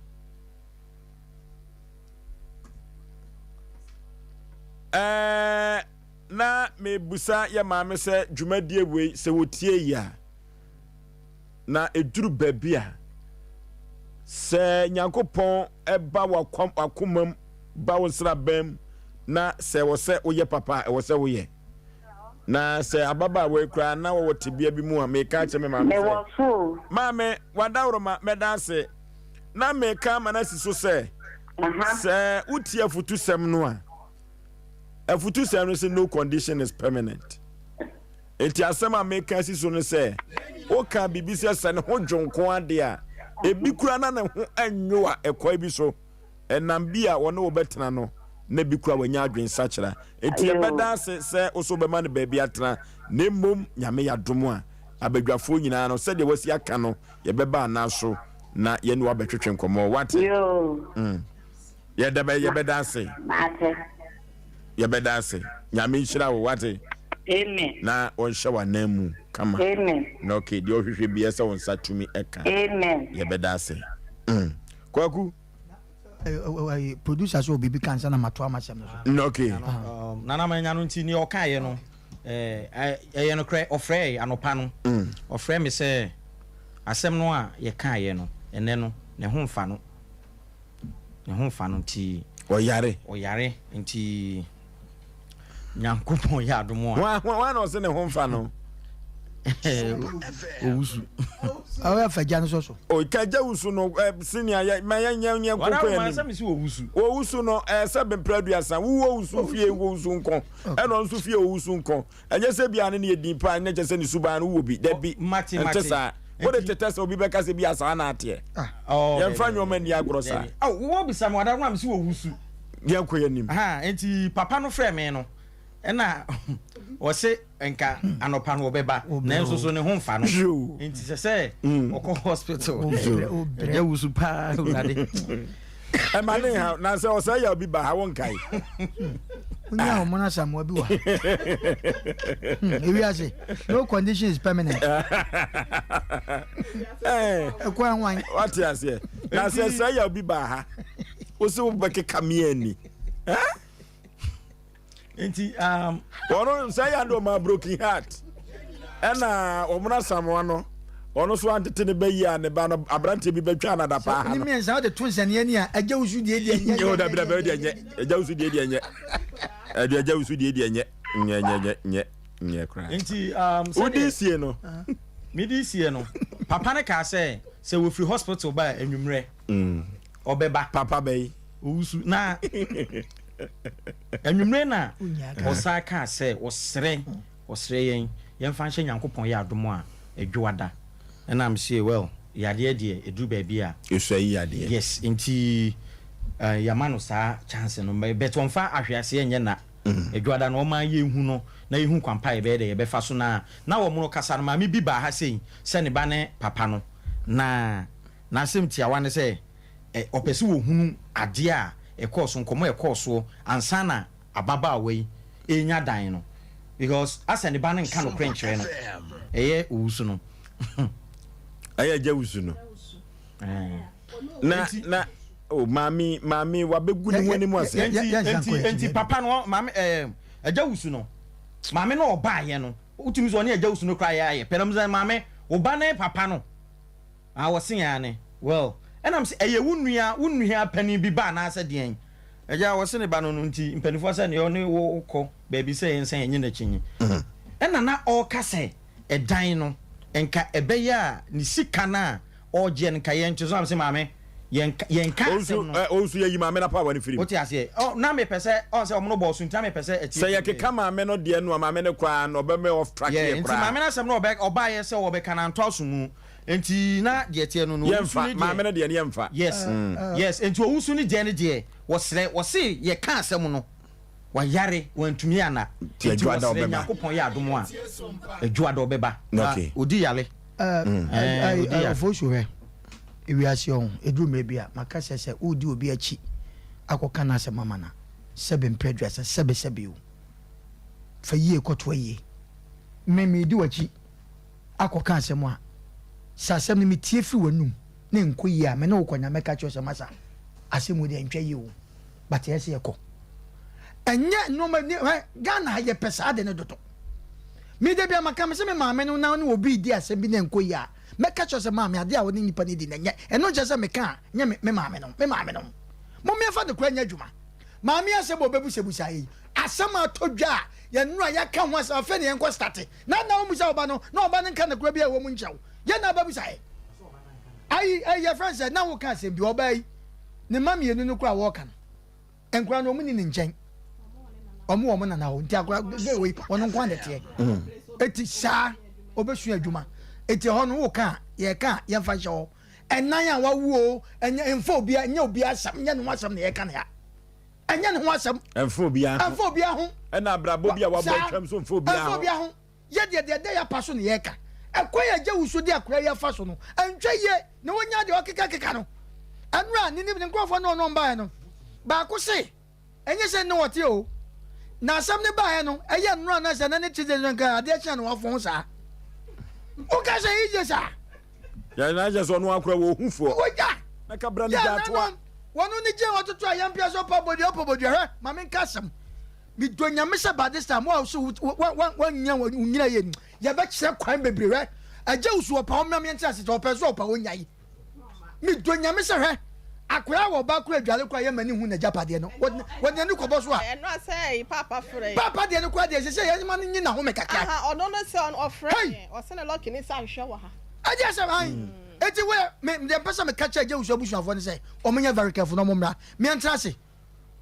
Eh, na mebusa yɛ maame sɛ dwumadie wei sɛ wɔtie yi a Na ɛduru baabi a, sɛ Nyankopɔn ba w'akomam, ba wo nsraban mu, na sɛ ɛwɔ sɛ woyɛ papa a, ɛwɔ sɛ woyɛ. Na sɛ ababaawa yi koraa na wɔwɔ tebea bi mu a, meka akyerɛ me maame sɛ, Maame, w'adaworoma, mɛda ase. Na meka ama no asi so sɛ, sɛ wotie afutusɛm no a, afutusɛm no sɛ no condition is permanent. Enti asɛm a meka asi so ne sɛ, woka biribi sɛ sɛ ne ho dwo nko ara de a, ebi koraa na ne ho nnwo a, ɛkwan bi so, ɛnam bi a ɔne wo bɛtena no, na ebi koraa wanya adwensakyera. Enti yɛbɛda ase sɛ wo nso wobɛma no baabi atena, na mmom Nyame yɛ adom a, abadwafoɔ nyinaa no, sɛdeɛ wasi aka no, yɛbɛba anaa so na yɛne wo abɛtwetwe nkɔmmɔ. Woate? Mm. Yɛda bɛ yɛbɛda ase. Mate. Yɛbɛda ase. Nyame nhyira wo wate. Amen. Na ɔnhyɛ w'anan mu kama. Amen. Na okay deɛ ɔhwehwɛ biara sɛ wo nsa tumi ɛka. Amen. Yɛbɛda ase. Mm. Kwaku. Producer sɛ obibi ka nsa na mato ama asɛm no so. Mm, okay. Um, Nana manya no nti nea ɔkaeɛ no ɛyɛ nokorɛ ɔfrɛɛ anɔpa no ɔfrɛ me sɛ asɛm no a yɛkaeɛ no ɛnɛ no ne ho mfa no. Ne ho mfa no nti. Ɔyare. Ɔyare nti Nyankopɔn yɛ adom a. Hwan hwan na ɔse ne ho mfa no? Owusu. Ɔyɛ fa gya no sɔ so. O ka gya wusu no ɛ senior yɛ ma yɛn yɛn yɛn koko yɛn nim. Wɔn asɛm si owusu. Owusu no ɛ sɛ bempere aduasa wuwo owusu fie owusu nko ɛna ɔnso fie owusu nko. Ɛnyɛ sɛ ebia ne no yɛ din paa, ɛnyɛ kyɛ sɛ ne suban no wowɔ bi. Dabi, ɛnte saa. Wode tetɛ sɛ obi bɛka sɛ ebia saa na ateɛ. Yɛmfa nneɛma nni agorɔ saa. Wobisa me wada no a mese wɔwusu. Yɛnkɔ yɛn anim. Enti papa no frɛɛ me no, ɛna ɔse nka anɔpa no ɔbɛba, nanso so ne ho mfa no. Enti sɛ sɛ ɔkɔ hospital. Ɛgya wusu paa Awurade. Ɛma ne ha na sɛ ɔsɛ yɛ obi ba ha wo nkae. Wonya wɔn asamoa bi wɔ ha. Ewi ase no condition is permanent. Ɛkɔ ɛnwan. Wate aseɛ na sɛ sɛ yɛ obi ba ha wo sɛ wobɛkeka me ani. Nti um, wɔn sɛ yɛ ade ɔma broken heart ɛna wɔn asamoa no ɔno so antete ne ba yi a ne ba no aberanteɛ bi bɛtwa no adapaa ha no. Ne mmiɛnsa wode to nsɛnneɛ ni a agya wusu deɛ deɛ nyɛ. Nyɛ dabi dabi deɛ nyɛ agya wusu deɛ deɛ nyɛ ɛdeɛ agya wusu deɛ deɛ nyɛ nyɛ nyɛ nyɛ nyɛ nyɛ koraa. Nti um, wodi sie no. Medi sie no papa no kaa sɛ sɛ wɔfiri hospital ba anwummerɛ ɔbɛba. Papa bɛyi. Owusu na anwummere na ɔsan kaa sɛ ɔsrɛ ɔsrɛ yɛn yɛmfa nhyɛ Nyankopɔn yɛ adom a Adwoada ɛna me se well yadeɛ deɛ ɛduru baabi a Esua yi yadeɛ. Yes nti eh, yɛama no saa chance no but ɔmfa ahweaseɛ nyɛ na Adwoada no ɔma yɛhu no na yɛhu kwan pa a yɛbɛyɛ dɛ yɛbɛfa so na na wɔn no kasa no maame bi baa ha sei sɛ ne ba ne papa no na n'asɛm tiawa ne sɛ ɔpɛ sɛ ɔhunu adeɛ a ɛkɔɔ so, nkɔmmɔ a ɛkɔɔ soɔ ansa na ababaawa yi renya dan no because asɛ ne ba no nka nokorɛ nkyerɛ no, ɛyɛ owusu no. Ɛyɛ agya wusu no. Na na oh maame maame wabɛgu ne ho anim ase. Enti enti enti papa no maame ɛɛ agya wusu no maame no ɔbaayɛ no wotumi sɛ ɔne agya wusu no koraa yɛ ayɛ pɛ na mo sɛ maame wo ba ne papa no. Ah wɔse aane. Well ɛna mese ɛyɛ wo nua wo nua panin bi ba anaasɛ deɛn? Agya wɔse ne ba no no nti mpanifoɔ sɛ neɛ ɔne wo kɔ baabi sɛ yɛnsan yɛnye no akyinnye. Ɛna na ɔreka sɛ ɛdan no nka ɛbɛyɛ a ne sika no a ɔregyeɛ no nka yɛnte so na mese maame yɛnka yɛnka asɛm no. Ɔnso yɛyi maame no apaawa no firi mu. Wote aseɛ? Ɔ na mepɛ sɛ ɔn sɛ ɔmo no bɔɔ so nti na mepɛ sɛ ɛteɛ Sɛ yɛkeka maame no deɛ no a maame no koraa no ɔbɛmɛ off track Yeah, yɛ nti koraa. maame no asɛm no ɔbɛ ɔbaeɛ sɛ ɔbɛka no antɔ aso mu. Nti na deɛ ɛteɛ no no owusu Yɛnfa, ne deɛ. maame no deɛ no yɛnfa. Yes, yes, nti owusu ne deɛ no deɛ wɔsrɛ, wɔse yɛka asɛm no, wayare, wantumi anna, Nti nti Adwoada wɔsrɛ ɔbɛba. Nyankopɔn yɛ adom a, Adwoada ɔbɛba, na Okay. ɔdi yare, ɛɛ, ɔdi yare. Ofosu hwɛ. Ewiase ɔho, ɛduru mmerɛ bi a, maka sɛ sɛ woredi obi akyi akɔka n'asɛm ama no a, sɛbe mprɛ aduasa, sɛbe sɛbe o, fa yie kɔto ayie. Me, meredi w'akyi akɔka asɛm a, sɛ asɛm no metie firi w'anum na ɛnkɔ yie a, me ne wo kɔ na mɛka kyerɛ wo sɛ masa, asɛm wei deɛ ɛntwa yie o, but ɛyɛ sɛ yɛkɔ. Ɛnyɛ nneɛma ni hɛ Ghana ha yɛpɛ saa de no dodo. Me da bi a maka me sɛ me maame no na ne obi redi asɛm bi na ɛnkɔ yie a, mɛka kyerɛ sɛ maame adeɛ a wo ne nipa no di no ɛnyɛ. Ɛno nkyerɛ sɛ meka a nyɛ me me maame no, me maame no. Mommɛmfa nokorɛ nyɛ adwuma. Maame asɛm a ɔbɛbusabusa yi, asɛm a atɔ dwa a yɛn nnora yɛaka ho asɛm afei na yɛnkɔ starte. Na na wommisa wo ba no na ɔba no nka nokorɛ bi a ɛwɔ mu nkyerɛ wo. Yɛn na abɛbusa yɛ. Ayi, ayi yɛfrɛ no sɛ na woka asɛm bi ɔbaa yi ne mma mmienu no koraa a wɔreka no. Nkora no wɔn ni ne nkyɛn. Wɔn wɔ wɔn nana hɔ nti akora gay wei wɔn nko ara na ɛteɛ. Mm. Eti saa obesua adwuma. Eti ɛhɔ no woka a yɛka a yɛmfa nhyɛ hɔ. Ɛnan a wawu o ɛnyɛ mfa obi ɛnyɛ obi asɛm nyɛ ne ho asɛm na yɛka ne ha. Ɛnyɛ ne ho asɛm. Ɛmfa obiara ho. Ɛmfa obiara ho. Ɛna abrabɔ bi a wabɔ atwam so mfa obiara ho. Ɛmfa obiara ho. Yɛ deɛ deɛ ɛda yɛ apa so na yɛka. Ɛkwan a agya wusu de akora yi afa so no ɛntwa yie na wɔnya deɛ ɔkekakeka no. Ɛnora ne ne nkurɔfoɔ ne ɔno baeɛ no baako se ɛnyɛ sɛ ne wɔte o na asɛm no baeɛ no ɛyɛ nnora na sɛ na ne te sɛ nka adeɛ kyea na wafɔn saa. Woka sɛ ɛyɛ saa. Yɛn na kyɛ sɛ ɔno akora wɔ ohufoɔ. Wɔgya. Na kabra ne gya atoa. Wɔno ne gye wɔtoto a yɛmpia sɛ ɔpɔ bodua ɔpɔ bodua hwɛ ma menka asɛm. Medɔ Nyame sɛ by this time wo a wose woanya wo nyina yie no yɛbɛkyerɛ kwan bebree hwɛ agya wo su ɔpa ɔmmra meɛnte ase sɛ ɔpɛ so ɔpa ɔnyae medɔ Nyame sɛ hwɛ akwadaa wɔ ɔbaa kora adwale kora yɛma ne hu n'agyapadeɛ no wɔde n'ani kɔbɔ so a ɛno asɛ paapa frɛ paapa deɛ no kora deɛ sɛ sɛ yɛma no nye n'ahome kakra ɔno no sɛ ɔfrɛ yɛn ɔsɛ ne lɔki ne sɛ ahwehwɛ wɔ ha ɛgye sɛ han eti wo me deɛ mpɛ sɛ meka kyerɛ agya wusu abusuafoɔ no sɛ wɔn nyɛ very careful na wɔn mmra meɛntena ase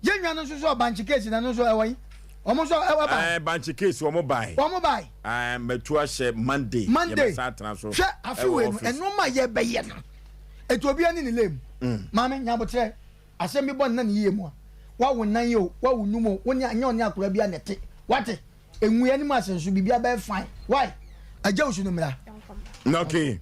Yɛn nua no nso so bankye case na no nso ɛwɔ yi. Wɔn nso ɛwɔ ba. Ɛɛ bankye case wɔn bae. Wɔn bae. Ɛɛ mɛtu ahyɛ Monday. Monday. Yɛbɛsa atena so. Hwɛ afi wei no ɛnneɛma a yɛbɛyɛ no. Etu obi ani ne lem. Mm. Maame nyabotrɛ asɛm bi bɔ ne nan yie mu a. Wawo nan yi o, wawo num o, wo ne anyɛ ɔne akora bi a na ɛte. Wate? Engu yɛn anim ase nso biribi abɛyɛ fine. Why? Agya osu no mmra. Okay.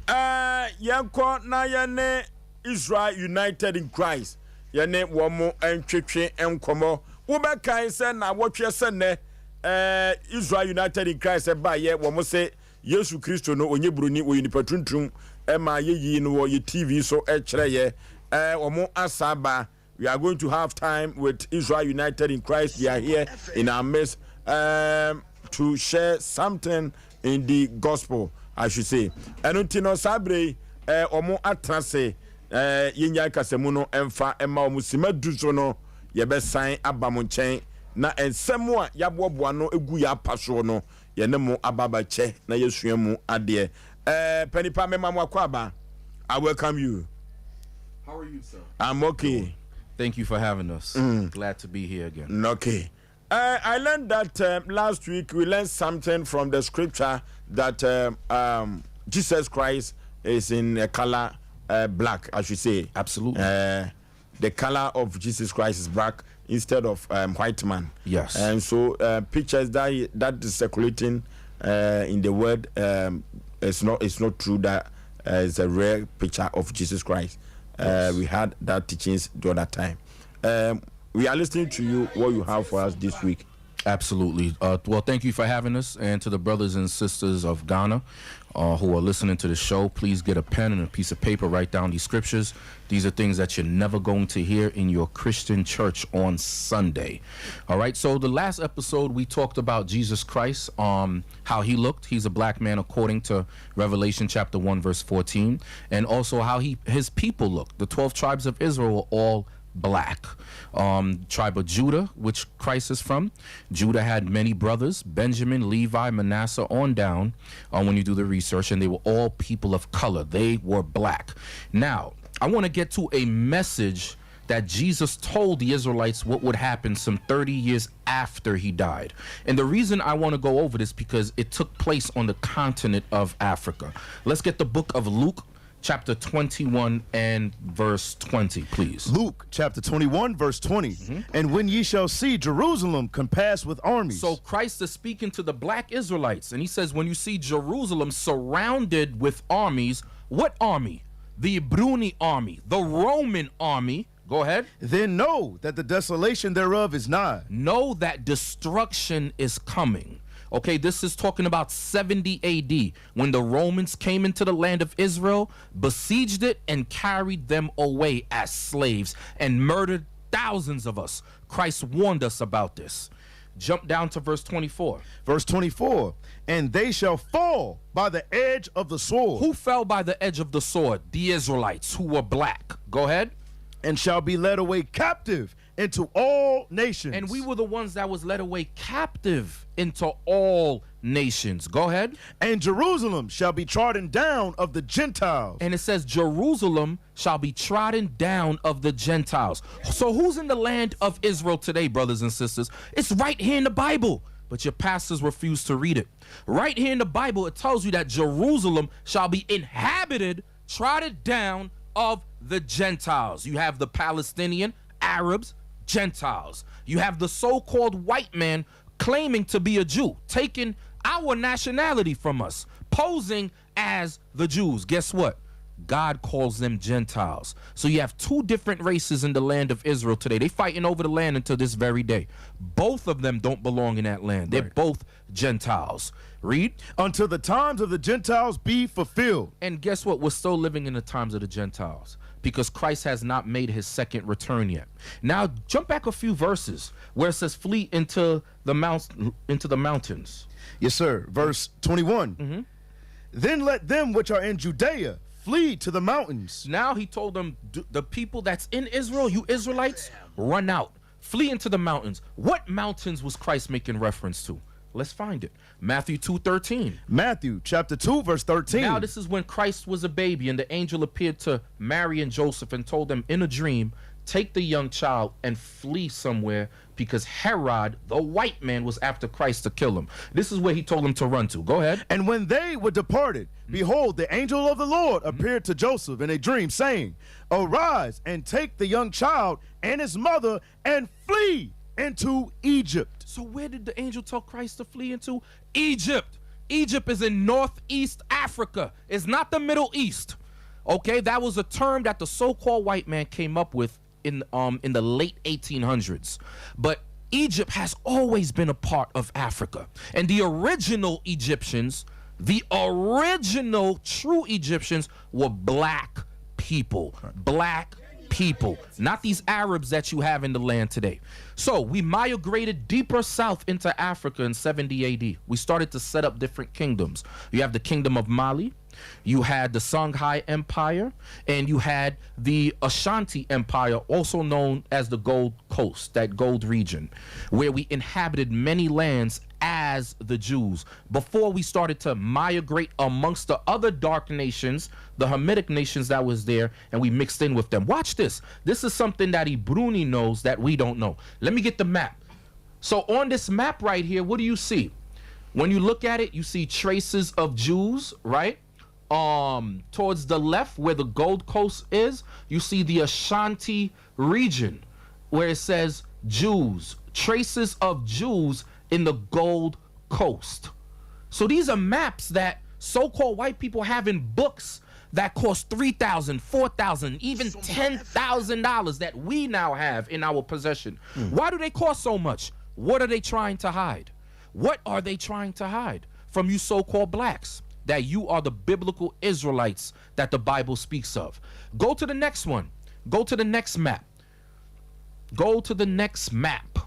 Ɛɛ yɛnkɔ na yɛne Israel United in Christ, yɛne wɔn ntwetwe nkɔmmɔ. Wobɛkae sɛ naawɔtweɛ sɛ nnɛ, eh, Israel United in Christ baeɛ, wɔn se Yesu Kristo no ɔnyɛ buroni, ɔyɛ nipa tuntum, ɛma yɛyii no wɔ yɛ TV so kyerɛeɛ. Eh, wɔn asa aba. We are going to have time with Israel United in Christ. They are here in our midst um, to share something in the gospel, I should say. Ɛno nti no saa bere yi eh, wɔn atena se eh, yɛnya kasamu no mfa mma wɔn sima du so no yɛbɛsan aba mo nkyɛn na nsɛm a yɛaboaboa no gu yɛ apa soɔ no yɛne mo aba abɛkyɛ na yɛasua mu adeɛ. Eh, panipa mema mo akɔ aba. I welcome you. How are you, sir? I'm okay. Thank you for having us. Glad to be here again. Okay. I learned that last week we learned something from the scripture that Jesus Christ is in a color black, I should say. Absolutely. The color of Jesus Christ is black instead of white man. Yes. And so pictures that that is circulating in the world it's not it's not true that it's a rare picture of Jesus Christ. Yes. We had that teachings the other time. We are listening to you what you have for us this week. Absolutely. Well, thank you for having us. And to the brothers and sisters of Ghana who are listening to the show, please get a pen and a piece of paper, write down these scriptures. These are things that you're never going to hear in your Christian church on Sunday. All right. So, the last episode, we talked about Jesus Christ, how he looked. He's a black man according to Revelation chapter 1, verse 14, and also how he his people looked. The 12 tribes of Israel were all black. Tribe of Judah, which Christ is from. Judah had many brothers Benjamin, Levi, Manasseh, on down when you do the research, and they were all people of color. They were black. Now, I want to get to a message that Jesus told the Israelites what would happen some 30 years after he died. And the reason I want to go over this because it took place on the continent of Africa. Let's get the book of Luke chapter 21 and verse 20, please. Luke chapter 21, verse 20. And when ye shall see Jerusalem compassed with armies. So Christ is speaking to the black Israelites, and he says, when you see Jerusalem surrounded with armies, what army? The Bruni army, the Roman army. Go ahead. Then know that the desolation thereof is nigh. Know that destruction is coming. Okay, this is talking about 70 AD when the Romans came into the land of Israel, besieged it, and carried them away as slaves and murdered thousands of us. Christ warned us about this. Jump down to verse 24. Verse 24 And they shall fall by the edge of the sword. Who fell by the edge of the sword? The Israelites who were black. Go ahead. And shall be led away captive into all nations. And we were the ones that was led away captive into all nations. Go ahead. And Jerusalem shall be trodden down of the Gentiles. And it says, Jerusalem shall be trodden down of the Gentiles. So who's in the land of Israel today, brothers and sisters? It's right here in the Bible. But your pastors refuse to read it. Right here in the Bible, it tells you that Jerusalem shall be inhabited, trodden down of the Gentiles. You have the Palestinian, Arabs, Gentiles. You have the so called white man claiming to be a Jew, taking our nationality from us, posing as the Jews. Guess what? God calls them Gentiles. So you have two different races in the land of Israel today. They fighting over the land until this very day. Both of them don't belong in that land. They're both Gentiles. Read. Until the times of the Gentiles be fulfilled. And guess what? We're still living in the times of the Gentiles because Christ has not made his second return yet. Now jump back a few verses where it says flee into the mount into the mountains. Yes, sir. Verse 21. Mm-hmm. Then let them which are in Judea flee to the mountains. Now he told them the people that's in Israel, you Israelites, run out, flee into the mountains. What mountains was Christ making reference to? Let's find it. Matthew 2:13. Matthew chapter 2 verse 13. Now this is when Christ was a baby and the angel appeared to Mary and Joseph and told them in a dream, take the young child and flee somewhere because Herod, the white man, was after Christ to kill him. This is where he told them to run to. Go ahead. And when they were departed, behold, the angel of the Lord appeared to Joseph in a dream, saying, Arise and take the young child and his mother and flee into Egypt. So where did the angel tell Christ to flee into? Egypt. Egypt is in northeast Africa. It's not the Middle East. Okay, that was a term that the so-called white man came up with in um in the late 1800s. But Egypt has always been a part of Africa. And the original Egyptians, the original true Egyptians were black people. Black people, not these Arabs that you have in the land today. So we migrated deeper south into Africa in 70 AD. We started to set up different kingdoms. You have the kingdom of Mali, you had the Songhai Empire, and you had the Ashanti Empire, also known as the Gold Coast, that gold region, where we inhabited many lands as the Jews before we started to migrate amongst the other dark nations, the Hamitic nations that was there, and we mixed in with them. Watch this. This is something that Ibruni knows that we don't know. Let me get the map. So on this map right here, what do you see? When you look at it, you see traces of Jews, right? Um, towards the left where the Gold Coast is, you see the Ashanti region where it says Jews, traces of Jews in the Gold Coast. So these are maps that so-called white people have in books that cost $3,000, $4,000, even $10,000 that we now have in our possession. Why do they cost so much? What are they trying to hide? What are they trying to hide from you so-called blacks? That you are the biblical Israelites that the Bible speaks of. Go to the next one. Go to the next map. Go to the next map.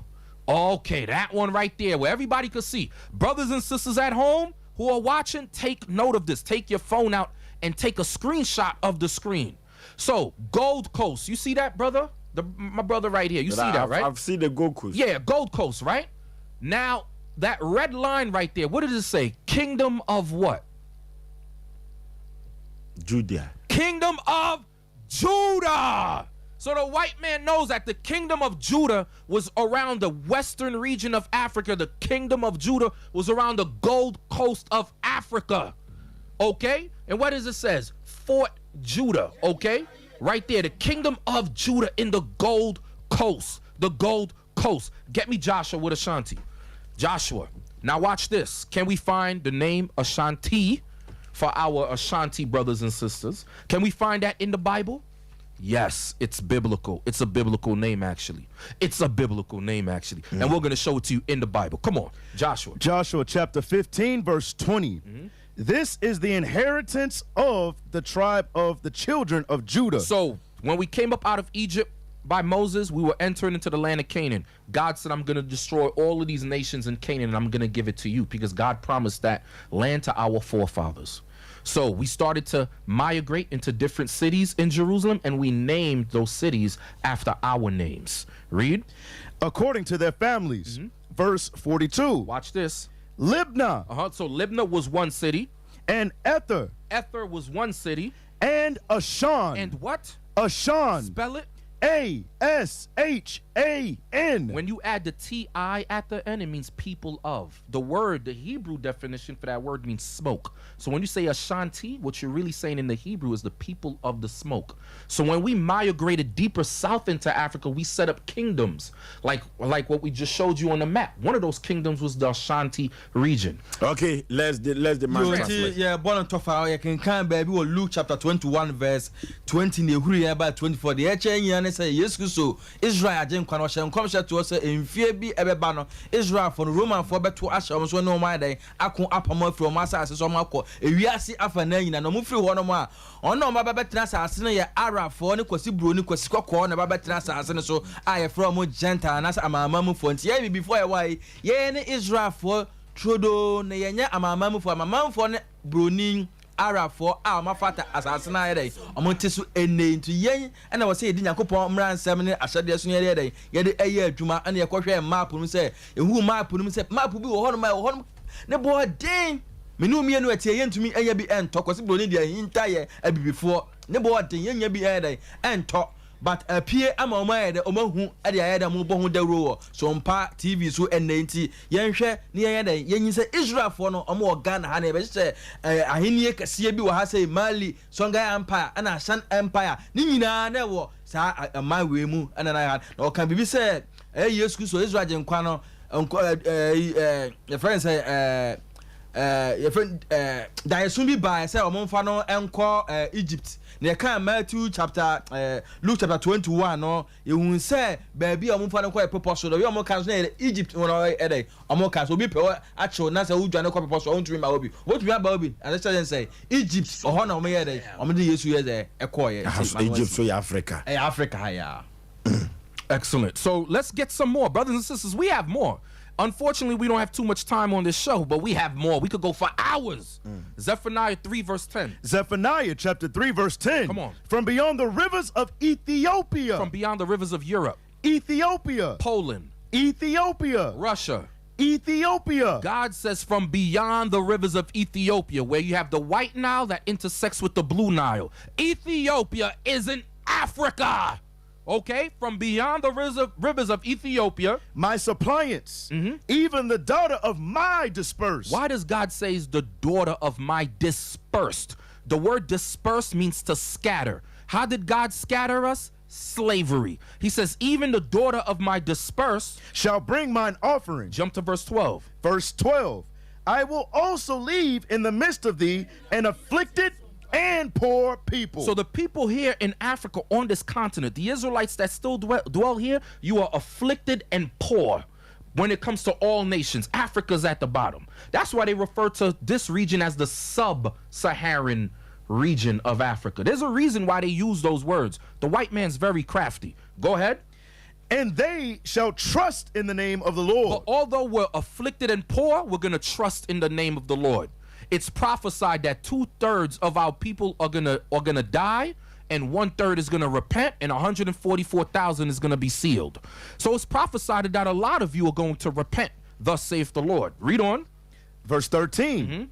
Okay, that one right there where everybody could see. Brothers and sisters at home who are watching, take note of this. Take your phone out and take a screenshot of the screen. So, Gold Coast. You see that, brother? The, my brother right here. You But see I, that, I've, right? I've seen the Gold Coast. Yeah, Gold Coast, right? Now, that red line right there, what does it say? Kingdom of what? Judea. Kingdom of Judah. So the white man knows that the kingdom of Judah was around the western region of Africa. The kingdom of Judah was around the gold coast of Africa. Okay? And what does it says? Fort Judah, okay? Right there, the kingdom of Judah in the gold coast. The gold coast. Get me Joshua with Ashanti. Joshua. Now watch this. Can we find the name Ashanti? for our Ashanti brothers and sisters. Can we find that in the Bible? Yes, it's biblical. It's a biblical name, actually. It's a biblical name, actually. And we're going to show it to you in the Bible. Come on, Joshua. Joshua chapter 15, verse 20. This is the inheritance of the tribe of the children of Judah. So when we came up out of Egypt by Moses, we were entering into the land of Canaan. God said, I'm going to destroy all of these nations in Canaan and I'm going to give it to you because God promised that land to our forefathers. So we started to migrate into different cities in Jerusalem and we named those cities after our names. Read. According to their families. Verse 42. Watch this. Libnah. Uh-huh. So Libnah was one city. And Ether. Ether was one city. And Ashan. And what? Ashan. Spell it. A S H A N. When you add the T I at the end, it means people of. The word, the Hebrew definition for that word means smoke. So when you say Ashanti, what you're really saying in the Hebrew is the people of the smoke. So when we migrated deeper south into Africa, we set up kingdoms like like what we just showed you on the map. One of those kingdoms was the Ashanti region. Okay, let's the let's the man Yo, nti translate. yɛbɔ no tɔfa yɛkenkan baabi wɔ Luke chapter 21 verse 20 na ɛhuru yɛn ba 24 deɛ ɛkyɛ nyinaa ne sɛ Yesu Kristo Israel agyenkwa no ɔhyɛ nkɔmhyɛ toɔ sɛ mfie bi ɛbɛba no Israelfoɔ no Romanfoɔ bɛto ahyɛ wɔn so ne wɔn ayɛ dɛn ako apam afiri wɔn asase so wɔn akɔ ewiase afa nan nyinaa na wɔn firi hɔ nom a wɔn na wɔn ba bɛtena asase no yɛ Arabfoɔ ne Kwasi Buroni Kwasi Kɔkɔɔ na ɛba bɛtena asase no so a yɛfrɛ wɔn Gentile anaasɛ amanamanmufoɔ nti yɛn Abibifoɔ a yɛwɔ ha yi yɛn ne Israelfoɔ turodoo na yɛnyɛ amanamanmufoɔ amanamanmufoɔ ne Buroni Arabfoɔ a wɔafata asase no ayɛ dɛn? Wɔte so ɛnnɛ yi. Nti yɛn na ɛwɔ sɛ yɛdi Nyankopɔn mmara nsɛm ne ahyɛdeɛ so na yɛde yɛ dɛn? Yɛde ɛyɛ adwuma. Ɛna yɛkɔhwɛɛ map no mu sɛ, yɛhuu map no mu sɛ map bi wɔ hɔnom a ɛwɔ hɔnom ne boɔ den. Me ne wo mmienu ɛteɛ yɛntumi ɛnyɛ bi ɛntɔ. Kwasi Buroni deɛ ahinta yɛ abibifoɔ. Ne boɔ den yɛnnya bi ɛyɛ dɛn? Ɛntɔ. But apue ama wɔn ayɛ dɛ wɔn ahu de ayɛ dɛ wɔn bɔ ho dawuro wɔ Sompa TV so ɛnnɛ yi nti yɛnhwɛ ne yɛnyɛ dɛn yɛnyi sɛ Israelfoɔ no wɔn wɔ Ghana ha na yɛbɛhyehyɛ ɛɛ ahennie kɛseɛ bi wɔ ha sɛ Mali Songhai Empire ɛna Ashan Empire ne nyinaa na ɛwɔ saa ɛman wei mu ɛna na ha na ɔka biribi sɛ ɛyɛ Yesu Kristo Israel gyenkwa no nkɔ ɛɛ ɛɛ yɛfrɛ no sɛ ɛɛ ɛɛ yɛfrɛ ɛɛ daeɛso bi baeɛ sɛ wɔn mfa no nkɔ ɛɛ Egypt. Na yɛkaa Matthew chapter eh, Luke chapter 21 no, yɛhuu sɛ baabi a wɔmfa no kɔ yɛ bepɔ so. Baabi a wɔka no so na yɛ Egypt wɔn a ɛdɛ wɔn ka so obi pɛ hɔ akyew na sɛ wodwane kɔ bepɔ so a wɔntumi mma hɔ bi. Wɔtumi aba hɔ bi. Ase kyerɛ sɛ Egypt ɔhɔ na wɔyɛ dɛ wɔn de Yesu yɛ dɛ ɛkɔɔyɛ. Aha so Egypt so yɛ Africa. Ɛyɛ Africa ha yaa. Excellent. So let's get some more. Brothers and sisters, we have more. Unfortunately, we don't have too much time on this show, but we have more. We could go for hours. Zephaniah 3, verse 10. Zephaniah chapter 3, verse 10. Come on. From beyond the rivers of Ethiopia. From beyond the rivers of Europe. Ethiopia. Poland. Ethiopia. Russia. Ethiopia. God says from beyond the rivers of Ethiopia, where you have the white Nile that intersects with the blue Nile. Ethiopia is in Africa. Okay? From beyond the rivers of, rivers of Ethiopia. My suppliants, even the daughter of my dispersed. Why does God say is the daughter of my dispersed? The word dispersed means to scatter. How did God scatter us? Slavery. He says, even the daughter of my dispersed shall bring mine offering. Jump to verse 12. Verse 12 I will also leave in the midst of thee an afflicted and poor people. So the people here in Africa on this continent, the Israelites that still dwell, dwell here, you are afflicted and poor. When it comes to all nations, Africa's at the bottom. That's why they refer to this region as the sub-Saharan region of Africa. There's a reason why they use those words. The white man's very crafty. Go ahead. And they shall trust in the name of the Lord. But although we're afflicted and poor, we're going to trust in the name of the Lord. It's prophesied that two thirds of our people are gonna are gonna die, and one third is gonna repent, and 144,000 is gonna be sealed. So it's prophesied that a lot of you are going to repent. Thus saith the Lord. Read on. Verse 13. Mm-hmm.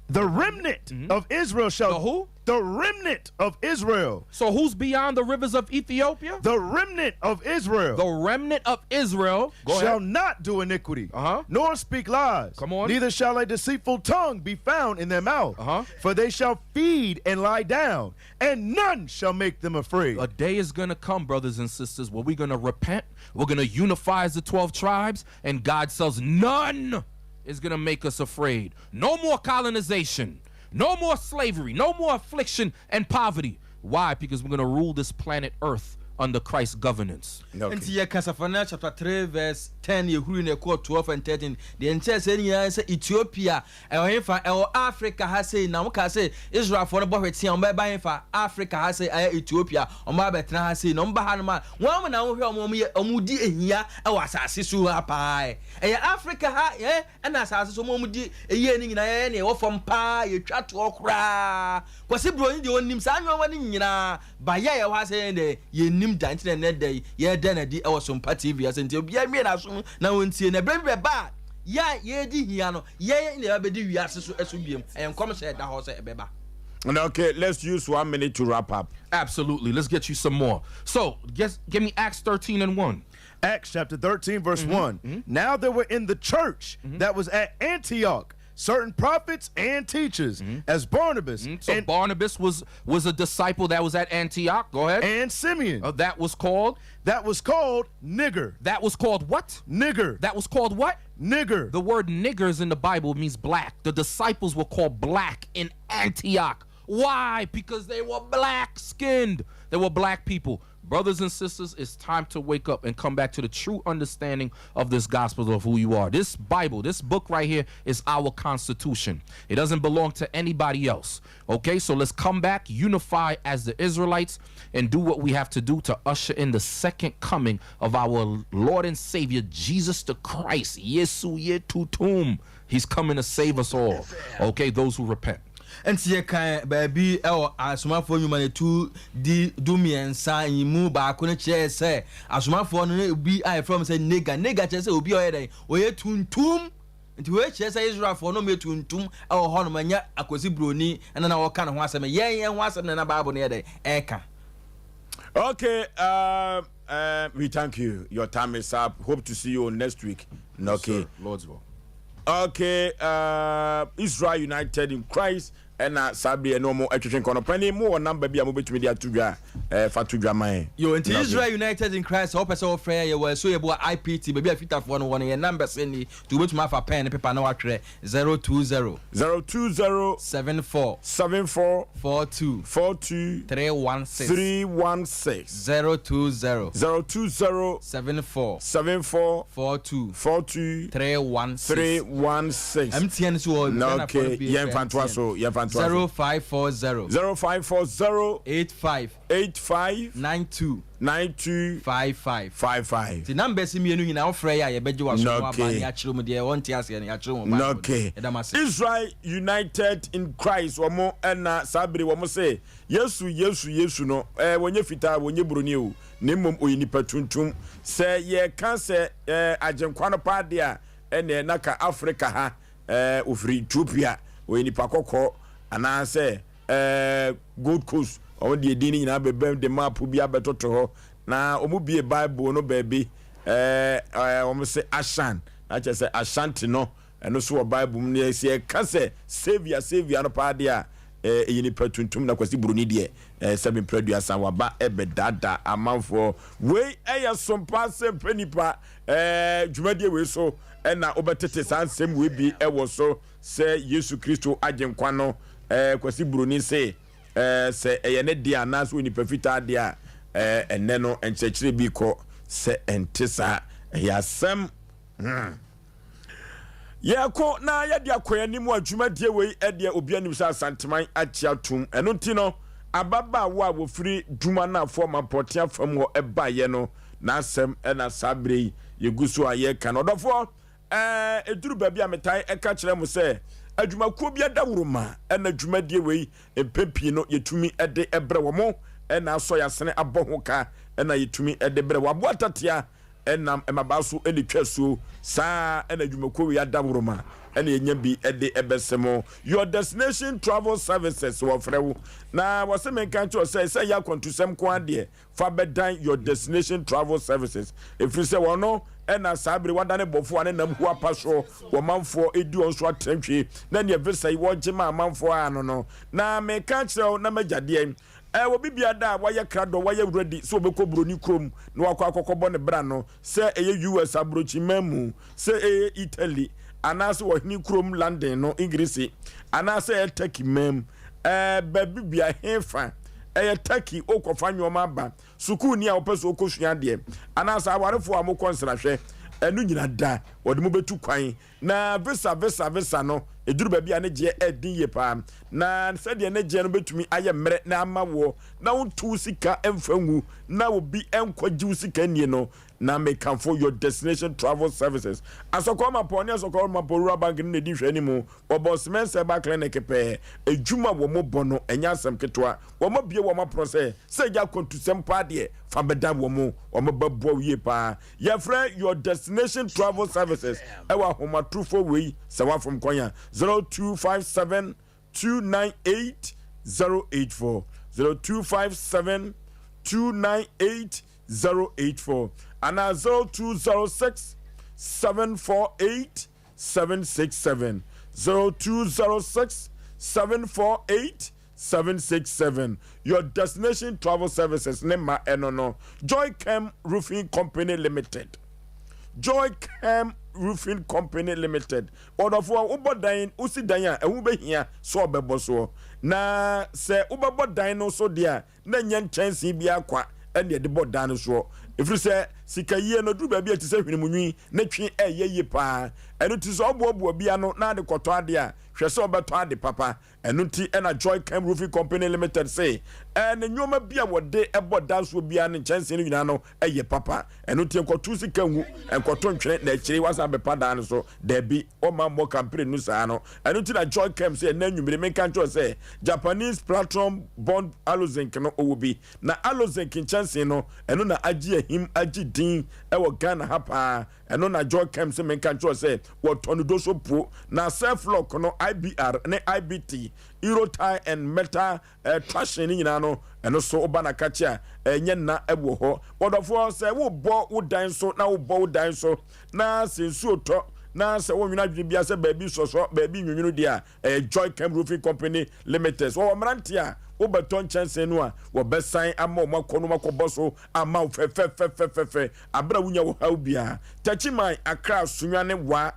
The remnant of Israel shall. The who? The remnant of Israel. So who's beyond the rivers of Ethiopia? The remnant of Israel. The remnant of Israel Go shall ahead. not do iniquity, uh-huh. nor speak lies. Come on. Neither shall a deceitful tongue be found in their mouth. Uh-huh. For they shall feed and lie down, and none shall make them afraid. A day is going to come, brothers and sisters, where we're going to repent. We're going to unify as the 12 tribes, and God says none is going to make us afraid. No more colonization. No more slavery, no more affliction and poverty. Why? Because we're going to rule this planet Earth under Christ's governance. Nti yɛka Sefaniah chapter 3 verse 10 yɛhuri na ɛkɔɔ 12 and 13 deɛ nkyɛɛ sɛ nyinaa ne sɛ Ethiopia ɛwɔ hefa ɛwɔ Africa ha sei na wɔkaa sɛ Israelfoɔ no bɔ hwete a wɔbɛba hefa Africa ha sei ɛyɛ Ethiopia wɔn abɛtena ha sei na wɔn ba hanom a wɔn na wɔhwɛ wɔn wɔn yɛ wɔn di ehia ɛwɔ asase so ha paa ɛyɛ Africa ha ɛ ɛna asase so wɔn di eyie ne nyinaa yɛyɛ ne ɛwɔ fam paa yɛtwa toɔ koraa Kwasi Broni deɛ ɔnim saa nnoɔma no nyinaa ba yɛ a yɛwɔ ha sɛ yɛn deɛ yɛnnim da nti na ɛnnɛ da yi yɛreda no adi wɔ Sompa TV ase nti obiara mmue n'aso mu na ɔntie na ɛberɛ bi bɛba a yɛ a yɛredi hia no yɛn na yɛbɛbɛdi wiase so so biom ɛyɛ nkɔmhyɛ a ɛda hɔ sɛ ɛbɛba. Okay, let's use one minute to wrap up. Absolutely. Let's get you some more. So, guess, give me Acts 13 and 1. Acts chapter 13, verse mm-hmm. 1. Mm-hmm. Now there were in the church mm-hmm. that was at Antioch certain prophets and teachers, mm-hmm. as Barnabas. Mm-hmm. So and, Barnabas was was a disciple that was at Antioch. Go ahead. And Simeon. Uh, that was called. That was called nigger. That was called what? Nigger. That was called what? Nigger. The word niggers in the Bible means black. The disciples were called black in Antioch. Why? Because they were black skinned. They were black people. Brothers and sisters, it's time to wake up and come back to the true understanding of this gospel of who you are. This Bible, this book right here is our constitution. It doesn't belong to anybody else. Okay, so let's come back, unify as the Israelites, and do what we have to do to usher in the second coming of our Lord and Savior, Jesus the Christ. Yesu Yetutum. He's coming to save us all. Okay, those who repent. Enti yɛkan baabi wɔ Asomafoɔ Nnwuma no tu di dumiɛnsa nyimu baako no kyerɛɛ sɛ asomafoɔ no ne obi a yɛfrɛ wɔn sɛ Nega. Nega kyerɛ sɛ obi a ɔyɛ dɛn? Ɔyɛ tuntum. Nti wei kyerɛ sɛ Israelfoɔ no wɔyɛ tuntum wɔ hɔnom, ɛnyɛ Akwasi Broni na na wɔka ne ho asɛm. Yɛn yɛn ho asɛm na na Bible no yɛ dɛn? Ɛka. Okay, uh, uh, we thank you. Your time is up. Hope to see you next week. Okay. Yes, sir. Lord's will. Okay, uh, Israel United in Christ ɛna saa bere ɛne wɔn atwetwe nkɔnɔ panyin mu wɔ namba bi a mobɛtumi de ato dwa ɛɛ fa to dwa man. Yo, nti Israel United in Christ sɛ wopɛ sɛ wofrɛ yɛ yɛwɔ ɛso yɛboa IPT baabi a fitafoɔ no wɔ no yɛn numbers ni nti wobɛtumi afa pɛn ne pepa na watwerɛ 020 020 74 74 42 42 316 316 020 020 74 74 42 42 316 316 MTN nso wɔ Na Ghana okay fo no bi yɛn fa ntoa so yɛn fa ntoa so 0540 0540 85 85 92 92 55 55 Nti numbers mmienu nyinaa wofrɛ yɛ a yɛbɛgye w'aso Na mu aba okay. ne yɛakyerɛ mu deɛ wɔnte aseɛ no yɛakyerɛ mu Bible no. Okay. Yɛda mo ase. Israel United in Christ wɔn ɛna saa bere wɔn se Yesu Yesu Yesu no ɛɛ wɔnyɛ fitaa wɔnyɛ buroni o na mmom ɔyɛ nipa tuntum. Sɛ yɛka sɛ ɛɛ Agyenkwa no paa deɛ a ɛneɛ na ka Africa ha ɛɛ ɔfiri Ethiopia ɔyɛ nipa kɔkɔɔ anaasɛ ɛɛ Gold Coast wɔn deɛ din no nyinaa bɛbam de map bi abɛtoto hɔ na wɔn bie Bible no baabi ɛɛ ɛɛ wɔn se Ashan na kyerɛ sɛ Ashanti no ɛno so wɔ Bible mu no sɛ yɛka sɛ Savior Savior no paa deɛ a ɛɛ ɛyɛ nipa tuntum na Kwasi Buroni deɛ ɛɛ sɛbe mpere aduasa waba ɛbɛdaadaa amanfoɔ wei ɛyɛ sompa asɛmpɛ nipa ɛɛ dwumadie wei so ɛna wobɛtete saa nsɛm wei bi ɛwɔ so sɛ Yesu Kristo Agyenkwa no, eh, Kwasi Buroni se, eh, sɛ ɛyɛ ne dea anaasɛ onipa fitaa dea a, eh, ɛnnɛ no nkyerɛkyerɛ bi kɔ sɛ ɛnte saa. Ɛyɛ asɛm. Hmm. Yɛko na yɛde akɔ yɛn anim a dwumadie wei ɛdeɛ obi anim sɛ Asanteman akye atom. Ɛno nti no, ababaawa a wɔfiri Dwuma Naafoɔ Mampɔtea fam hɔ ɛbaeɛ no, n'asɛm ɛna saa berɛ yi yɛgu so a yɛreka no. Ɔdɔfoɔ, Ɛɛ, ɛduru baabi a metae ka kyerɛ mo sɛ, adwumakuo bi adaworoma na dwumadie wei mpɛn pii no yɛtumi de brɛ wɔn na asɔ yɛn asene abɔ ho ka na yɛtumi de brɛ wɔn. Aboa tatea nam mmabaa so na ɛtwa asuo, saa ara na adwumakuo wei adaworoma na yɛnya bi de bɛsɛ mo. Your Destination Travel Services wɔfrɛ wo na wɔse menka nkyerɛ wo sɛ, sɛ ɛyɛ akwantusɛm nko ara deɛ, fa bɛdan Your Destination Travel Services, ɛfiri sɛ wɔn na saa bere wadane bɔfoɔ a ne nam hu apa soɔ wɔ manfoɔ ɛdi wɔn so atrantwie na neɛ visa yi wɔgye ma amanfoɔ a ano no. Na meka akyerɛ wo na magya deɛn? Ɛɛ, obi biara da a wayɛ krado, wayɛ ready sɛ ɔbɛkɔ buroni kurom na wakɔ akɔkɔbɔ ne bra no, sɛ ɛyɛ US aburokyiman mu, sɛ ɛyɛ Italy, anaasɛ ɔhene kurom London no, Engiresi, anaasɛ ɛyɛ Turkey man mu, ɛɛ baabi bia hefa, ɛyɛ Turkey wokɔfa nneɛma aba, sukuuni a wopɛ sɛ wokɔsua adeɛ, anaasɛ awarefoɔ a mokɔ nsrahwɛ, ɛno nyina da wɔde mo bɛtu kwan. Na visa, visa, visa no, ɛduru baabi a ne gyeɛ ɛden yie paa. Na sɛdeɛ ne gyeɛ no bɛtumi ayɛ mmerɛ na ama woɔ, na wonto wo sika mfa ngu, na obi nkɔgye wo sika nnie no, Na mekamfo Your Destination Travel Services. Asɔkɔɔ Mapɔn ne Asɔkɔɔ Mapɔn Rural Bank no na edi nhwɛanim. Wɔbɔ Cement Cyber Clinic pɛɛ. Adwuma a wɔbɔ no, ɛnyɛ asɛm ketewa. Wɔabue wɔn apono sɛ, sɛ ɛyɛ akwantusɛm paa deɛ, fa bɛdan wɔn. Wɔbɛboa wo yie paa. Yɛfrɛ Your Destination Travel Services wɔ ahomatorofo wei sɛ woafom kwan a, 0257 298 084, 0257 298 084 anaa 0206 748 767, 0206 748 767. Your Destination Travel Services ne ma ɛno no. Joycam Roofing Company Limited. Joycam Roofing Company Limited. Ɔdɔfoɔ, wobɔ dan, wosi dan a, ɛho bɛhia sɛ ɔbɛbɔ soɔ. Na sɛ wobɛbɔ dan no so deɛ a, na ɛnyɛ nkyɛnsee biara kwa na yɛde bɔ dan no soɔ, ɛfiri sɛ sika yie no duru baabi a ɛte sɛ hwenemunwi ne twe ɛyɛ yie paa. Ɛno nti sɛ woboaboa bi ano na ade kɔtɔ adeɛ a, hwɛ sɛ wobɛtɔ ade papa. Ɛno nti na Joy Chem Roofing Company Limited se ne nneɛma bi a wɔde bɔ dan soɔ biara ne nkyɛnsee no nyinaa no yɛ papa. Ɛno nti nkɔto sika ngu, nkɔto ntwene na akyire yi woasan abɛpa dan no so. Dabi, wɔmma mmɔ kampire nnu saa no. Ɛno nti na Joy Kem sɛ ɛnnɛ anwummere menka nkyerɛ wo sɛ Japanese Platinum Bond Alozinc no ɔwɔ bi. Na Alozinc nkyɛnsee no, ɛno na agye ahim, agye din wɔ Ghana ha paa. Ɛno na Joy Kem sɛ menka nkyerɛ wo sɛ wɔtɔ no doso puo. Na Self-Lock no, IBR ne IBT, Euro Tie and Metal Traction no nyinaa no, ɛno so woba na kakye a, ɛnyɛ nna wɔ hɔ. Ɔdɔfoɔ, sɛ wobɔ wo dan so na wobɔ wo dan so na sɛ nsuo tɔ na sɛ wonwene adwene biara sɛ baabi sɔsɔ, baabi nwunwunu deɛ a, ɛyɛ Joy Chem Roofing Company Limited. Wɔwɔ mmeranteɛ a wobɛtɔ nkyɛnsee no a, wɔbɛsan ama wɔn akɔ no akɔbɔ so ama wo fɛfɛfɛfɛfɛ aberɛ a wonya wo haw biara. Techiman, Accra, Sunyani, Wa,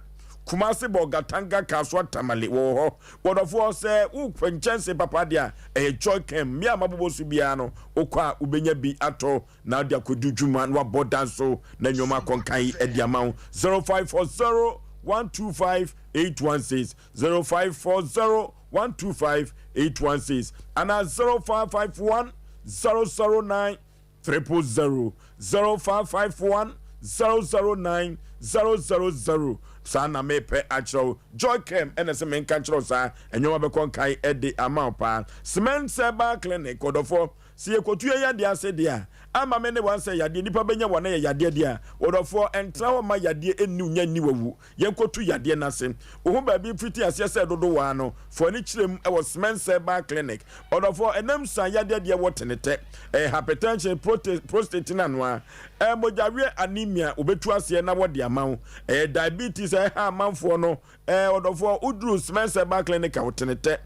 Kumasi, Bolgatanga, Kasoa, Tamale, wɔwɔ hɔ. Wɔdɔfoɔ, sɛ wopɛ nkyɛnsee papa deɛ a, ɛyɛ Joy Chem. Mmea a mabobɔ so biara no, wokɔ a wobɛnya bi atɔ na wode akɔdi dwuma na wabɔ dan so na nneɛma akɔ nkan de ama wo. 0540 125 816, 0540 125 816 anaa 0551 009 000, 0551 009 000. Saa na mepɛ akyerɛ wo. Joy Kem ɛna sɛ menka nkyerɛ wo saa nneɛma bɛkɔ nkan de ama wo paa. Cement Herbal Clinic ɔdɔfoɔ, sɛ yɛkɔtu yɛn yadeɛ ase deɛ a, ama me ne wo ansɛ yadeɛ nnipa bɛnya wɔn ayɛ yadeɛ deɛ a, ɔdɔfoɔ ɛntena hɔ mma yadeɛ nni wo nya nni w'awu. Yɛnkɔtu yadeɛ no ase. Wo ho baabi mfiti aseɛ sɛ dodowaa no, fa w'ani kyerɛ mu wɔ Cement Herbal Clinic. Ɔdɔfoɔ, ɛnam sua yadeɛ deɛ wɔ tenetɛ, ɛyɛ hypertension, prostate no anoa, ɛyɛ mogyaweɛ anemia, wɔbɛtu aseɛ na wɔde ama wo, ɛyɛ diabetes a ɛha amanfoɔ no, ɛɛ ɔdɔfoɔ, woduru Cement Herbal Clinic a, wo tenetɛ.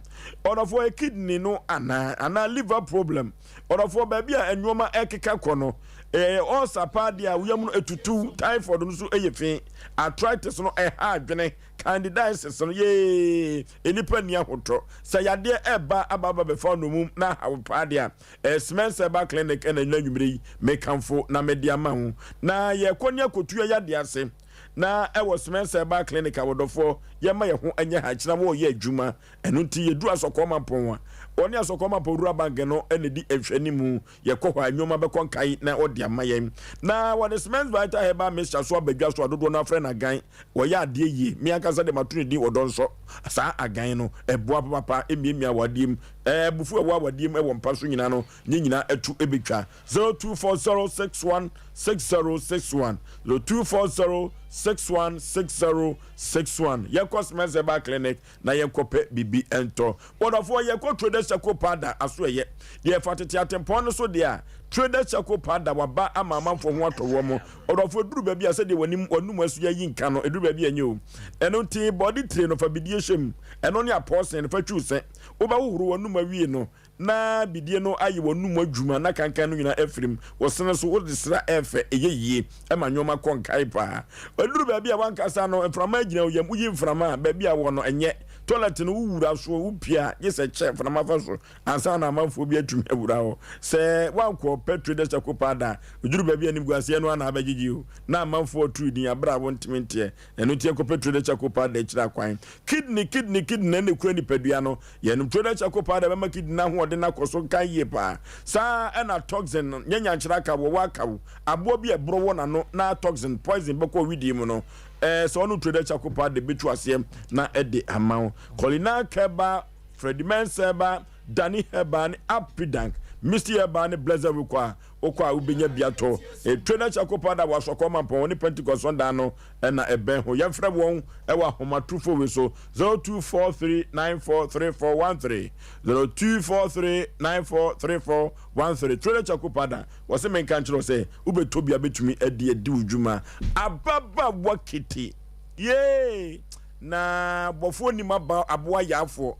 Ɔdɔfoɔ, ɛyɛ kidney no anaa, anaa liver problem. Ɔdɔfoɔ, baabi a nnoɔma ɛkeka kɔ no, ɛyɛ ulcer paa deɛ a, wo yam no ɛtutu, typhoid no nso ɛyɛ fi, arthritis no ɛha adwene, candidiasis no, yee, nnipa nni ahotɔ. Sɛ yadeɛ ɛba aba aba bɛfa wo nnommum na aha wo paa deɛ a, ɛyɛ Cement Herbal Clinic ɛna ɛnnɛ anwummerɛ yi mekamfo na mede ama wo. Na yɛkɔ ne akɔtua yadeɛ ase. Na ɛwɔ Cement Herbal Clinic a wɔdɔfoɔ yɛma yɛn ho nyɛ ha kyena wɔreyɛ adwuma. Ɛno nti yɛduru Asɔkɔɔ Mampɔn a, wɔne Asɔkɔɔ Mampɔn Rural Bank no na ɛdi nhwɛanimu. Yɛkɔ hɔ a, nneɛma bɛkɔ nkae na wɔde ama yɛn. Na wɔde Cement Vital Herbal Mixture so aba dwa so a dodoɔ no ara frɛ no agan. Wɔyɛ adeɛ yie. Me ankasa deɛ mato ne din Ɔdɔnsɔ. Saa agan no, ɛboa papapa, ɛmiamia awadeɛ mu. Abufuo a ɛwɔ awadeɛ mu wɔ mpa so nyinaa no, ne nyinaa atu bɛtwa. 0240616061, 0240616061. Yɛnkɔ Cement Herbal Clinic na yɛnkɔpɛ biribi ntɔ. Wɔdɔfoɔ, yɛkɔ Traders Charcoal Powder aso ɛyɛ. Deɛ ɛfa tete atempɔn no so deɛ a, Traders Charcoal Powder waba ama amanfoɔ ho atɔ wɔn. Ɔdɔfoɔ, ɛduru baabi a sɛdeɛ w'anim, w'anum asu ayi nka no, ɛduru baabi a ɛnyɛ o. Ɛno nti, bɔde tire no, fa bidie hyɛ mu. Ɛno ne apɔɔsen no, fa twiw sɛ. Wobɛhohoro w'anum awie no, na bidie no ayɛ w'anum adwuma na kankan no nyinaa afiri mu. Wo sene so wode sra ɛɛfɛ, ɛyɛ yie, ɛma nnoɔma kɔ nkae paa. Ɛduru baabi a w'ankasa no mframa agyina wo yam, woyi mframa a baabi a wɔ no ɛnyɛ. Toilet no wowura so, wopue a gye sɛ kyɛ mframa fa so ansa na amanfoɔ bi atumi awura hɔ. Sɛ woankɔ pɛ Traders Circle paa da a, ɛduru baabi a animguaseɛ no ara na abɛgyegye o, na amanfoɔ reto din aberɛ a wontumi nteɛ. Ɛno nti yɛnkɔpɛ Traders Circle paa da akyiri akwan. Kidney, kidney, kidney na ɛna ɛkura nipadua no. Yɛnom Traders Charcoal Powder bɛma kidney no ahoɔden no akɔ so nkan yie paa. Saa ara na toxin no, nyɛ nyankyerɛ akaw, wɔwɔ akaw, aboa bi a ɛborɔ wɔ n'ano na toxin, poison, bɛkɔ wo wedeɛ mu no, ɛɛ sɛ wonom Traders Charcoal Powder bɛtu aseɛ na ɛde ama wo. Colina Herbal, Freddie Mensah Herbal, Danny Herbal ne Apidank, Misty Herbal ne Blessed Wokɔ a wokɔ a wobɛnya bi atɔ. Traders Charcoal Powder wɔ Asɔkɔɔ Mampɔn ne Pentecost Sɔndan no na ɛbɛn ho. Yɛmfrɛ wɔn wɔ ahomatorofo wei so, 0243943413, 0243943413. Twerɛ Chakupada, wɔse menka nkyerɛ wo sɛ wobɛtɔ bi a bɛtumi adi adi wo dwuma. Ababaawa kete, yee, na bɔfoɔ nim aba aboa yaafoɔ,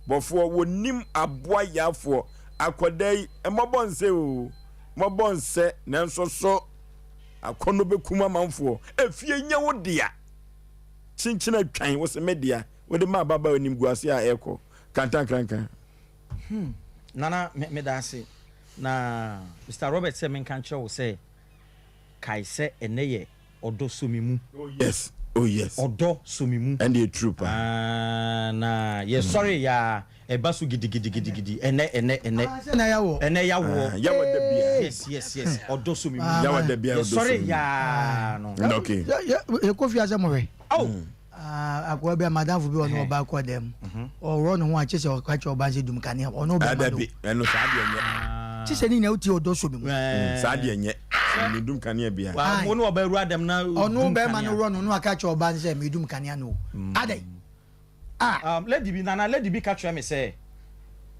bɔfoɔ wɔnim aboa yaafoɔ, akwadaa yi, mmɔbɔ nsɛ o, mmɔbɔ nsɛ, nanso so. Akɔnnɔ bɛkum amanfoɔ. Efie nyɛ wo dea. Kyenkyen atwan wo se me dea. Wode ma ababaawa animguaseɛ a ɛrekɔ. Kantankrankan. Hmm Nana me meda ase na Mister Robert sɛ menka nkyerɛ wo sɛ kae sɛ ɛnɛ yɛ ɔdɔ sɔ me mu. Oh yes oh yes. Ɔdɔ sɔ me mu. Ɛndeɛ true paa. Ah na yɛsɔre yɛ a Ɛba so gidigidigidi ɛnɛ ɛnɛ ɛnɛ. Ah sɛ na yawoɔ. Ɛnɛ yawoɔ. Ah yawa da bia. Yes yes yes ɔdɔ so mi mu. Yawa da bia ɔdɔ so mi mu. Yɛsɔre yaa no. Okay. Yɛ yɛ kɔ fie asɛ mo hwɛ. Oh. Ah akoa bi a madamfo bi ɔne ɔba kɔ dɛm. Ɔworɔ ne ho a kyesɛ ɔka kyerɛ ɔba sɛ dum kanea ɔne ɔbɛma no. Dabi ɛno saa deɛ nyɛ. Kyesɛ ne nyinaa wotie ɔdɔ so mi mu. Saa deɛ nyɛ. Ɛno dum kanea bia. Wo ne ɔba awura dɛm na dum kanea. Ɔno bɛma no worɔ no no aka kyerɛ ɔba sɛ medum kanea no. Adɛn. Ah. Um, lady bi, Nana, lady bi ka kyerɛ me sɛ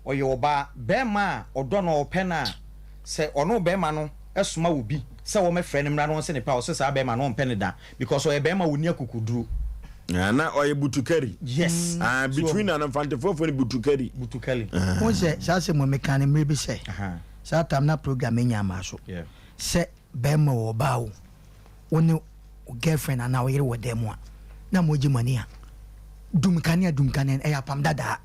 ɔyɛ ɔbaa, bɛɛma a ɔdɔ no a ɔpɛ no a, sɛ ɔno bɛɛma no soma obi sɛ wɔmɛfrɛ no mmra na ɔnse ne pɛ a, ɔse saa bɛɛma no ɔmpɛ no da because ɔyɛ bɛɛma a ɔnni akokoduro. Ah, na ɔyɛ butukari. Yes. Ah, between na no mfantefoɔ fo no butukari. Butukari. Ah. Wohu sɛ saa asɛm wɔ meka no mmerɛ bi sɛ saa tam na program nya mmaa so sɛ Bɛɛma o ɔbaa o, wo ne wo girlfriend anaa wo yere wɔ dan mu a, na mo gye mo ani a, dum kanea dum kanea no, ɛyɛ apam dadaa.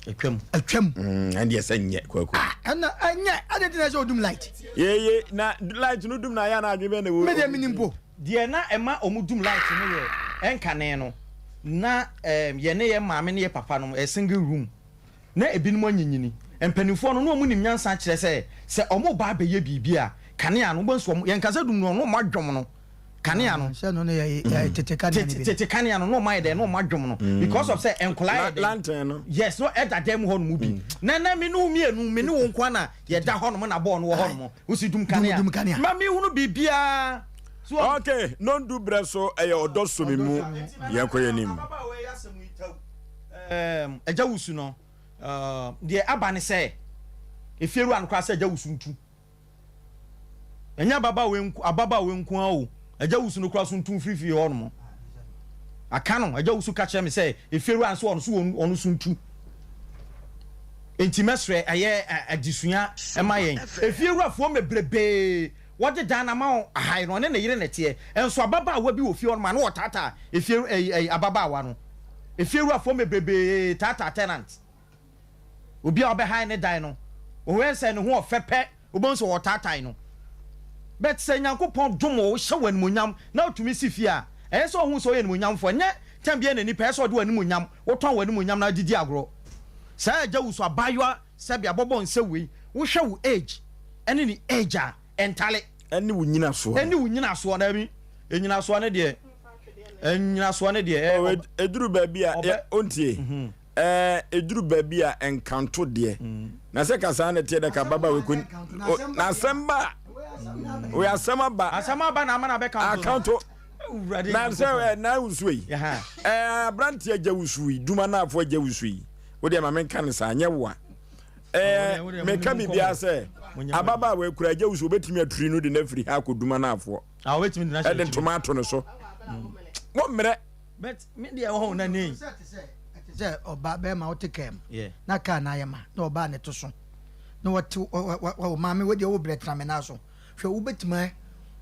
Atwam. Atwam. Mm, ɛndeɛ sɛ nyɛ kwaku. Ah, ɛna ɛnyɛ, adɛn nti na ɛsɛ odum light? Yeye, na light no dum na ayɛ na adwene bɛn na ɛwɔ. Me deɛ menim po. Deɛ na ɛma wɔn dum light no yɛ ɛnkane no, na ɛɛm yɛne yɛn maame ne yɛ papa nom ɛyɛ single room. Na ebinom anyinyini. Mpanimfoɔ no, na wɔnim nyansa kyerɛ sɛ, sɛ wɔreba abɛyɛ biribi a, kanea no, wobɛhu sɛ wɔn, yɛnka sɛ dum no, na wɔadwom no. Kanea no. Sɛ no no yɛ tete kanea no bi. Tete kanea no, na wɔayɛ dɛn, na wɔadwom no. Because of sɛ nkwadaa yɛ dɛn. Lantern no. Yes, na ɛda dan mu hɔnom bi. Na na me ne wo mmienu, me ne wo nko ara na yɛda hɔnom na bɔɔl no wɔ hɔnom. Wosi dum kanea. Dum kanea. Ma menhunu biribiara. So. Okay, nondu berɛ so ɛyɛ ɔdɔ sɔ me mu. Yɛnkɔ yɛn anim. Ababaawa yi asɛm yi tɛw. Erm agya wusu no erm deɛ aba ne sɛ efiewura no koraa sɛ agya wusu ntu. Ɛnyɛ ababaawa nko ababaawa nko ara o agya wusu no koraa so ntu mfiri fie hɔ nom. Aka no agya wusu ka kyerɛ me sɛ efiewura no sɛ ɔno so ɔno so ntu. Enti mɛsrɛ ɛyɛ adesua ɛma yɛn. Efiewurafoɔ mebrebee wɔde dan no ama wɔn ahae no ɔne ne yere na ɛteɛ. Nso ababaawa bi wɔ fie hɔ nom a na ɔtaataa efie ɛyi ɛyi ababaawa no. Efiewurafoɔ bebrebee taataa tenant. Obi a ɔbɛhae ne dan no, ɔhwɛ sɛ ne ho ɔfɛ pɛ, wobɛhu sɛ ɔtaatae no. But sɛ Nyankopɔn dom wo, hyɛ wo animuonyam na wotumi si fie a, ɛyɛ sɛ ɔhu sɛ woyɛ animuonyamfoɔ. Ɛnyɛ time biara na nipa ɛyɛ sɛ ɔde w'animuonyam, wotɔn w'animuonyam na wode di agorɔ. Saa agya wusu abaayewa sɛbe abɔbɔ nsɛ wei, wohwɛ wo age ɛne ne age a, ɛntale. Ɛne wo nyinasoɔ. Ɛne wo nyinasoɔ, daabi, nyinasoɔ no deɛ. Nnyinasoɔ no deɛ, ɛ, ɔb. Ɛduru baabi a, Ɔbɛ. ɔntie. Ɛɛ, ɛduru baabi a, nkanto deɛ. Na sɛ ka saa na ɛteɛ dɛ ka ababaawa yi kɔ, na asɛm ba a, wei asɛm aba. Asɛm aba na ama no abɛkanto no. Akanto. Awurade Na sɛ, Nyankopɔn. ɛ, na wusuo yi. Ɛɛ, aberanteɛ agya wusuo yi, duma naafoɔ agya wusuo yi. Wo deɛ ma menka no saa, nyɛ wo a. Ɛɛ, meka biribiara sɛ, ababaawa yi kura agya wusuo, wobɛtumi aturi no de no afiri ha akɔ duma naafoɔ. Ah, wobɛtumi de no ahyɛ ɛde ntoma ato no so wɔmmerɛ. But me deɛ ɛwɔ hɔ na nei. Ɛte sɛ ɔba bɛrima wote kaa mu na kaa no ayɛ ma na ɔbaa ne to so. na wɔte wɔ maame wo deɛ wo brɛ tena me nan so hwɛ wobɛtumi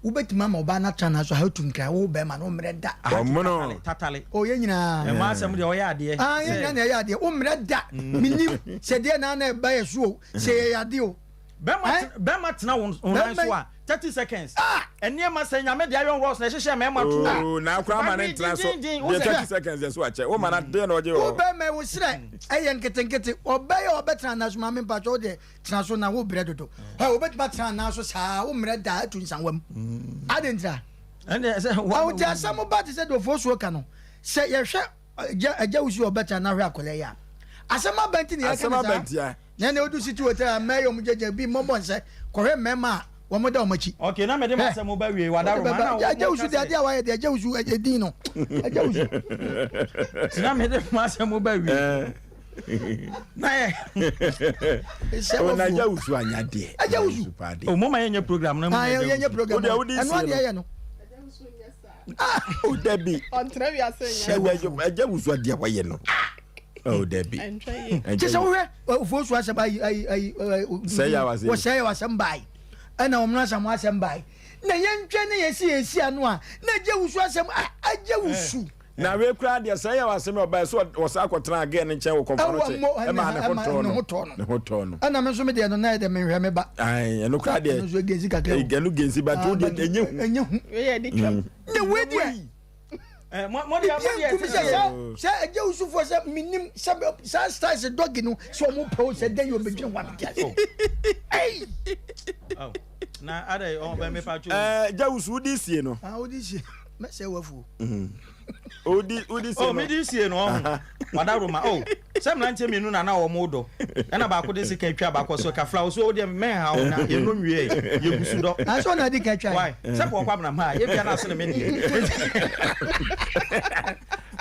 wobɛtumi ama ɔbaa no atena nan so ha tu nkran wo bɛrima no mmerɛ da. Ɔmono. Tatale. O yɛ nyinaa. Ɛma asɛm deɛ ɔyɛ adeɛ. Ah yɛ nyinaa na ɛyɛ adeɛ wo mmerɛ da menim sɛ deɛ na na ɛba yɛ so o sɛ yɛyɛ adeɛ o. Bɛrima tena wo nan so a 30 seconds. Nneɛma sɛ nyame de iron rods na ɛhyehyɛ mmarima to. Oh, na akora ama ne ntena so. Deɛ 30 seconds yɛ so akyɛ. Wo ma na deɛ na ɔgye wɔ. Wo bɛrima wo serɛ ɛyɛ nketenkete. Ɔbɛyɛ ɔbɛtena nan so maame mpakyɛ wo deɛ tena so na wo brɛ dodo. Ɛ wobɛtumi atena nan so saa wo mmerɛ da atu nsanwa mu. Ade ntira. Awo te asɛm ba te sɛ deɛ ofosuo ka no. Sɛ yɛhwɛ agya agya wusu ɔbɛtena na hwɛ akwadaa yi a asɛm aba nti na yɛka ne saa na ɛna odu city hotel a mmaa yi wɔn gyegye bi mmɔbɔ nsɛ kɔhwɛ mmarima a wɔn da wɔn akyi. ok na mede ma asɛm ba wie wada roma na wɔn agya wusu de adeɛ a wayɛ de agya wusu edin no agya wusu. na mede ma asɛm ba wie na yɛ. sɛ agya wusu anya deɛ. Agya wusu o mo ma yɛ nyɛ program na mo yɛ nyɛ program ɛno adeɛ yɛ no. O dabi. Ɔntena wiase nyɛ. Ɛgya wusu adeɛ wɔyɛ no. O dabi. Kyɛ sɛ wohwɛ ofosu asɛm ayi ayi ayi wɔsɛe yɛ asɛm bae ɛna wɔn asɛm asɛm bae na yɛntwɛn ne yɛsi yɛsi ano a na agya wusu asɛm agya wusu. Na wei koraa deɛ sɛ yɛ asɛm a ɔbae so ɔsa akɔtena agɛn no nkyɛn wɔ kɔmfɔ no kyɛ ɛma ne ho tɔɔ no ne ho tɔɔ no. Ɛna me nso me deɛ no na yɛ dɛ menhwɛ me ba. Ayi ɛno koraa deɛ ɛno nso gensi kakra o. Ɛno gensi ba to deɛ ɛnyɛ hu. Ɛnyɛ hu. Wei yɛ de twam. Na wei deɛ. Bibia nkum sɛ sɛ sɛ ɛgye wusufoɔ sɛ menim sɛ saa styles dɔgi no sɛ ɔmo pɛ o sɛ dɛn yɛ ɔbɛdwene ho abɛte ase. Ɛyi. Na adɛ ɔbɛn me pa twɛ. Ɛɛ gya wusu wodi sie no. Ah wodi sie. Mɛsɛe w'afuo. Odi odi sie Oh, no. me di sie no ɔho. Wada Roma. Oh, sɛ mmeranteɛ mmienu na na wɔn dɔ. Ɛna baako de sika atwa baako so kafra wo so wo deɛ mɛnha wo na yɛn no nwie yɛgu so dɔ. Na sɛ ɔna di kan twa. Why? Sɛ kɔkɔ abena ma yɛ bia na asene me deɛ.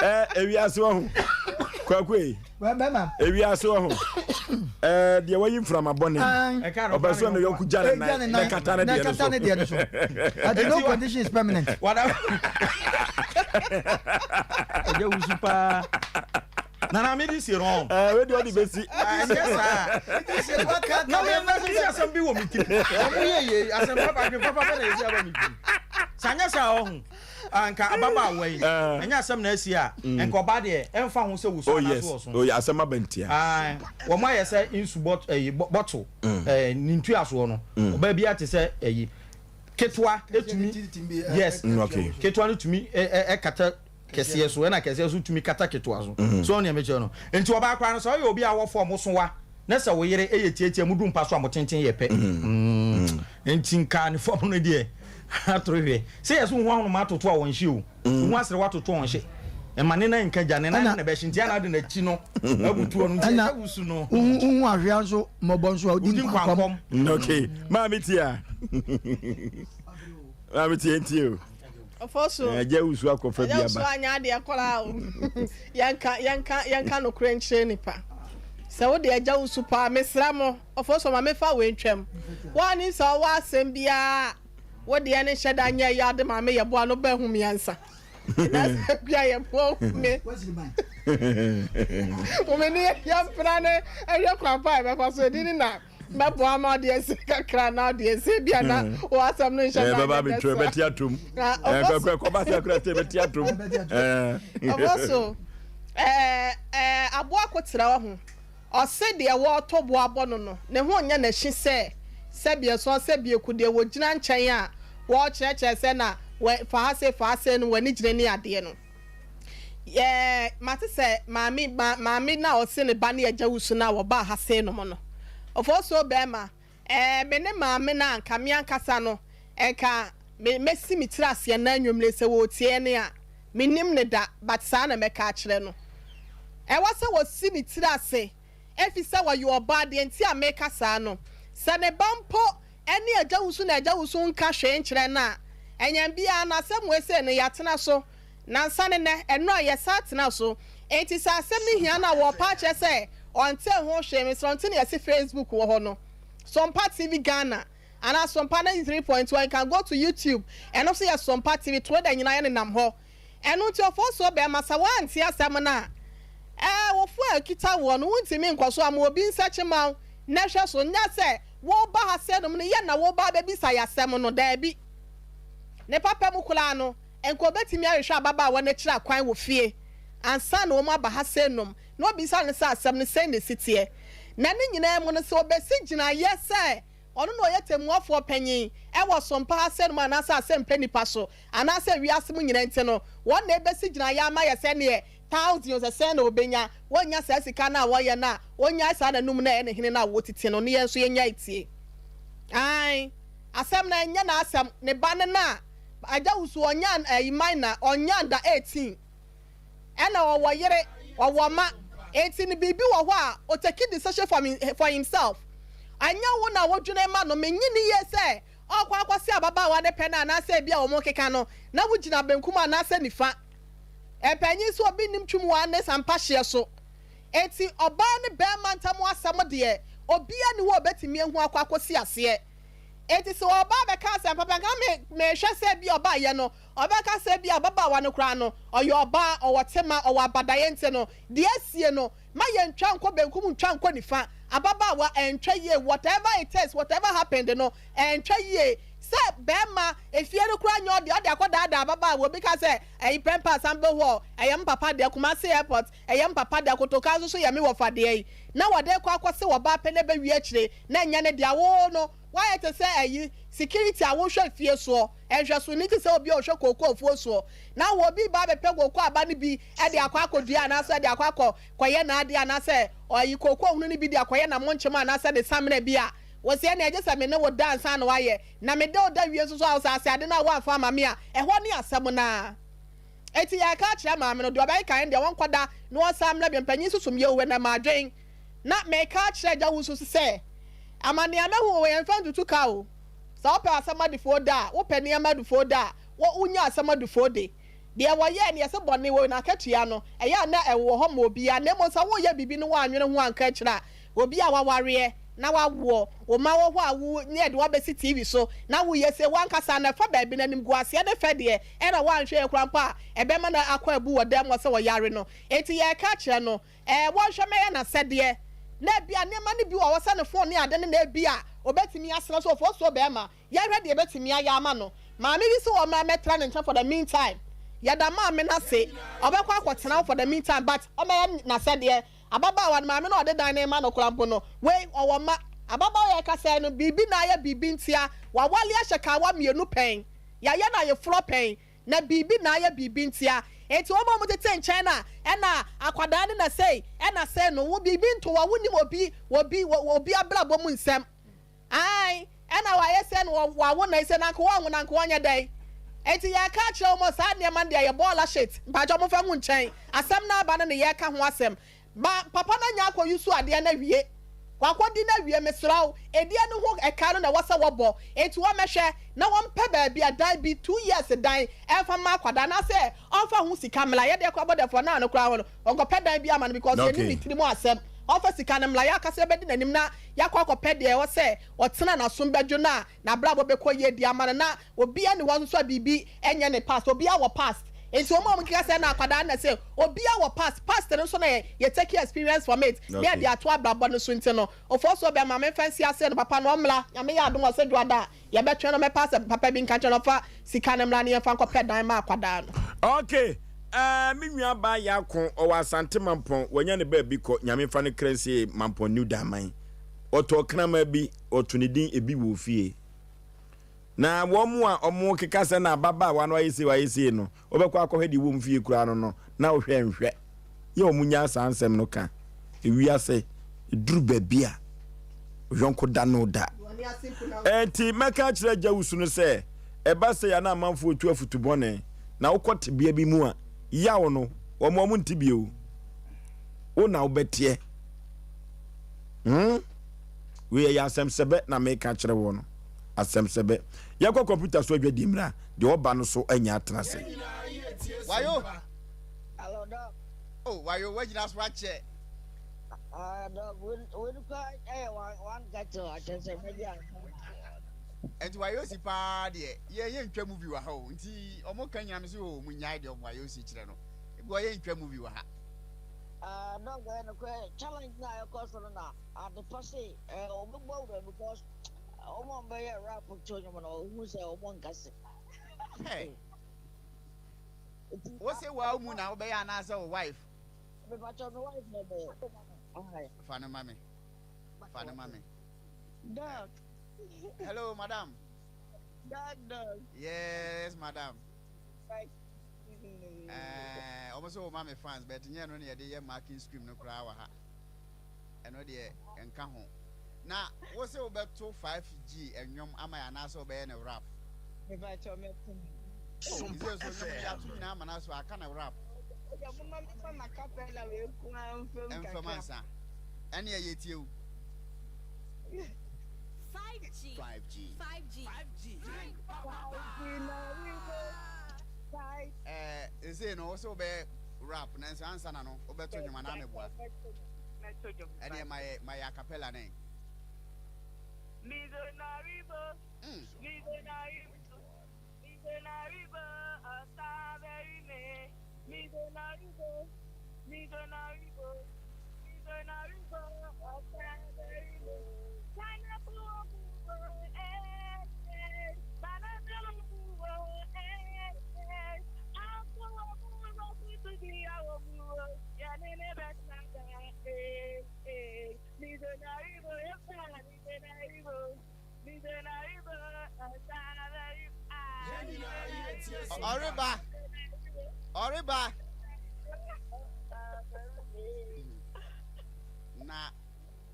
Eh, ewiase wɔ ho. Kwaku yi. Bɛma. Ewiase wɔ ho. Ɛɛ deɛ wayi mframa bɔne. Ɔbɛ so ne yɔnko gya ne nan na kata ne deɛ no so. Na kata ne deɛ no so. Ati no condition is permanent. Wada. Ɛgya wusu paa. Nana mi di si rɔn. Ɛɛ wei deɛ ɔde besi. Ɛnyɛ saa. Na mi na sisi asɛm bi wɔ mi tirim. Ɔmo yɛ yie asɛm papa adwene papa bɛ na esi aba mi tirim. Sɛ anyɛ saa ɔho. Anka ababaawa yi, ɛnyɛ asɛm na asi a, nka ɔbaa deɛ, ɛmfa ho sɛ wosu Oh anaa yes, so ɔso. oh yeah, asɛm aba ntia. Ae, wɔn ayɛ sɛ nsu bɔt ɛyi bɔtol, ɛɛ ne ntuasoɔ no, ɔbaa biara te sɛ ɛyi ketewa etumi, yes, Okay. ketewa no tumi ɛ ɛ ɛkata kɛseɛ so, ɛna kɛseɛ so tumi kata ketewa so. So ɔne ɛmɛkyerɛ no. Nti ɔbaa koraa no sɛ ɔyɛ obi a wɔ fɔm so wa, na sɛ wo yere yɛ tiatia mu du mpa so a mo tenten yɛ pɛ. Nti nka ne fam no deɛ atoro hwɛ. Sɛ yɛ so ho ahonoma atoto a wɔnhye o. Ho asere watoto a ɔnhye. Ɛma ne nan nka gya ne nan na bɛhye nti ana de n'akyi no abutu ɔno nti ɛsɛ wusu no. Wohu ahwea nso mmɔbɔ nso a wodi nkwankɔm. Okay, maame tia. Maame tia ntie o. Ɔfɔ so. Ɛgya wusu akɔfa bi aba. Ɛgya wusu anya adeɛ koraa o. Yɛnka yɛnka yɛnka nokorɛ nkyerɛ nipa. Sɛ wode agya wusu paa mesrɛ mo ɔfɔ so ma mefa wei ntwam. Woanim sɛ ɔwɔ asɛm biara wo deɛ ne nhyɛ da nyɛ yɛ ade maame yɛ boa no bɛ hu miɛnsa. Na sɛ bia yɛ boa hu me. Mo me ne yɛ mpena ne ɛhwɛ kwan pa a yɛbɛfa so edi ne na. Mɛboa ma ɔde ase kakra na ɔde ase bi ana hmm. wɔ asɛm no nhyɛ da bɛba abɛtwerɛ bɛte atom kɔba sɛ kora sɛ bɛte atom ɔbɔ so aboa ko tena wɔ ho ɔse deɛ wɔɔtɔ boa bɔ no no ne ho nyɛ n'ahyi sɛ sɛbi ɛsɔn sɛbi eku deɛ wɔgyina nkyɛn a wɔɔkyerɛkyerɛ sɛ na fa ha se fa ha se no wɔani gyina ne adeɛ no Yɛɛ mate sɛ maame ma maame no a ɔse ne ba ne agya wusu no a wɔbaa ha sei nom no. Ofosuo bɛɛma, ɛɛ me ne maame no a nka me ankasa no nka me mɛsi me tiri aseɛ nnɛ anwummere sɛ wɔretie ne a, mennim no da but saa na mɛka akyerɛ no. Ɛwɔ sɛ wɔsi ne tiri ase efisɛ ɔyɛ ɔbaa, deɛ nti a meka saa no, sɛ ne ba mpo ne agya wusu na agya wusu nka hwee nkyerɛ no a, ɛnyɛn biara no asɛm wei sei no yɛatena so Nansa ne nnɛ, ɛno a yɛsan tena so. Enti sɛ asɛm no hia no a wɔrepa akyerɛ sɛ ɔntee ho hwee, mesrɛ wo nti na yɛse Facebook wɔ hɔ no. Sompa TV Ghana anaa Sompa 93.1, you can go to YouTube, ɛno nso yɛ Sompa TV, Twitter nyinaa yɛnenam hɔ. Ɛno nti Ofosuo bɛɛma sɛ woante asɛm no a, ɛɛ wo fo a ɛkita woɔ no wontumi nkɔ so ama obi nsɛkye ma wo. Na hwɛ so, nyɛ sɛ woreba ha sɛnom no yɛ na woreba abɛbisa yɛ asɛm no, daabi. Ne papa mu koraa no, nka ɔbɛtumi ahwehwɛ ababaawa no akyiri akwan wɔ fie ansa na wɔn aba ha sɛnom na wabisa no sɛ asɛm no sɛn na ɛsi teɛ. Na ne nyinaa mu no, sɛ ɔbɛsi gyinaeɛ sɛ ɔno na ɔyɛ tɛmmuafoɔ panyin wɔ sompa ha sɛnom anaasɛ asɛmpɛ nnipa so anaasɛ wiase mu nyinaa nti no, wɔn na ɛbɛsi gyinaeɛ ama yɛ sɛdeɛ Thousand sɛ sɛn na ɔbɛnya, wɔnnya saa sika no a wɔyɛ no a, ɔnnyae saa n'anum no a ɛyɛ ne hene no a wɔtete no, ne yɛn nso yɛnyae tie. Ae, asɛm no ɛnyɛ n'asɛm, ne ba no no a, Agya Wusu ɔnnya ɛyi minor, ɔnnya under 18, ɛna ɔwɔ yere, ɔwɔ mma, enti no biribi wɔ hɔ a, ɔtake decision for, for himself. Ɛnyɛ wo na wodwene ma no, mennye nni yie sɛ ɔrekɔ akɔse ababaawa no pɛ no anaasɛ ebi a wɔrekeka no, na wogyina benkum anaasɛ nifa. Mpanyin so obi nnim twum wɔ ne sampa hyeɛ so. Enti ɔbaa ne barima ntam asɛm deɛ, obiara nni hɔ a ɔbɛtumi ahu akɔ akɔsi aseɛ. Enti sɛ ɔbaa bɛka asɛm papa, nka me mehwɛ sɛ ebia ɔbaeɛ no, ɔbɛka sɛ ebia ababaawa no koraa no, ɔyɛ ɔbaa, ɔwɔ tema, ɔwɔ abadaeɛ nti no, deɛ asie no, ma yɛntwa nkɔ benkum ntwa nkɔ nifa. Ababaawa, ɛntwa yie, whatever it is, whatever happened no, ɛntwa yie. Sɛ bɛɛma, efie no koraa nyɛ ɔdea, ɔde akɔ daadaa ababaawa, obi ka sɛ, ɛyi Prempeh Assembly Hall, ɛyɛ me papa dea, Kumasi Airport, ɛyɛ me papa dea, Kotoka nso so yɛ me wɔfa dea yi, na wɔde rekɔ akɔse ɔbaa pɛ na ɛbɛwie akyire na ɛnyɛ ne dea, wo no, woayɛ te sɛ ɛyi, security a wohwɛ fie soɔ, nhwɛsoni te sɛ obi a ɔhwɛ kookoo afuo soɔ, na wɔ obi reba abɛpɛ kookoo aba no bi de akɔ akɔdua anaasɛ de akɔ akɔ kɔyɛ n'adeɛ anaasɛ ɔyi kookoo hunu no bi de akɔyɛ n'amonkyem anaasɛ ne samina bi a, Wose ɛnneɛ gye sɛ me ne wo da ansa na woayɛ, na mede wo da wie nso so a, wo saase ade no a woamfa amma me a, ɛhɔ ne asɛm no ara. Enti yɛreka akyerɛ maame no, deɛ ɔbɛkeka no deɛ ɔnkɔda na ɔnsan mmra bio, mpanyin nso som yɛ o, ɛnna madwen. Na meka akyerɛ agya wo nso sɛ, amanneɛ a mahu wɔ yɛmfa ntutu ka o. Sɛ wopɛ asɛm adufoɔ da a, wopɛ nneɛma adufoɔ da a, wo wonya asɛm adufoɔ de. Deɛ wɔyɛɛ no, yɛse bɔne wɔ n'akatua no, ɛyɛ a na ɛwɔ hɔ ma obiara, na mmom sɛ woreyɛ biribi no woannwene ho anka akyire a, Obi a wawareɛ na wawoɔ, wo mma wɔ hɔ a wo ne yɛde wo abɛsi TV so na woyɛ sei, w'ankasa no ɛfa baabi no animguaseɛ ne fɛ deɛ ɛna woanhwɛ yie koraa mpo a ɛbɛma no akɔ abu wɔ dan mu hɔ sɛ ɔyare no. Enti yɛreka akyerɛ no ɛɛ wɔnhwɛ mɛyɛ no asɛdeɛ na ebia nneɛma no bi wɔ hɔ sɛ ne phone ne ade no na ebia ɔbɛtumi asrɛ sɛ ɔfosuo bɛɛma Yɛnhwɛ deɛ yɛbɛtumi ayɛ ama no. Maame bi se ɔmmra mmɛtra ne nkyɛn for the mean time. Yɛda maame no ase. Ɔbɛkɔ akɔtena hɔ for the mean time but ɔmmɛyɛ n'asɛdeɛ. Ababaawa no, maame no a ɔde dan no rema no koraa mpo no, wei ɔwɔ mma. Ababaawa yi a yɛkasa yi no, biribi na ayɛ biribi ntia. Wawale ahyɛ kawa mmienu pɛn. Yɛayɛ no ayeforɔ pɛn. Na biribi na ayɛ biribi ntia. Enti wɔn a wɔtete nkyɛn no a, ɛna akwadaa no na sei, ɛna sei no, wo biribi nto wo a, wonnim obi, obi, obi abrabɔ mu nsɛm. Ae, ɛna wayɛ sɛ no wawo na sɛ nanka wɔnwo nanka wɔnyɛ dɛn? Enti yɛka akyerɛ wɔn saa nneɛma no deɛ yɛ bɔɔla shit, mpakyɛw momfa ngu nkyɛn, asɛm no aba no ne yɛka ho asɛm. Ba papa no anya akɔ use adeɛ no awie, wakɔdi no awie, mesrɛ wo, ɛdeɛ no ho ɛka no na ɛwɔ sɛ wɔbɔ, enti wɔmmɛhwɛ na wɔmpɛ baabi a dan bi, two years dan, ɛmfa mma akwadaa anaasɛ ɔmfa ho sika mmra, yɛdeɛ koraa bɔdɛfoɔ no ano koraa ho no, ɔnkɔpɛ dan bi ama no because yɛnim ne tiri mu asɛm, ɔmfa sika no mmra, yɛakasa yɛbɛdi n'anim na Yɛakɔ akɔpɛ deɛ ɛwɔ sɛ ɔtena n'asom bɛdwo no a n'abrabɔ bɛkɔ yie de ama no na obiara nni hɔ nso a biribi nyɛ ne past obiara wɔ past nti wɔn a wɔkeka sɛ na akwadaa no na sɛ obiara wɔ past past no nso na yɛ yɛ take experience from it na yɛde ato abrabɔ no so nti no Ofosuo bɛma memfa nsi aseɛ no papa no ɔmmra Nyame yɛ adom ɔsɛ dwoada a Yɛbɛtwɛn no mɛpa sɛ papa bi nka nkyerɛ no ɔmfa sika no mmra na yɛmfa nkɔpɛ dan ma akwadaa no. Ok eh me nua baa Yaako ɔwɔ Asante Mampɔn wanya ne baabi kɔ Nyame mfa no kra nsie Mampɔn New Daman ɔtɔɔ kraman bi ɔto ne din Ebi wɔ ofie na wɔn a wɔn keka sɛ na ababaawa no ayɛ sei wayɛ sei no Wobɛkɔ akɔhwɛ deɛ ɛwɔ mu fie koraa no no, na wohwɛ nhwɛ. Yɛ wɔn nyaa saa nsɛm no ka. Ewiase, ɛduru baabi a, ɔyɔnko da no da. Enti mɛka akyerɛ agya wusu no sɛ, ɛba sei a na amanfoɔ retu afutu bɔne, na wokɔ tebea bi mu a, yaw no, wɔn wɔn nte bio. Wo na wobɛteɛ. Hmm? Wei ɛyɛ asɛm sɛbɛ na meka kyerɛ wɔ no. Asɛm sɛbɛ. Yɛkɔ kɔmputa so adwadie mmra. Deɛ ɔba no so anya atena ase. Wayo. Hello, Doc. Oh, wayo, wagyina so akyɛ. Ah, Doc, we kura ɛyɛ one one kettle akyɛ sɛ mɛgye ansa. Nti wayo si paa deɛ yɛ yɛ ntwa movie wɔ ha o nti ɔmo ka nyina me so o mo nyae deɛ ɔmo wayo si kyerɛ no ebi wɔ yɛ ntwa movie wɔ ha. Ah dog ɛyɛ nokorɛ challenge no a ɛkɔ so no na adepa se eh ɔbɛbɔ awura because wɔn a wɔbɛyɛ rap to nnwom no wohu sɛ wɔn nka se. Hey. Wo se waa mu na wobɛyɛ anaasɛ wo wife? Mepakyɛ me wife na ɛbɛyɛ. Fa no ma me. Fa no ma me. Dog. Hello madam. Dog dog. Yes madam. Ɛɛ wɔn sɛ wɔma me fans but nyɛ no na yɛde yɛ marking scheme no koraa wɔ ha. Ɛno deɛ nka ho. Na wo sɛ wobɛto 5G ɛnwom ama yɛ anaasɛ wobɛyɛ no rap? Mepakyɛw mɛto no. Oh, ɛsɛ so nnwom no yɛato nyinaa ama no so aka no rap. Ɔgya mo ma mefa m'acapella wei nko ara mfam kakra. Mfam ansa. Ɛneɛ yɛtie wo. 5G. 5G. 5G. 5G na we go. 5. Ɛɛ sesei no wo sɛ wobɛyɛ rap nanso ansa na no wobɛto nnwom anaa meboa? Mɛto dwom. Ɛneɛ ma yɛ ma yɛ acapella nɛ. Mizonaribo, Mizonaribo, Mizonaribo, Ọ̀sábẹ́rìmẹ́. Mizonaribo, Mizonaribo, Mizonaribo, Ọ̀sábẹ́rìmẹ́. Pineapple obuwo, eh, eh. Banana obuwo, eh, eh. Apple obuwo, kutu bi awobuwo. Yanene bẹ̀sán eh, eh. Mizonaribo, eh, Mizonaribo. Mizonaribo, Ọ̀sábẹ́rìmẹ́. Ɔreba ɔreba na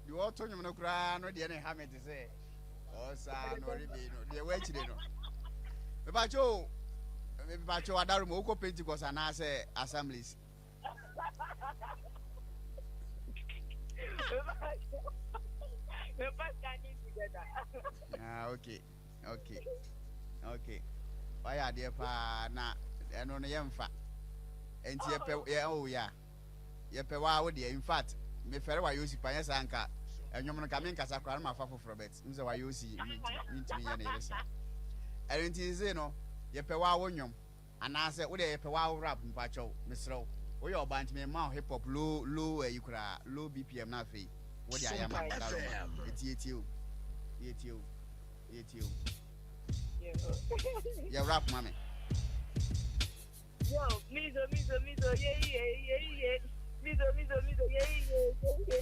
deɛ ɔto nnwom no koraa no deɛ ne ha me te sɛ ɔsaa na ɔrebe no deɛ wɔakyire no mepakyɛ o mepakyɛ o adaro mu wokɔ Pentecost anaasɛ Assemblies Ah, okay, okay, okay. Wayɛ adeɛ paa na ɛno no yɛmfa. Nti yɛpɛ yɛ oh ya. Yɛpɛ waa wo deɛ. In fact, mefɛre wayɛ osi pa nyɛ saa nka ɛnwom no nka menkasa koraa no mafa foforɔ bet n sɛ wayɛ osi mentumi nyɛ ne yere saa. Ɛno nti nse no yɛpɛ waa wo nwom. Anaasɛ wo deɛ yɛpɛ wawo rap mpakyɛw mesrɛ wo woyɛ ɔbaa nti mema wo hip hop low low ayi koraa low BPM na afei wode ayɛ ama me Daroma ɛti yɛtie wo yɛtie wo yɛtie wo yɛ rap ma me. Yo, mizo, mizo, mizo, ye, ye, ye, ye. Mizo, mizo, mizo, ye, ye, ye, ye.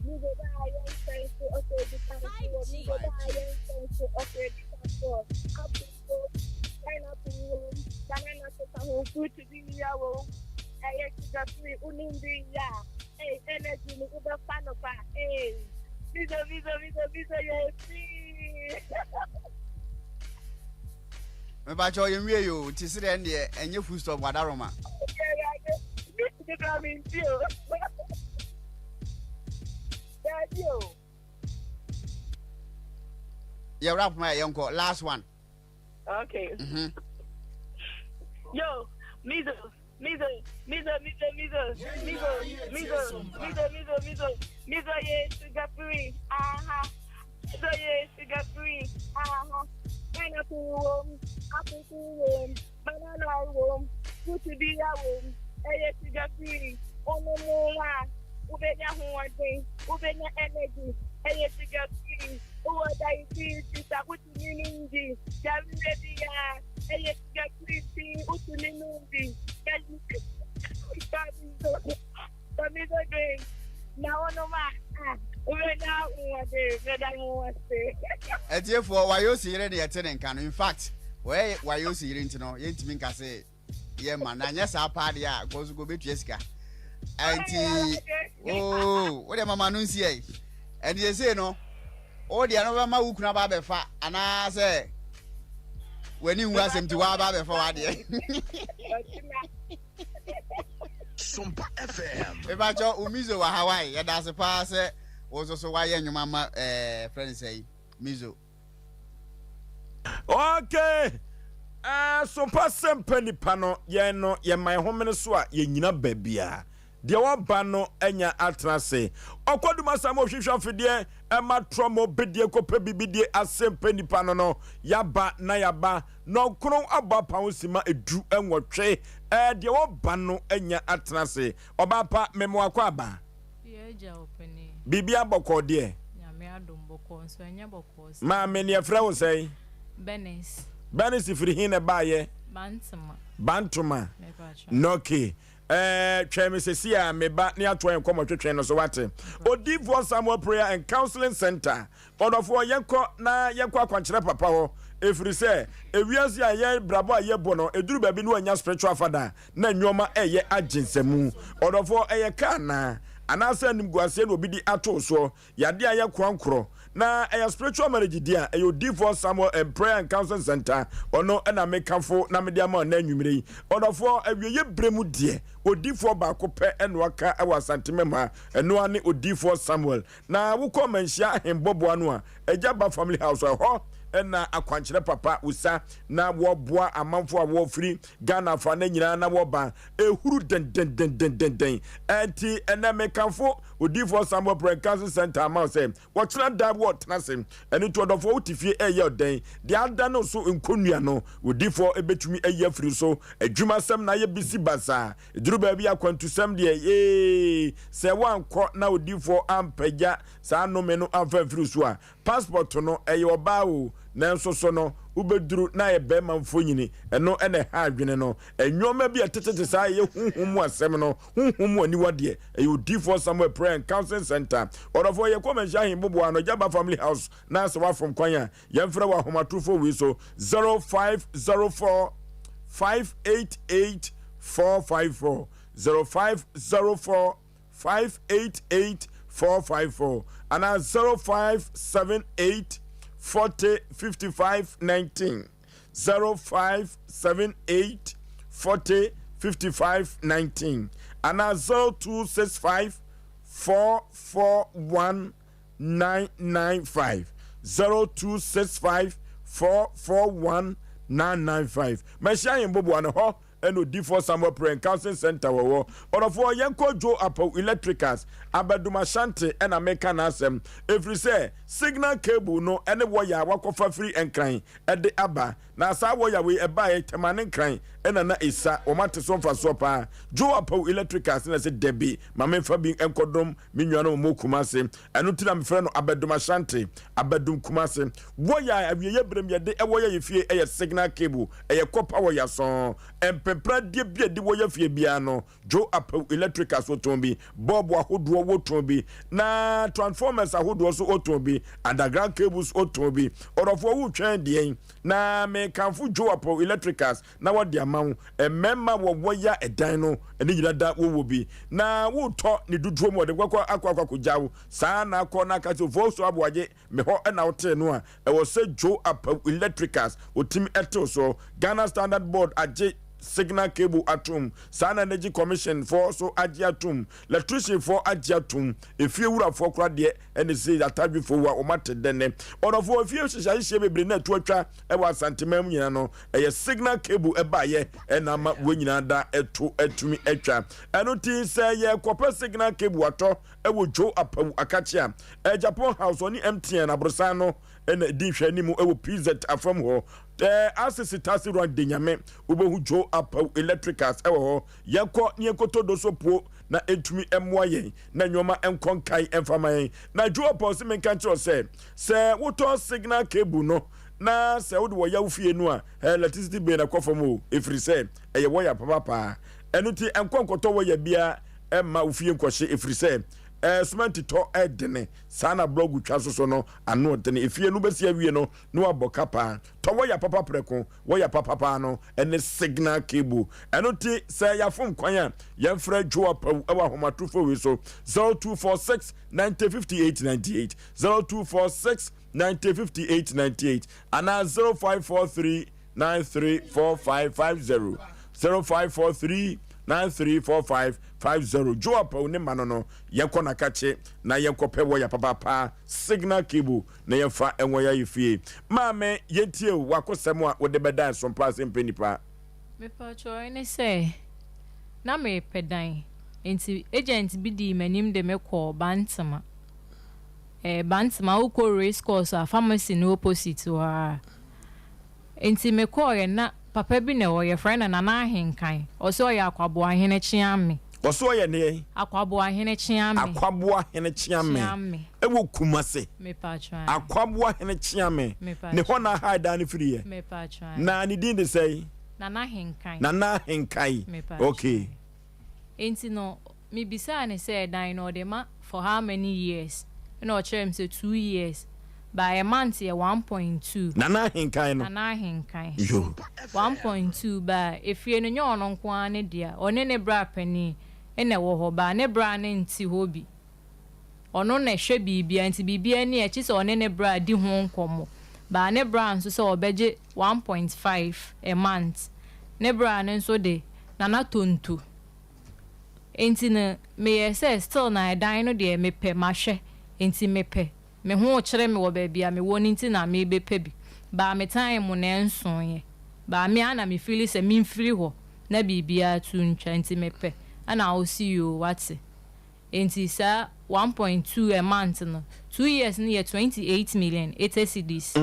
Mizo ba yɛn nsɛn so ɔsɛ di kan so. Mizo ba yɛn nsɛn so ɔsɛ di kan so. Apple wom, pineapple wom, banana so ka ho, fruit bi ya wom. Ɛyɛ sugar free, unim bi ya. Hey, energy ni wobɛfa no pa. Hey, mizo, mizo, mizo, mizo yɛ free. Mepakyɛw yɛn wie yi o nti serɛ ɛndeɛ ɛnyɛ full stop wadaroma. Yɛ wrap ma yɛ yɛnkɔ last one. Okay. Mm -hmm. Yo, mizo, mizo, mizo, mizo, mizo, mizo, mizo, mizo, mizo, mizo, mizo, ye sugar free, aha. Mizo ye sugar free, aha. Pineapple wom, apple wom, banana wom, fruit bi wom, ɛyɛ sugar free, ɔno mu a, wobɛnya ahoɔden, wobɛnya energy, ɛyɛ sugar free, wowɔ diabetes a wotumi nom bi, yareɛ bi a, ɛyɛ sugar free nti wotumi nom bi. Tomato drink na wonom a, ah, wobɛnya ahoɔden, meda mo ase. Atiefoɔ, Wayosi yere ne yɛte ne nka no. In fact, wɔyɛ Wayosi yere nti no, yɛntumi nka se yɛmma no. Anyɛ saa paa deɛ a, kɔ so kɔ bɛtua sika. Ɛnti, oo, wo deɛ mama no nsi ɛ. Ɛnti sesei no, wo deɛ no bɛma wo kunu aba abɛfa anaasɛ w'ani nwu asɛm nti woaba abɛfa w'adeɛ. Sompa FM. Mepakyɛ wo Mizo wɔ Hawaii yɛda ase paa sɛ wo nso so wayɛ nnwom ama ɛɛ eh, frɛ no sɛ yi Mizo. Okay. Eh, sompa sɛmpa nipa no yɛn no yɛma yɛn homene so a yɛnyina baabiara. Deɛ waba no anya atena ase. Ɔkwadum asam ohwehwɛ afedeɛ ɛma trɔmo bedie kɔpɛ bibidie ase mpɛ nipa no no yaba na yaba nɔnkron abɔ apaho sima edu nwɔtwe ɛɛ deɛ waba no anya atena ase. Ɔbaa pa mema wakɔ aba. Yɛ agya ɔpanin. Biribi abɔkɔɔ deɛ. Nyame adom bɔkɔɔ nso ɛnyɛ bɔkɔɔ saa. Maame neɛ frɛ wo sɛn? Bernice. Bernice firi he na ɛbaayɛ? Bantoma. Bantoma. Mepakyɛw. Nɔke. Ɛɛ, twɛn me seesei a meba ne atoa yɛn nkɔmmɔtwetwe no so, woate? Odiyifoɔ Samuel Prayer and Counseling Center. Ɔdɔfoɔ, yɛnkɔ na yɛnkɔ akwankyerɛ papa hɔ, ɛfiri sɛ, ewiase a yɛn brabɔ a yɛbɔ no, ɛduru baabi na wɔannya spiritual father a, na nnoɔma reyɛ agye nsamu. Ɔdɔfoɔ, ɛyɛ ka anaa? Anaasɛ animguaseɛ na obi de ato wo soɔ? Yadeɛ a ɛyɛ koankorɔ na ɛyɛ spiritual marriage deɛ a, ɛyɛ Odiyifoɔ Samuel and Prayer and Counseling Center, ɔno na mekamfo na mede ama wo nnɛ anwumerɛ yi. Ɔdɔfoɔ, awieɛ berɛ mu deɛ, Odiyifoɔ baako pɛ na waka wɔ Asantemam ha, ɛno ara ne Odiyifoɔ Samuel. Na wokɔ Manhyia Ahembɔboa no a, Agya Ba Family House, ɛhɔ na akwankyerɛ papa wusa na wɔboa amanfoɔ a wɔfiri Ghana afa no nyinaa na wɔba, ɛhuru dendendendendenden. Ɛnti ɛnnɛ mekamfo Odiyifoɔ Samuel Prɛnkase Center ama wo sɛ wɔkyena da wɔ tena ase. Ɛno nti ɔdɔfoɔ wote fie ɛyɛ ɔdɛn? Deɛ ada no so nkɔnnua no odiyifoɔ bɛtumi ayi afiri so. Adwuma sɛm na ayɛ bisi basaa. Ɛduru baabi akwantusɛm deɛ yee sɛ woankɔ na odiyifoɔ ampagya saa nnome no amfa amfiri so a Passport no, ɛyɛ ɔbaa o, nanso so no, wobɛduru na ayɛ barima mfonini. Ɛno na ɛha adwene no. Nnoɔma bi a ɛtetete saa a ɛyɛ honhom mu asɛm no, honhom mu aniwa deɛ, ɛyɛ Odiyifoɔ Samuel Prayer and Counseling Center. Ɔdɔfoɔ, yɛkɔ Manhyia Ahemboboa ano, Gyaba Family House, na sɛ woafom kwan a, yɛmfrɛ wɔ ahomatorofoɔ wei so, 0504 588 454, 0504 588 454 anaa 0578 40 55 19 0578 40 55 19 anaa 0265 441 995 0265 441 995 Mɛhyia yɛn boboa no hɔ ɛna Odiyifoɔ Samuel Prayer and Counseling Center wɔ hɔ. Ɔdɔfoɔ, yɛnkɔ Joe Apawu Electricals, Abadum Ashanti ɛna meka n'asɛm, ɛfiri sɛ signal cable no ɛne wɔya a wakɔfa firi Nkran ɛde aba. Na saa wɔya wei ɛbaeɛ Tema ne Nkran ɛna na ɛsa, wɔn ate so mfasoɔ paa. Joe Apawu Electricals na ɛse dabi, ma memfa bi nkɔdom me nuanom wɔ Kumasi. Ɛno nti na mefrɛ no Abadum Ashanti, Abadum Kumasi. Wɔya a awieeɛ berɛm yɛde ɛwɔ yɛ fie ɛyɛ signal cable. Ɛyɛ kɔpa wɔ Yason. Mpepradeɛ bi a ɛde wɔ yɛ fie biara no, Joe Apawu Electricals wotɔn bi, bɔɔbo ahodoɔ wotɔn bi, na transformers ahodoɔ nso wotɔn bi, underground cables wotɔn bi. Ɔdɔfoɔ wotwɛn deɛn? Na mekamfo Joe Apawu Electricals na wɔde ama wo. Mmarima wɔwɔ ya ɛdan no ne nyina da wowɔ bi. Na wotɔ ne dodoɔ mu wɔde kɔkɔ akɔ akɔ akɔgya wo. Saa na akɔ na aka sɛ Ofosu Aboagye Me hɔ na wotee no a, ɛwɔ sɛ Joe Apawu Electricals otumi tew so. Ghana Standard Board agye signal cable atom, saa na Energy Commission foɔ nso agye atom, Electrician foɔ agye atom, efie wurafoɔ koraa deɛ ɛne se atadwefoɔ wu a wɔn ate dɛnɛ. Ɔdɔfoɔ, efie nhyehyɛahyehyɛ bebree na ɛto atwa wɔ Asanteman mu nyinaa no, ɛyɛ signal cable ɛbaeɛ ɛna ama wɔn nyinaa da ɛto atumi atwa. Ɛno nti sɛ yɛrekɔpɛ signal cable atɔ wɔ Joe Apawu Akakye a Japan House ɔne MTN aborosan no na ɛdi nhwɛanim wɔ PZ afam hɔ. Asese Tase Run de Nyame wobɛhu Joe Apawu Electricals wɔ hɔ. Yɛnkɔ ne yɛnkɔtɔ doso puo na ɛntumi mmoa yɛn na nneɛma nkɔ nkae mfa ma yɛn. Na Joe Apawu se menka nkyerɛ wo sɛ, sɛ wotɔ signal cable no na sɛ wode wɔ yaw fie no a, electricity bill no ɛkɔ fam o, ɛfiri sɛ ɛyɛ wɔya papapaa. Ɛno nti nkɔ nkɔtɔ wɔya biara mma wo fie nkɔhye ɛfiri sɛ ɛɛ sumɛnti tɔ ɛdene saa na blɔgu twa nso so no ano ɔdene efie no bɛsi awie no na wabɔ ka paa tɔ wɔya papa prɛko wɔya papa paa no ɛne signal cable ɛno ti sɛ yɛafom kwan a yɛmfrɛ Joe Apawu ɛwɔ ahomatorofo wei so 0246 90 58 98 0246 90 58 98 anaa 0543 934550 0543 934550 Joe Apawu ne ma no no yɛnkɔ nakakye na yɛnkɔ pɛ wɔya papaapa signal cable na yɛmfa ɛnwɔ yɛ ayɛ fie maame yɛntie o wakosɛm a wode bɛda ɛso mpa ase mpɛ nipa. Mepakyɛw ɛne sɛ na merepɛ dan. Nti agent bi dii m'anim de me kɔɔ Bantama. Eh, Bantama wokɔ race course a pharmacy no opposite hɔ ara. Nti mekɔɔeɛ na papa bi na ɛwɔ hɔ, yɛfrɛ no Nana Ahenkan. Ɔse ɔyɛ Akwaboahene Kyeame. Ɔse ɔyɛ deɛn? Akwaboahene Kyeame. Akwaboahene Kyeame. Kyeame. Ɛwɔ Kumase. Mepatwa. Akwaboahene Kyeame. Mepatwa. Ne hɔ na High dan no firiiɛ? Mepatwa. Na ne din de sɛn? Nana Ahenkan. Nana Ahenkan. Mepatwa. Okay. Enti no, mebisaa no sɛ dan no ɔde ma for how many years? Ɛna ɔkyerɛɛ me sɛ 2 years. By a month yɛ 1.2. Nana Ahenkan no? Nana Ahenkan. Yo. 1.2 by efie no nyɛ ɔno nko ara ne dea, ɔne ne bra panin na ɛwɔ hɔ, by ne bra no nte hɔ bi. Ɔno na ɛhwɛ biribiara nti biribiara ni a ɛkye sɛ ɔne ne bra di ho nkɔmmɔ. By ne bra nso sɛ ɔbɛgye 1.5 a month. Ne bra no nso de Nana Tonto. Enti no meyɛɛ sɛ still na ɛdan no deɛ mepɛ mahwɛ nti mepɛ. Me ho rekyere me wɔ baabi a mewɔ no nti na merebɛpɛ bi. Baa me time mu na ɛnsoeɛ. Baa me ara na me feeli sɛ memfiri hɔ na biribiara to ntwa nti mepɛ. Ɛna ɔse yoo wate. Enti saa 1.2 a month no, 2 years no yɛ 28 million 80 cedis.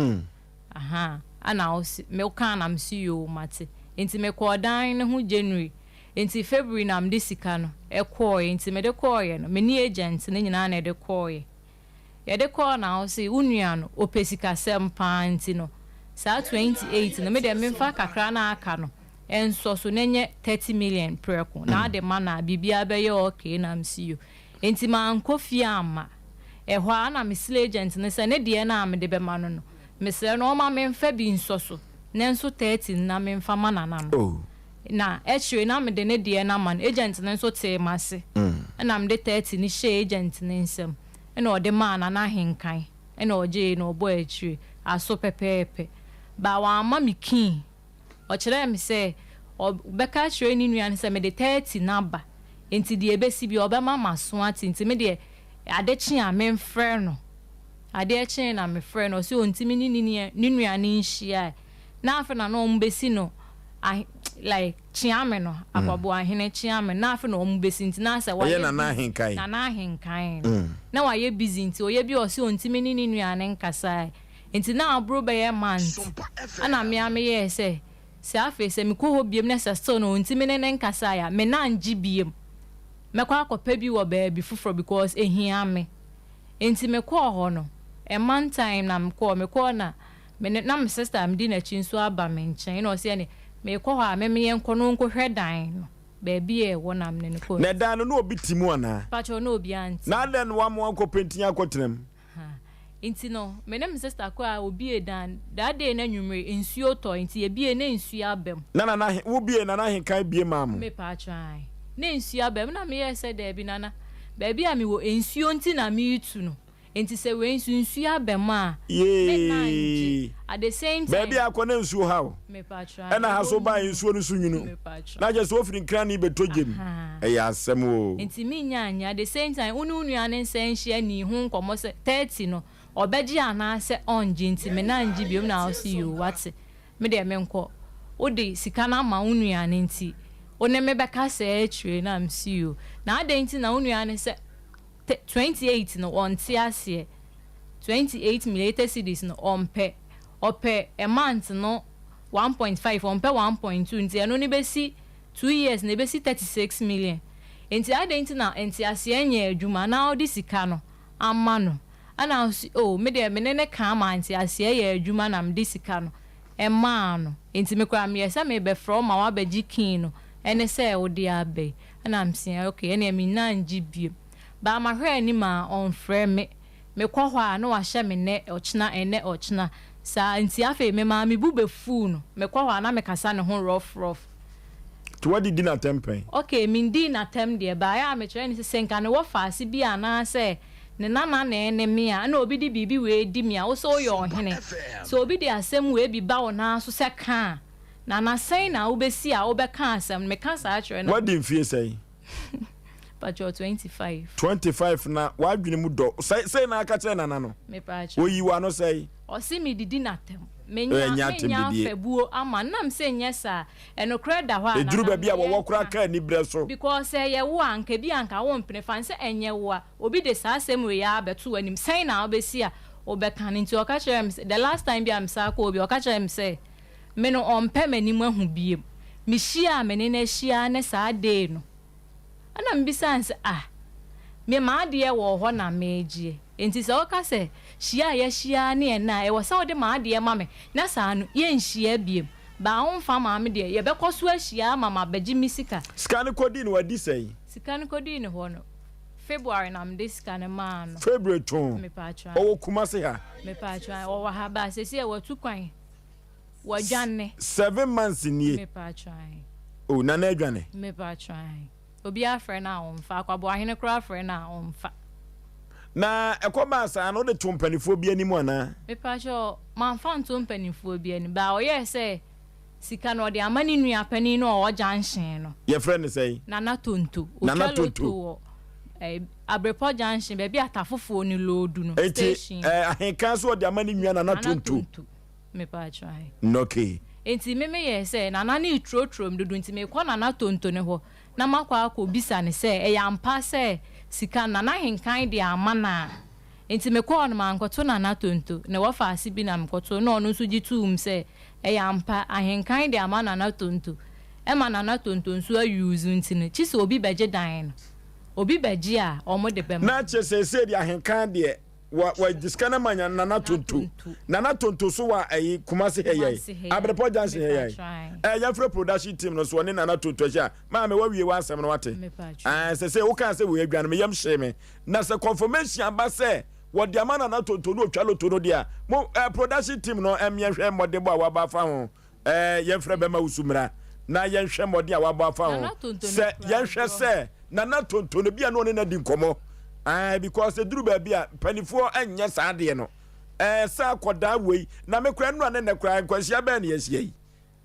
Ahaa, ɛna ɔse, mekaa na mese yoo mate. Enti mekɔɔ dan no ho January. Enti February na mede sika no kɔeɛ. Enti mede kɔeɛ no, me ne agent no nyinaa na ɛde kɔeɛ. Yɛde kɔɔ na ɔse wo nua no ɔpɛ sikasɛm paa nti no saa 28 no medeɛ memfa kakra no a aka no nsɔ so na ɛnyɛ 30 million prɛko na ade ma no a biribiara bɛyɛ okay na mese yo. Nti mankɔ fie amma. Ɛhɔ ara na mesrɛ agent no sɛ ne deɛ no a mede bɛma no no mesrɛ no ɔmma memfa bi nsɔ so na ɛnso 30 no na memfa ma nana no. Na akyire na mede ne deɛ no ama no, agent no nso tee m'ase ɛna mede 30 no hyɛɛ agent no nsam. Ɛna ɔde maa Nana Ahenkan ɛna ɔgyee na ɔbɔɔ akyire aso pɛpɛɛpɛ but wamma me key. Ɔkyerɛɛ me sɛ ɔbɛka akyerɛ ne nua no sɛ mede 30 no aba nti deɛ ɛbɛsi biara ɔbɛma m'aso ate nti me deɛ ade kye a memfrɛ no. Adeɛ kyee na mefrɛɛ no ɔse ɔntumi ne ne nua no nhyiaɛ na afei na na wɔbɛsi no ahe like Kyeame no, Akwaboahene Kyeame no, na afe na wɔn besi nti na asɛ Ɛyɛ wayɛ Nana busy, Ahenkan. Nana Ahenkan no, na wayɛ busy nti ɔyɛ bi a ɔse ɔntumi ne ne nua no nkasaɛ, nti na aboro bɛyɛ month ɛna me ara meyɛɛ sɛ, sɛ afei sɛ mekɔ hɔ biom na sɛ still no ɔntumi ne no nkasaɛ a, me nan ngye biom, mɛkɔ akɔpɛ bi wɔ baabi foforɔ because ɛhia me. Nti mekɔɔ hɔ no, a month time na mekɔɔ, mekɔɔ na Me ne, na me sister a medi n'akyi nso aba me nkyɛn, ɛna ɔse ɛne meekɔ hɔ a me me yɛnkɔ na ɔnkɔhwɛ dan no, baabi a ɛwɔ na me ne no kɔɔ. Na dan no, na obi te mu anaa? Mpakyɛw, na obiara nte mu. Na adɛn na wamma wankɔ pɛntin akɔtena mu? Ha, nti no, me ne me sister kɔɔ a obiee dan, that day no anwummere, nsuo tɔe, nti yɛbiee na nsuo aba mu. Na Nana he, wobiee, Nana he kan bie maa mo? Mepakyɛw, ae. Na nsuo aba mu, na meyɛɛ sɛ daabi Nana, baabi a mewɔ nsuo nti na meretu no. Enti sɛ wei nso nsuo aba mu a, me nan ngye. At the same time. Baabi a akɔ na nsuo ha o. Ɛna ha so baeɛ nsuo no so nwunu. Na kyerɛ sɛ wofiri Nkrani bɛtɔ gyem. Ɛyɛ asɛm o. Enti me nya nnye. At the same time, wo ne wo nua no nsan nhyia nnii ho nkɔmmɔ sɛ 30 no, ɔbɛgye anaasɛ ɔngye. Nti me nan ngye biom na ɔse yoo wate. Me deɛ menkɔ. Wode sika no ama wo nua no nti wo ne me bɛka saa akyire na mese yoo. Na adɛn nti na wo nua no sɛ. 28 no ɔnte aseɛ 28 milliater cedis no ɔmpɛ ɔpɛ a month no 1.5 ɔmpɛ 1.2 nti ɛno no bɛsi 2 years no ɛbɛsi 36 million nti adɛn nti na nteaseɛ nyɛ adwuma na wode sika no ama no ɛna ɔse oh me deɛ me ne no kaa ma nteaseɛ yɛ adwuma na mede sika no ɛmaa no nti me koraa meyɛ sɛ mebɛfrɛ wo ma woabɛgye key no ɛne sɛ wode aba yi Ɛna mese okay ɛneɛ mennya ngye biom. But mahwɛ anim a ɔnfrɛ me. Mekɔ hɔ a na wahyɛ me nnɛ ɔkyena ɛnnɛ ɔkyena saa nti afei memaa me bo bɛfuu no. Mekɔ hɔ a na mekasa ne ho rough rough. Nti woadidi no atɛm pɛn? Okay mendii no atɛm deɛ but ɛyɛ a mekyerɛ no sɛ sɛ nka ne wɔfaase bi anaasɛ ne nana na ɛne me a ɛna obi de biribi wei di me a wo sɛ woyɛ ɔhene. Sɛ obi de asɛm wei bi ba wo nan so sɛ ka a Nana sɛn na wobɛsi a wobɛka asɛm no meka saa kyerɛ no. Wadi mfie sɛn? Patrɔ 25. 25 na w'adwene mu dɔ sɛn na aka kyerɛ Nana no? Mepakyɛw. Oyi w'ano sɛn? Ɔse medidi no atɛm. Menya Ɛnyɛ atɛm menya didie. afɛbuo ama no na mese nyɛ saa. Ɛnokorɛ da hɔ a Ɛduru Nana baabi a meyɛ wɔwɔ koraa nka. ka aniberɛ so. Because sɛ ɛyɛ wo a anka ebia anka wompene fa no sɛ ɛnyɛ wo a obi de saa asɛm wei ara bɛto w'anim sɛn na wobɛsi a wobɛka no nti ɔka kyerɛɛ me sɛ the last time bi a mesan kɔɔ bi ɔka kyerɛɛ me sɛ me no ɔmpɛ m'anim ahu biom. Mehyia a me ne no ahyia ne saa day no. Ɛna mebisaa no sɛ, Ah, me m'adeɛ wɔ hɔ na meregyeɛ, enti sɛ woka sɛ hyia a yɛahyia ara ne ɛnnɛ a, ɛwɔ sɛ wode m'adeɛ ma me, na saa no, yɛnhyia biom. Baa womfa maa me deɛ, yɛbɛkɔ so ahyia ama mabɛgye me sika. Sika no kɔdii no adi sɛn? Sika no kɔdii ne hɔ no, February na mede sika no maa no. February too? Mepatwo ae. Ɔwɔ Kumasi ha? Mepatwo ae, ɔwɔ ha, baa seesei watu kwan. Wadwane. 7 months nie. Mepatwo ahe. Oh Nana adwane. Mepatwo ahe. Obiara frɛ no a ɔmfa. Akwaboahene koraa frɛ no a ɔmfa. Na ɛkɔ baa saa no wode too mpanifoɔ bi anim anaa? Mepatwo mamfa anto mpanifoɔ bi anim. Baa ɔyɛɛ sɛ sika no ɔde ama ne nua panin no a ɔwɔ junction no. Yɛfrɛ no sɛn? Nana Tonto. Nana Ɔtwa loto Tonto. wɔ eh, Abrepɔ junction baabi a Atafofoɔ no loodu no, Enti station. eh, ahenkan so ɔde ama ne nua Nana Nana Tonto. Tonto. Mepatwo ahe. Nɔkee. Enti me me yɛɛ sɛ Nana no returoturo me dodo nti mekɔ Nana Tonto no hɔ na makɔ akɔ bisa no sɛ ɛyɛ ampa sɛ sika no Nana Henkan de ama no a. Enti mekɔɔ no mankɔto Nana Tonto, ne wɔfaase bi na mekɔtoo na ɔno nso gye too mu sɛ ɛyɛ ampa Ahenkan de ama Nana Tonto ɛma Nana Tonto nso a use nti no kyisɛ obi bɛgye dan no obi bɛgye a wɔn de bɛma Na no. kyerɛ seesei deɛ Ahenkan deɛ Wa wa gye sika na ma nya Nana Tonto. Nana Tonto so wa ɛyi Kumasi hɛ yɛi. Abrepɔ junction hɛ yɛi. Ɛɛ yɛn frɛ production team no so ɔne Nana Tonto ahyia. Maame wa wie w'asɛm no wate. Ɛɛ sɛ sɛ wokaa sɛ wei adwane me yam hyee me. Na sɛ confirmation aba sɛ wɔde ama Nana Tonto no otwa loto no deɛ a mo ɛɛ production team no ɛmeɛ hwɛ mmɔdenbɔ a waba afa ho. Ɛɛ, yɛmfrɛ bɛma wusu mmra na yɛnhwɛ mmɔden a wabɔ afa ho. Sɛ yɛnhwɛ sɛ Nana Tonto no, bia na ɔne no adi nkɔmmɔ. Ɛɛ, because ɛduru baabi a, mpanimfoɔ nyɛ saa adeɛ no. Ɛɛ, sɛ akɔdaa wei, na me koraa nnura ne nnɛ koraa, nkwanhyia bɛn na yɛahyia yi?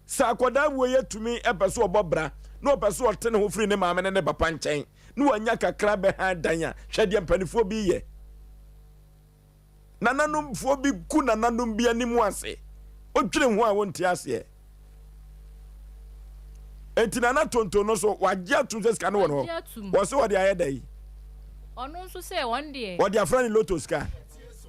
Sɛ akɔdaa wei atumi pɛ so ɔbɔ bra, na ɔpɛ so ɔte ne ho firi ne maame ne ne papa nkyɛn, na wanya kakra bɛhan dan a, hwɛ deɛ mpanimfoɔ bi yɛ. Nananomfoɔ bi gu nananom bi anim ase. Wodwene ho a wonte aseɛ. Enti nana tonto no so wagye atum sɛ sika no wɔ no hɔ. Wɔ so wɔde ayɛ dɛ yi. Ɔno nso sɛ ɔno deɛ. Wɔde afra ne loto sika.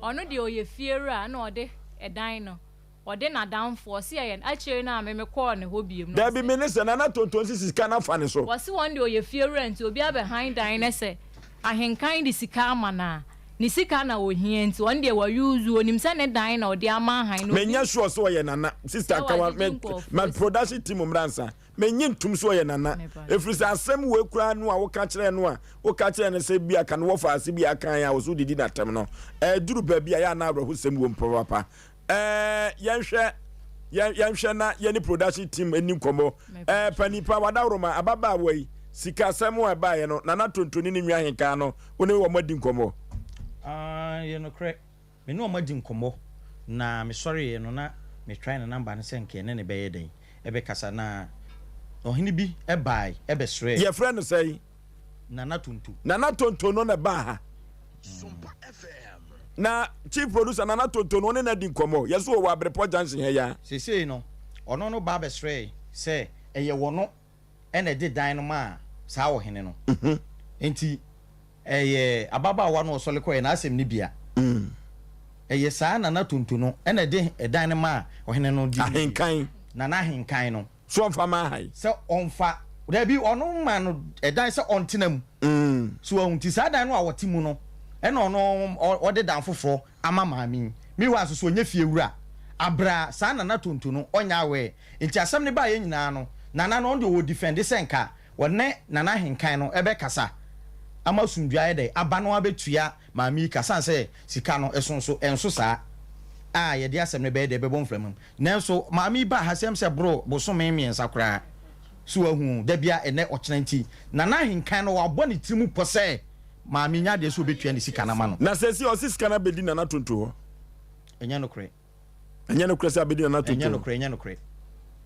Ɔno deɛ ɔyɛ fiewura na ɔde ɛdan no. Ɔde n'adamfo, ɔse ɛyɛ no, akyire no a me mekɔɔ ne hɔ biom no, Dabi, ɔse. me ne sɛ Nana Tonton sisi sika no afa ne so. Wɔse wɔn deɛ ɔyɛ fiewura nti obi abɛhan dan no sɛ ahenkan de sika ama no a, ne sika na ɔhia nti ɔno deɛ wa use, ɔnim sɛ ne dan na ɔde ama ahan no, Menyɛ onim sure sɛ ɔyɛ Nana, sister sɛ ka wa, wagyegye me, ma nkurɔfoɔ sika. production team mmra nsa. Mennye ntom sɛ ɔyɛ Nana, ɛfiri sɛ asɛm wei koraa no a woka kyerɛɛ no a, woka kyerɛɛ no sɛ bi a ka no wɔfa ase bi a kan a ɔso didi n'atɛm no, ɛduru baabi a yɛ a na awerɛhosɛm wom papaapa. Ɛɛ yɛnhwɛ yɛn yɛnhwɛ na yɛne production team ani nkɔmmɔ. Ɛɛ panipa wadaworoma ababaawa yi sikasɛm a ɛbaeɛ no Nana Tontoni ne Nwi Ahenkaa no wo ne wɔn adi nkɔmmɔ. Ah, yɛ nokorɛ. Me ne wɔn adi nkɔmmɔ na me sɔreeɛ no na me try ne number no sɛ nka yɛne no bɛyɛ dɛn ɛbɛkasa na ɔhene bi baae ɛbɛsrɛɛ. Yɛfrɛ no sɛn? Nana Tonto. Nana Tonto no na ɛbaa ha. Na chief producer Nana Tonto no ɔne no adi nkɔmmɔ. Yɛso wɔ Abrepɔ junction ha yi ara. Seesei no ɔno no ba bɛsrɛɛ sɛ ɛyɛ wɔno na ɛde dan no maa saa ɔhene no. Enti ɛyɛ ababaawa no a ɔsɔre kɔeɛ n'asɛm no bi a. Ɛyɛ saa Nana Tonto no na ɛde dan no maa ɔhene no de no bi. Ahenkan. Nana Ahenkan no. So ɔmfa mma ha yi? Sɛ ɔmfa. Dabi, ɔno maa no ɛdan sɛ ɔntena mu. So wahu? Nti saa dan no a ɔte mu no, ɛna ɔno ɔde dan foforɔ ama maame yi. Meanwhile nso so ɔnyɛ fiewura. Abrɛ a saa Nana Tonto no ɔnyɛ aware. Nti asɛm no baeɛ nyinaa no, Nana no ɔno deɛ ɔdefɛnde sɛ nka ɔne Nana Ahenkan no bɛkasa ama asomdwoeɛ ayɛ dɛn aba na wabɛtua maame yi ka sane sɛ sika no ɛso nso ɛnso saa a yɛde asɛm no bɛyɛ dɛn bɛbɔ mframa mu. Nanso maame yi baa ha sɛm sɛ boro bosome mmiɛnsa koraa so wahu da bia ɛnɛ ɔkyena nti Nana Ahenkan no wabɔ ne tiri mu pɔ sɛ maame nya adeɛ sɛ ɔbɛtua ne sika no ama no. Na seesei ɔse sika no abɛdi Nana Tonto hɔ. Ɛnyɛ nokorɛ. Ɛnyɛ nokorɛ sɛ abɛdi Nana Tonto Ɛnyɛ nokorɛ, ɛnyɛ nokorɛ.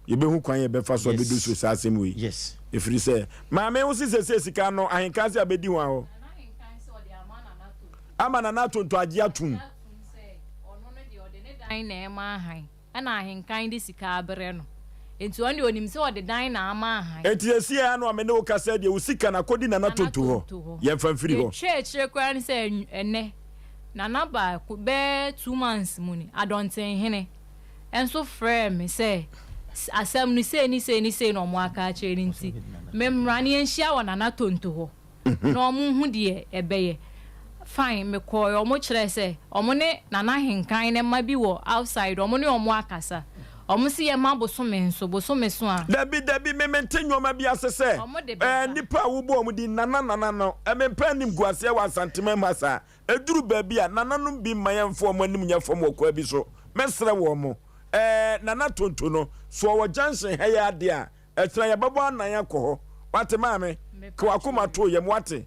Yɛbɛhu kwan yɛbɛfa so abɛdu so saa asɛm wei. Yes. Ɛfiri sɛ maame wo se seesei sika no Ahenkan se abɛdi hwan hɔ? Ama Nana Tonto agye atum. dan na ɛma ahan ɛna ahenkan de sika abrɛ no nti ɔno deɛ ɔnim sɛ ɔde dan na ama ahan. Enti seesei ara no a me ne wo kasa yi deɛ wo sika no akɔdi Nana Tonto hɔ. Yɛmfa mfiri hɔ. Deɛ ɛtwa akyire koraa ne sɛ ɛnnɛ Nana baako bɛyɛ 2 months mu ni Adɔntenhene nso frɛɛ me sɛ asɛm no sei ne sei ne sei na wɔn aka akyerɛ no nti memmra na yɛnhyia wɔ Nana Tonto hɔ na wɔn nhu deɛ ɛbɛyɛ. Fine, mekɔɔɛ, wɔn kyerɛɛ sɛ wɔn ne Nana Ahenkan no mma bi wɔ outside, wɔn ne wɔn akasa. Wɔn se yɛmma bosome nso, bosome so a. Dabi, dabi, me mente nnoɔma bi ase sɛ Wɔn de ɛɛ bɛba. nnipa a wobɔ wɔn din Nana Nana no, mempɛ animguaseɛ wɔ Asanteman mu ha saa. Ɛduru baabi a, nananom bi mma yɛmfa wɔn anim nyɛ fam wɔ kwan bi so. Mɛsrɛ wɔn, ɛɛ Nana Tonto no, so ɔwɔ junction ha yi ara deɛ a, ɛkyena yɛbɛbɔ anan akɔ hɔ. Wate maame? Ka w'akoma to yam, wate?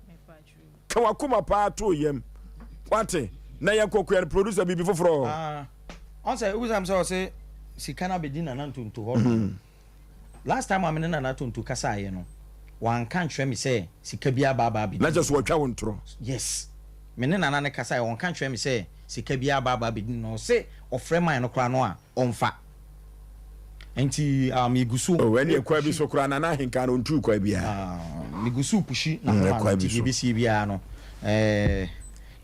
Ka w'akoma paa to yam, wate? Na yɛnkɔ kua no, producer, biribi foforɔ wɔ hɔ? Ah, ɔn sɛ wobisa me sɛ ɔse sika no abɛdi Nana Ntonto hɔ nom. Last time a me ne Nana Tonto kasaeɛ no, wanka ankyerɛ me sɛ sika biara aba aba abɛdi Na kyerɛ ne sɛ hɔ. wɔatwa wo ntorɔ. Yes. Me ne Nana no kasaeɛ, ɔnka ankyerɛ me sɛ sika biara aba aba abɛdi ne hɔ. Ɔse ɔfrɛ man no koraa no a, ɔmfa. Nti ah, megu so Oh, ɛnneɛ kwan bi repushi. so koraa Nana Ahenkan no ɔntuu kwan biara. Ah, megu so repushi Mm, n'akoma no, kwan bi nti deɛ so. ɛbɛsie biara no, eh,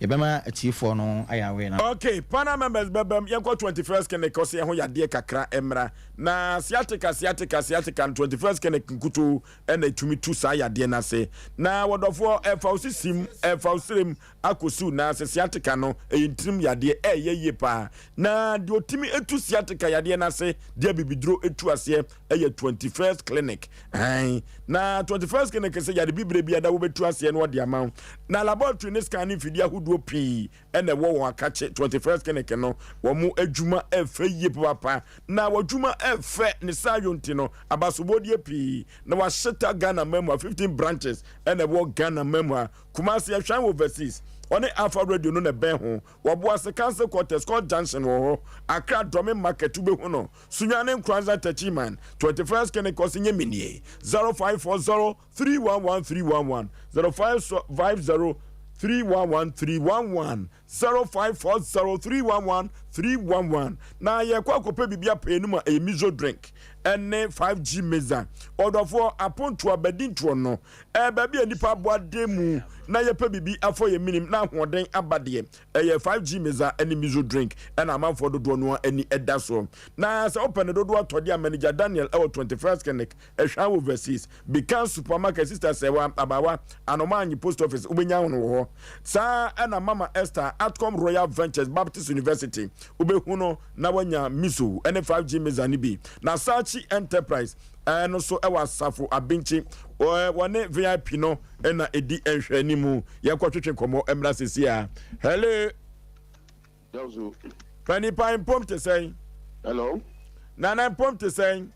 yɛbɛma atiefoɔ no ayɛ aware na. Ok, panel members bɛbam, yɛnkɔ 21st clinic ɔsɛ yɛn ho yadeɛ kakra mmra. Na sciatica, sciatica, sciatica no 21st clinic nkutoo na ɛtumi tu saa yadeɛ no ase. Na wɔdɔfoɔ, ɛfa wo sisim, ɛfa wo serem akɔsi wo nan ase, sciatica no ɛyɛ ntirim yadeɛ, ɛyɛ yie paa. Na deɛ ɔtumi tu sciatica yadeɛ no ase, deɛ abibiduro tu aseɛ ɛyɛ 21st clinic. Ae, na 21st clinic sɛ yare bibire biara wobɛtu aseɛ na wɔde ama wo. Na laboratory ne scan ne mfidie ahodoɔ pii ɛna ɛwɔ wɔn akakye 21st clinic no. Wɔn adwuma ɛfɛ yie papaapa, na wɔadwuma ɛfɛ ne saa yɔ nti no abasobɔdeɛ pii na wɔahyeta Ghana man mu a 15 branches ɛna ɛwɔ Ghana man mu a. Kumasi Ɛhwan Overseas ɔne Alpha Radio no na ɛbɛn ho. Wɔboase Council Quarters Court Junction wɔ hɔ. Accra Dɔme Market wobɛhu no. Sunyani Nkoranza Techiman 21st Clinic ɔse nyɛ menie 0540 311 311 0550 311 311 0540 311 311 Na yɛkɔ akɔpɛ biribi apɛ no mu a ɛyɛ miso drink ɛne 5G meza. Ɔdɔfoɔ apontoɔ abadintoɔ no ɛyɛ baabi a nnipa aboa den mu na yɛpɛ biribi afɔ yɛn menim na ahoɔden aba deɛ ɛyɛ 5G meza ɛne miso drink ɛna amanfoɔ dodoɔ no ani ɛda soɔ. Na sɛ wopɛ ne dodoɔ atɔ deɛ a manager Daniel ɛwɔ 21st Clinic Ɛhwa Overseas, Bikan Supermarket, Sister Sɛwa, Abawa, Anomaanyi Post Office, wobɛnya no wɔ hɔ. Saa ara na Mama Esther, Atcom Royal Ventures, Baptist University, wobɛhu no na wanya Miso ne 5G Meza no bi. Na Sachi Enterprise no nso wɔ Asafo Abinkyi, wɔne VIP no na ɛdi nhwɛanimu. Yɛnkɔtwetwe nkɔmmɔ mmra seesei ara. Hello. Panipa mpom te sɛn? Hello. Nana mpom te sɛn?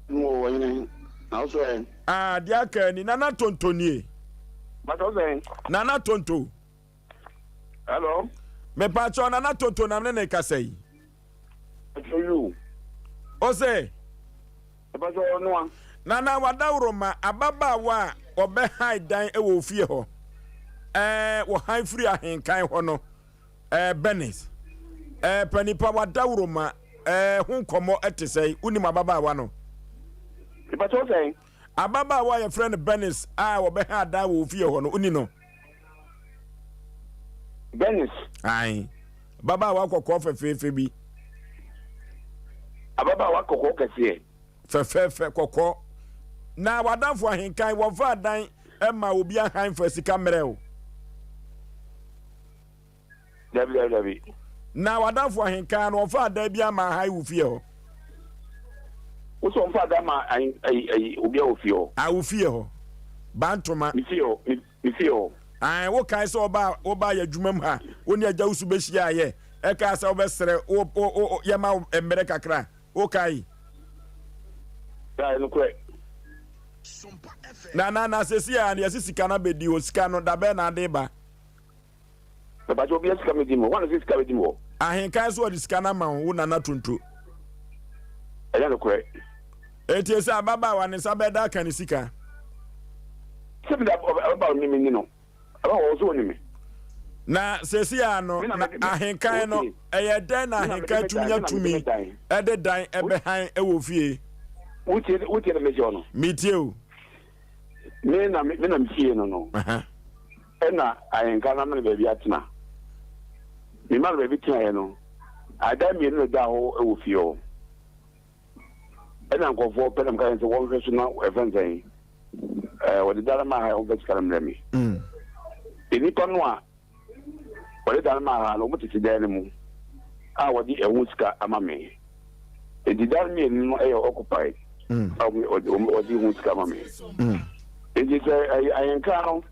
Mo wɔ hene na wo so ɛ? Ah, deɛ aka ni Nana Tonto nie. Bàtà sɛn? Nana Tonto. Hello. Mepaakyɛw Nana Tonto na mene ne kasa yi. Bàtà you. O se. Bàtà ɔnoa. Nana wadaworo ma ababaawa a ɔbɛhan dan wɔ ofie hɔ. Ɛɛ wɔhan firi ahenkan hɔ no. Ɛɛ Bernice. Ɛɛ panipa wadaworo ma ɛɛ ho nkɔmmɔ ɛte sɛn? Wonim ababaawa no? Bàtà sɛn? Ababaawa a yɛfrɛ no Bernice a wɔbɛhan dan wɔ ofie hɔ no, woni no? Bernice. Ae. Ababaawa kɔkɔɔ fɛfɛɛfɛ bi. Ababaawa kɔkɔɔ kɛseɛ. Fɛfɛɛfɛ kɔkɔɔ. Na w'adamfo ahenkan, wɔmfa adan mma obi ahan fa sika mmerɛ o. Dabi dabi dabi. Na w'adamfo ahenkan no, wɔmfa adan bi ama ahan wo fie hɔ. Wosɛ wɔmfa adan ma ayi ayi obi a wɔ fie hɔ. A wo fie hɔ. Bantoma. Me fie hɔ me fie hɔ. Ae, wokae sɛ wɔbaa wobaa yɛ adwuma mu ha, wo ne agya wusu behyiaeɛ, ɛkaa sɛ wobɛsrɛ wo wo wo yɛma wo mmerɛ kakra. Wokae? Kae, nokorɛ. Na na na sɛsi a yɛse sika no abɛdi hɔ, sika no da bɛn na ade ba? Mepakyɛ obia sika medi mu hɔ, hwan na sɛ sika bɛdi mu hɔ? Ahenkan so ɔde sika no ama wo, wo nana Tonto. Ɛnyɛ nokorɛ. Enti sɛ ababaawa ne nsa bɛda aka ne sika. Sɛ mede ababaawa no menni no, ababaawa wɔ so ɔni me. Na seesei ara no, na ahenkan no, ɛyɛ dɛn na ahenkan tumi nya tumi de dan bɛhan wɔ fie? Wotie wotie na mekyerɛ wo no. Metie o. Me na me na me fie no no. Ɛna ahenkan no ama no baabi atena. Mema no baabi tenaeɛ no, adan mmienu na ɛda hɔ wɔ fie hɔ. Ɛna nkurɔfoɔ pɛ na meka kyerɛ sɛ wɔnhwɛ so na ɛfɛn sɛn. Ɛɛ wɔde da no maa ha a wɔmfa sika no mmrɛ me. Nnipa no a wɔde da no maa ha no, wɔtete dan no mu a wɔde ɛho sika ama me. Enti dan mmienu no yɛ occupied a wɔde ho sika ama me. Enti sɛ ɛyɛ ahenka no,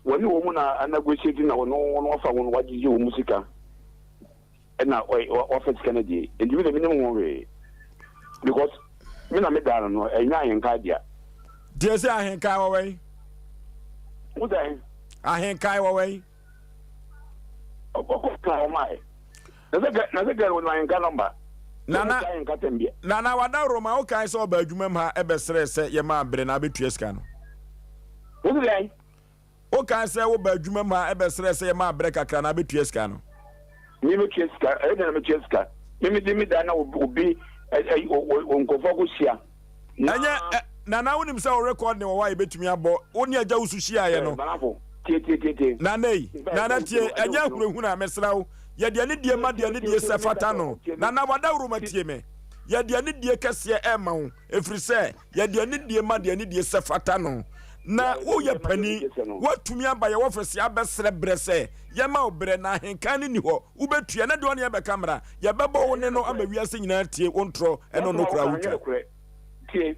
wɔne wɔn mu na anegotiate na wɔn wɔn afa ho no wɔagyegye wɔn mu sika. Ɛna wafa sika no adie nti me deɛ menim ho hwee because me na me daa no no ɛnyɛ ahenkae dea. Deɛ sɛ ahenkae wɔ wɛn? Wo sɛn? Ahenkae wɔ wɛn? Ɔkɔ ka wɔn ayɛ. Na sɛ na sɛ gɛn wɔn ahenka nɔmba. Nana Nana wada Roma wo kan sɛ ɔba adwuma mu ha ɛbɛsrɛ sɛ yɛma abere na abɛtua sika no. Wo sɛ? Wokae sɛ wobaa adwuma mu ha bɛsrɛɛ sɛ yɛma berɛ kakra na abɛtua sika no. Me mɛtua sika? Ɛyɛ dɛn na mɛtua sika? Me mede me dan na obi nkurɔfoɔ akɔhyia na. Ɛnyɛ Nana wonim sɛ wo record ne wɔ hɔ a yɛbɛtumi abɔ wo ne agya wusu hyiaeɛ no. Manafo, tie tie tie tie. Nana ei, Nana tie, ɛnyɛ ahunahuna, mesrɛ wo, yɛde anidie ma deɛ anidie sɛ fata no. Nana wadawuroma tie me, yɛde anidie kɛseɛ ɛrema wo, ɛfiri sɛ. Yɛde anidie ma deɛ anidie sɛ fata no. Na woyɛ panin, woatumi aba yɛn ɔfese abɛsrɛ berɛ sɛ yɛma wo berɛ, na ahenkan no nni hɔ. Wobɛtua, na deɛ ɔne yɛn bɛka mmara. Yɛbɛbɔ wo nne no ama wiase nyinaa atie wo ntorɔ ne wo nokorɛ a wotwa. Tie,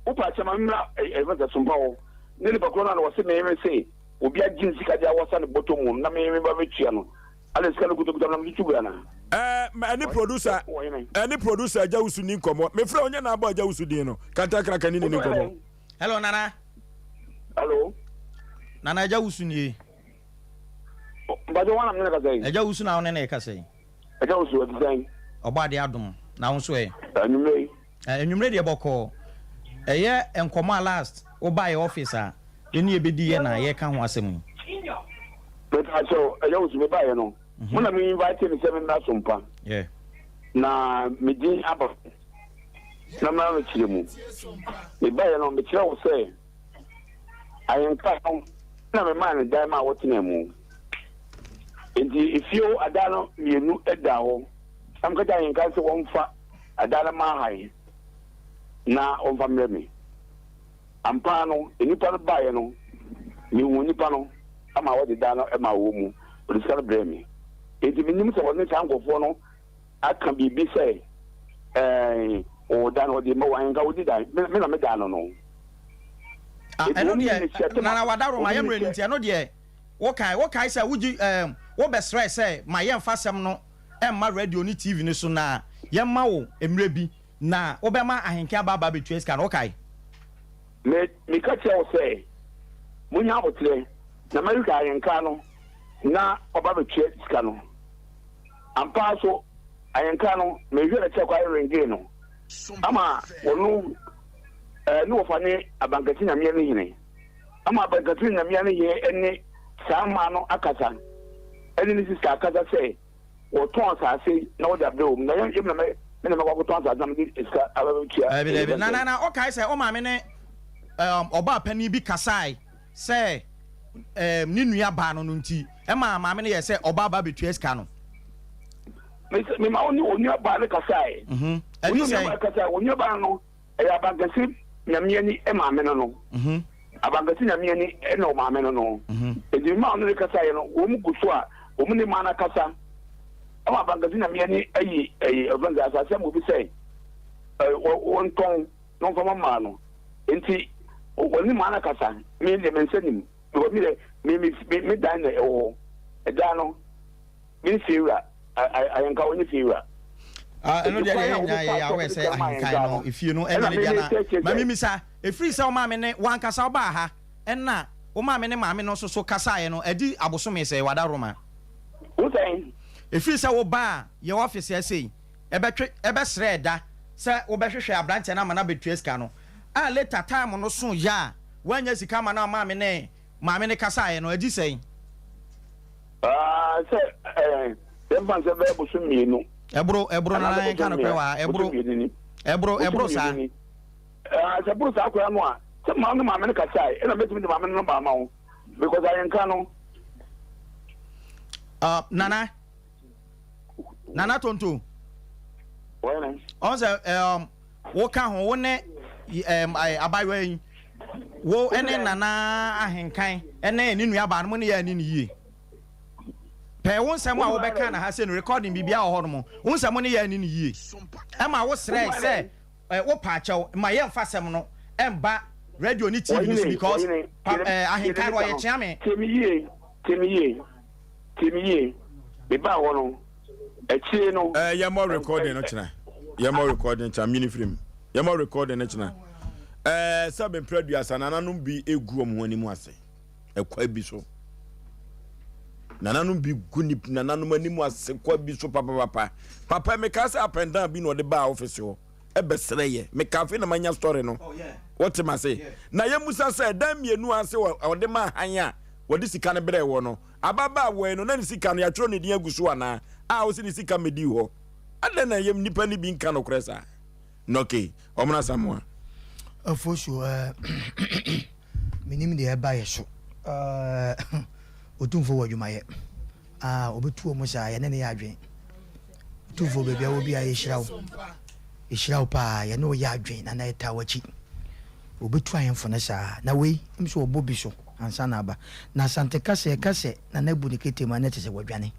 wopɛ akyɛ ma memmra ɛfɛ sɛ sompa hɔ, ne nipa korɔ no a na wɔse me me se obi agye ne sika de awɔsa ne bɔtɔ mu no na me meba bɛtua no. Ada sika no kutakuta na metutu gu ana? Ɛɛ ma ɛne producer ɛne producer Agya Wusu ni nkɔmɔ. Mefrɛ wo nyɛ na abɔ Agya Wusu din no. Kantankraka ni ne ni nkɔmɔ. Hello Nana. Hello. Nana Agya Wusu nie. Mpatsɔ wɔn na mene kasa yi. Agya Wusu na wo ne ne kasa yi. Agya Wusu ɛte sɛn? Ɔbɔ adeɛ adom na wo nso ɛ? Anwummerɛ yi. Anwummerɛ deɛ bɔkɔɔ. Ɛyɛ nkɔmɔ a last wo baa yɛ office a yɛne yɛ bɛdi yɛ na yɛka ho asɛm yi. Mepakyɛw, ɛyɛ wo so mebaeɛ no, mo na me invite me sɛ memmra Sompa. Na me din aba na mmra mekyerɛ mu. Mebaeɛ no, mekyerɛ wo sɛ ahenka no na memaa no dan ma wɔtenaa mu. Enti efie hɔ adan no mmienu da hɔ. Na meka kyerɛ ahenka sɛ wɔmfa adan no ma han na wɔmfa mmrɛ me. Ampa ara no, nnipa no baeɛ no, mehuu nnipa no ma wɔde dan no maa wɔn mu, wɔde sika no brɛɛ me. Enti mennim sɛ wɔne saa nkurɔfoɔ no aka biribi sɛ, Ɛɛ, wɔwɔ dan no, wɔde ma wɔn, anka wɔdi dan, me na me dan no no. Ah, Enti ɛno wɔn deɛ, ne hyɛ tema, Nana Wadaroma, wɔn yɛ ne mmerɛ no hyɛ. nti, ɛno deɛ, wokae, wokae sɛ wogye, ɛɛm, wobɛsrɛɛ sɛ ma yɛmfa asɛm no mma radio ne TV no so na yɛmma wo mmerɛ bi. Na wobɛma ahenke aba aba abetua sika no, wokae? Me, meka kyerɛ wo sɛ, Monnya aboterɛ, na mɛhwehwɛ ahenka no na waba abɛtua sika no. Ampa ara so, ahenka no, mehwehwɛɛ no kyerɛ kwan rengee no, ama ɔno, eh, ne wɔfa ne Abankɛse Nyamea no hene, ama Abankɛse Nyamea no hene ne saa mmaa no akasa, ɛne ne sista akasa sɛ, wɔtɔn asase na wɔde abrɛ wɔn na yɛn na mɛ me na mɛkɔ akɔtɔn asase na mede sika aba bɛtua. Dabi dabi na na na ɔkae sɛ ɔmaame ne um, ɔbaa panin bi kasae sɛ um, ne nua baa no no nti ɛma maame no yɛ sɛ ɔbaa ba bɛtua sika no. Mema wo ne onua baa no kasae. Mhm. Wo ne onua baa kasae. Onua baa no Ɛyɛ Abankɛse Nyame ani maame no no. Abankɛse Nyame ani na ɔmaame no no. Enti me maa ɔno ne kasaeɛ no, wɔn gu so a wɔn ne maa no akasa. Ama Abankɛse Nyame ani ayi ɛyi ɔfɛn sɛ asase ama obi sɛ wɔntɔn na wɔmfa ma maa no. Enti wɔn ne maa no akasa. Me deɛ me nsa nim. Because me deɛ me me me dan na ɛwɔ hɔ. Ɛdan no. Me fiewura, ahenka wo ne fiewura. Ah, ɛno deɛ deɛ yɛnya yɛyɛ awɛ sɛ ahenkan no efie no ɛnyɛ ne deɛ na ma mimisa efiri sɛ wo maame ne wankasa wobaa ha ɛna wo maame ne maame no nso so kasaeɛ no adi abosome sɛ wada Roma. Wo sɛn? Efiri sɛ wobaa yɛ ɔfisi ɛsei ɛbɛtwe ɛbɛsrɛ ɛda sɛ wobɛhwehwɛ abranteɛ no ama no abɛtua sika no a later time no so yɛ a woannya sika ama no a maame ne maame no kasaeɛ no adi sɛn? Ah, sɛ ɛɛ yɛmfa nsɛ bɛyɛ bosom mmienu. Ɛboro ɛboro nana yɛn ka nokorɛ wɔ ha ɛboro ɛboro ɛboro saa. Ah, sɛ ɛboro saa koraa no a sɛ maa ne maame no kasae ɛna mɛtumi de maame no nɔmba ama wo because ayɛnka no. Uh, nana nana tonto. Ɔn sɛ um, woka ho wo ne um, abayewa yi wo ne nana ahenkan ne ne nuabaa no mo ne yɛ ani ne yie. Pɛɛ wo nsɛm a wobɛka na ha sɛ no recording biribiara wɔ hɔ nom. Wo nsɛm ne yɛ ani ne yie. Ɛma wo srɛ sɛ wo paakyɛw ma yɛmfa asɛm no mba radio ne TV no so because pa ahenkan no ɔyɛ kyeame. Tie me yie, tie me yie, tie me yie. Me baa hɔ no, akyire no. Eh, yɛmmɔ recording no kyena. Yɛmmɔ recording kyena, mini firim. Yɛmmɔ recording no kyena. Eh, sɛ bempere aduasa, nananom bi egu wɔn ho anim ase. Ɛkwa bi so. Nananom bi gu ne nananom anim ase kwa bi so papapapa. Papa, meka sɛ up and down bi na ɔde baa office hɔ. Ɛbɛsrɛ yɛ. Meka afei na manya story no. Wote ma se. Na yɛmusa sɛ dan mmienu ase ɔde ma han a wɔde sika no brɛ wɔ no. Ababaawa yi no na ne sika no yɛatwerɛ ne din agu so anaa? A ɔse ne sika mmɛdii hɔ. Adɛn na yɛm nnipa no bi nka nokorɛ saa? Nɔke, Ɔmena Samoa. Afosu eh, menim deɛ ɛba yɛ so eh, Otumfoɔ wɔ adwumayɛ ah, ɔbɛtu wɔn saa, yɛne no yɛ adwen Otumfoɔ baabi a wɔ biara yɛhyira wo, yɛhyira wo paa, yɛne wo yɛ adwen na na yɛtaa w'akyi Ɔbɛtu ahemfo no saa, na wei nso ɔbɔ bi so ansa na aba Na Asante kasa yɛka sɛ Nana abu ne kete mu a na kyerɛ sɛ wadwane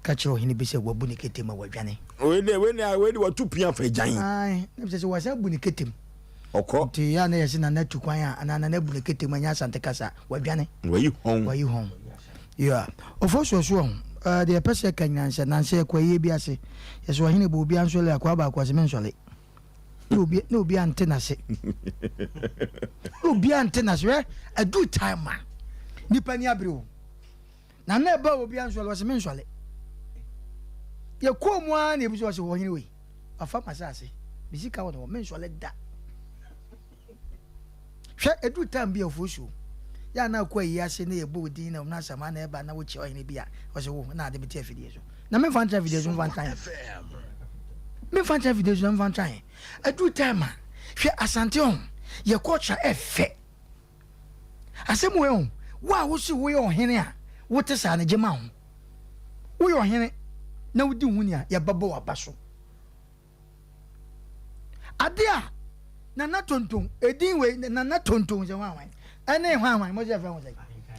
Ka kyerɛ ɔhene bi sɛ wabu ne kete mu a wadwane. Wei deɛ wei deɛ wei deɛ watu pia fa agyan. Ae, na kyerɛ sɛ wasan abu ne kete mu. Ɔkɔ. Nti yɛ a na yɛse Nana atu kwan a anaa Nana abu ne kete mu ɛnyɛ Asante kasa, wadwane. Wayi hɔn. Wayi hɔn. Yeah. Ofosuo so ɔho, eh, deɛ yɛpɛ sɛ yɛka nyinaa ne sɛ, nansa yɛkɔ ayie bi ase, yɛse ɔhene bɔ obiara nsɔle akoa baako ase mensɔle. Na obi na obi ante n'ase. Na obi ante n'ase. Hwɛ, aduru time a, nipa ni abere o. Na na ɛba obi ansɔle, ɔse mensɔle. Yɛkɔɔ mu ara na ebi sɛ ɔse ɔhene wei, wafa m'asase, me sika wɔ ne hɔ, mensɔle da. Hwɛ, ɛduru time bi a ofosuo, yɛ a na akɔ ayi ase na yɛbɔ odin na ɔmena asɛm a na ɛba na wokyia ɔhene bi a, ɔse wo na ade mete afidie so. Na memfa ntra afidie so mfa ntra he. Memfa ntra afidie so na memfa ntra he. Ɛduru time a, hwɛ Asante ɔho, yɛ culture ɛfɛ. Asɛm wei ho, wo a wose woyɛ ɔhene a wote saa no, gye ma ho. Woyɛ ɔhene na wodi ho ni a, yɛbɛbɔ w'aba so. Ade a Nana Tonton, edin wei, Nana Tonton sɛ hwan hwan, ɛne hwan hwan, mo sɛ yɛfrɛ ho sɛ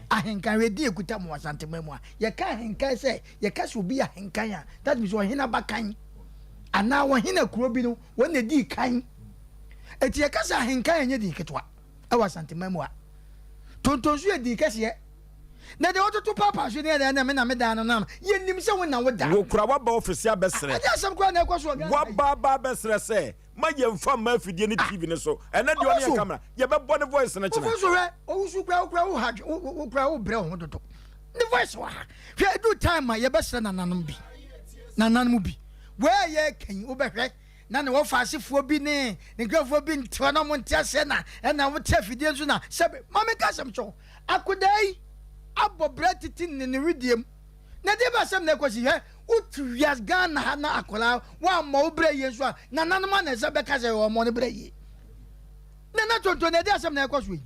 ahenkan, wei din ekuta mo Asanteman mu a, yɛka ahenkan sɛ, yɛka sɛ obi yɛ ahenkan a, that means ɔhene abakan, anaa ɔhene akuro bi no, wɔn na edii kan. Eti yɛka sɛ ahenkan ɛnyɛ din ketewa. Ɛwɔ Asanteman mu ha. Tonton nso yɛ din kɛseɛ. Na deɛ wototo paapaa so ne ɛnɛ ɛnɛ me na me dan no nam. Yɛnim sɛ wo na wo da. Wo kora waba ɔfese abɛsrɛ. Ɛdeɛ asɛm koraa na ɛkɔ so wɔ Ghana ha yi. Waba aba abɛsrɛ sɛ ma yɛnfa mma afidie ne TV no so. Ɛnɛ deɛ ɔne yɛn camera. Yɛbɛbɔ ne voice no kyena. Ofosu hwɛ, owusu koraa wo koraa wo ha wo koraa wo brɛ wo ho dodo. Ne voice wɔ ha. Hwɛ ɛduru time a yɛbɛsrɛ nananom bi. Nananom bi. Wei a yɛreka yi wobɛhwɛ. Na ne wɔfaasefoɔ bi ne ne nkurɔfoɔ bi nte hɔ na wɔnte aseɛ na ɛna wɔte afidie nso na sɛbe ma menka asɛm kyɛ wo akodaa yi abɔ bra titi ne ne wedeɛ mu na deɛ ba asɛm na ɛkɔsi hwɛ wote wiase Ghana ha na akwadaa woammɔ wo bra yie nso a nananom a na ɛsɛ bɛka sɛ wɔmmɔ ne bra yie na na tonto na ɛde asɛm na ɛkɔ so yi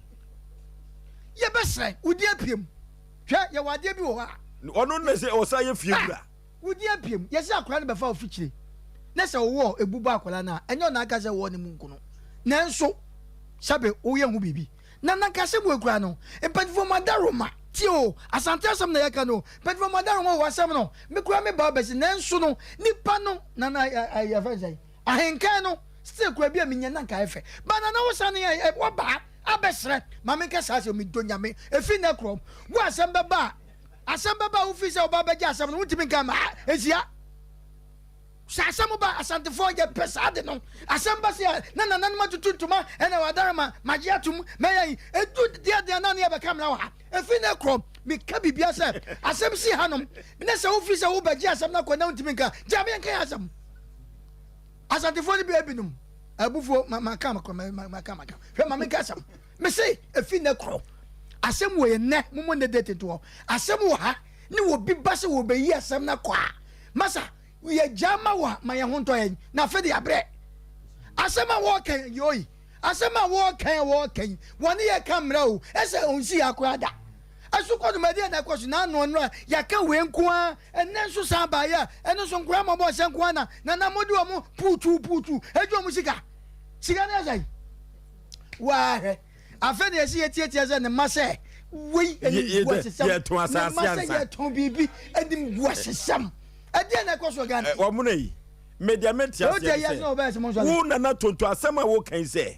yɛbɛsrɛ wodi apiem hwɛ yɛwɔ adeɛ bi wɔ hɔ a ɔno na sɛ ɔsa yɛ fie wura Wo din apue mu. Yɛse akwadaa no bɛfa wo fikyire na sɛ wowɔ ebu bɔ akwadaa no a, ɛnyɛ ɔna aka sɛ wowɔ ne mu nko no. Nanso sɛbe woyɛ ho biribi. Na nankasɛm wei koraa no, mpanyinfoɔ mo adaroma, tie o, Asante asɛm na yɛka no o, mpanyinfoɔ mo adaroma o, asɛm no, me koraa me ba abɛsi, nanso no, nipa no, nana yɛfrɛ no sɛn, ahenkan no, still koraa bi a menya na nka ayɛ fɛ. Ba nana wo sane ɛ, waba abɛsrɛ, ma menka saa asɛm, medɔ Nyame, ɛfiri nnɛ korɔ, wo asɛm bɛba a, Asɛm bɛba a wofii sɛ wɔba abɛgye asɛm no, wontumi nka mma nhyia. Sɛ asɛm ba Asantefoɔ yɛpɛ saa de no. Asɛm ba sɛ na nananom atutu ntoma ɛna wadarema magye atom mɛyɛ yi. Edu deɛ deɛ na ne yɛbɛka mmara wɔ ha. Efi ne korɔ meka biribia sɛ asɛm si hanom ne sɛ wofii sɛ wobɛgye asɛm no akɔ na wontumi nka gya me nka yɛ asɛm. Asantefoɔ no bi ebinom abufuo maka maka maka maka hwɛ ma menka asɛm. Mese efi nnɛ korɔ asɛm wɔ yɛ nnɛ mommɔ nnɛ date nto hɔ asɛm wɔ ha ne obi ba sɛ wɔbɛyi asɛm no akɔ a, masa yɛgyaa ma wo a, ma yɛn ho ntɔ yɛn, na afe de abrɛ. Asɛm a wɔreka yi, yoi, asɛm a wɔreka yi a wɔreka yi, wɔne yɛ ka mmerɛ o, ɛsɛ ɔnsi yɛ akora da. Ɛso kɔ dwumadi a na ɛkɔ so na ano no a yɛaka wei nko ara, ɛnnɛ nso san baeɛ a, ɛno nso nkoraa mmɔbɔ nsɛ nko ara na nana mode wɔn puutuu puutuu agye wɔn sika. Sika no yɛ sɛn? Waa hwɛ. Afei na yɛsi yɛtiatia sɛ ne mma sɛ wei animguasesɛm. Yɛtɔn Ne mma asase sɛ ansa. yɛtɔn biribi animguasesɛm. Ɛdeɛn na ɛkɔ so wɔ Ghana? Wɔn na yi. Me deɛ mente aseɛ ne sɛ wo nana tonto asɛm a woka yi sɛ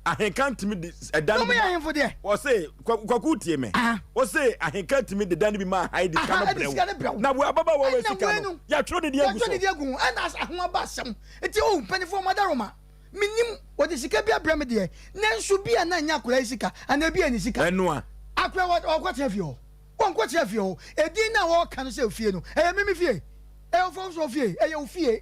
ahenka ntumi de ɛda no bi ma wɔse kwaku tie me wɔse ahenka ntumi de da no bi ma aha de sika no brɛ wo na wo ababaawa wɔ sika no yɛatwerɛ ne din agu so yɛatwerɛ ne din agu ho ɛna aho aba asɛm nti o mpanimfoɔ madaroma menim wɔde sika bi abrɛ me deɛ nanso bi a na nyɛ akwadaa yi sika anaa bi a ne sika ɛnoa akwadaa wɔkɔtena fie hɔ Wɔnkɔkyerɛ fie hɔ. Edin no a wɔreka no sɛ ofie no, ɛyɛ me me fie. Ɛyɛ ɔfoforo fie. Ɛyɛ wo fie.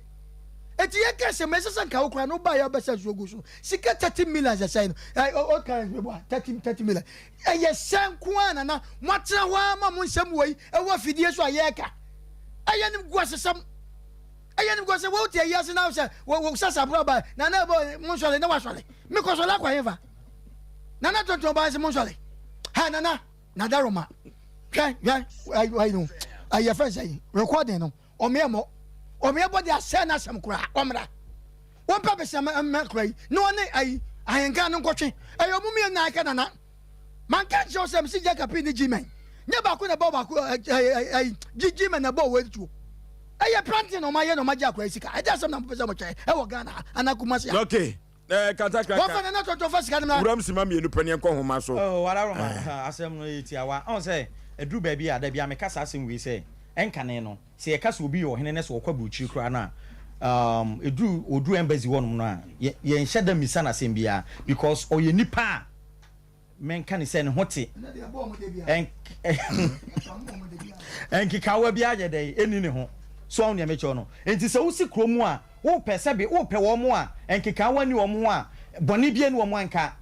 Enti yɛka sɛ, ɛsɛ sɛ nka wo koraa no wobaeɛ a wobɛsa nsuo gu so. Sika 30 million sɛsɛe no, ɛ, old currency meboa, 30, 30 million. Ɛyɛ sɛ nko ara na na moatena hɔ ara ma mo nsɛm wei ɛwɔ afidie so a yɛreka. Ɛyɛ animguasesɛm. Ɛyɛ animguasesɛm. Wote ayi ase na sɛ wo wo sasa aboro aba na na ɛbɔ monsɔre na wasɔre. Mekɔsɔre akɔ hefa? Nana tonton baa sɛ monsɔre. Ha nana. Nadaroma hwɛ hwɛ ayi no ayi yɛfrɛ sɛ yi recording no ɔmeɛ mɔ ɔmeɛ bɔ de asɛ n'asɛm koraa ɔmmra wɔmpɛ bɛsɛ mɛ kora yi na ɔne ayi ahenka no nkɔtwe ɛyɛ ɔmo mmienu na aka nana manka nkyerɛ sɛ mesi gya kapi ne gmɛn nyɛ baako na ɛbɔ baako ayi gyi gmɛn na ɛbɔ wɔ tuo ɛyɛ planting na ɔmo ayɛ na ɔmo agye akora yi sika ɛde asɛm na mo pɛ sɛ mo kyɛ ɛwɔ Ghana ha anaa Kumasi ha. Okay. Eh, kata Wɔfa nana tɔtɔ fa sika no mmra. Wuram sima mmienu pɛ ne ɛnkɔ nhoma so. Oh, Adaroma, eh. Asɛm no yɛ tiawa. Ɔn sɛ, ɛduru baabi a, dabi a meka saa asɛm wei sɛ, ɛnkane no, sɛ yɛka sɛ obi yɛ ɔhene na sɛ ɔkɔ aburokyiri koraa no a, um, ɛduru, ɔduru embassy hɔnom no a, yɛ, yɛnhyɛ da mmisa no asɛm biara because ɔyɛ nipa a, Menka no sɛ ne ho te. Nkekaawa biara nyɛ dɛn nni ne ho. So woahu nea mekyerɛ wo no? Enti sɛ wosi kuro mu a, wopɛ sɛbe wopɛ wɔn a nkekaawa nni wɔn ho a bɔne biara nni wɔn a nka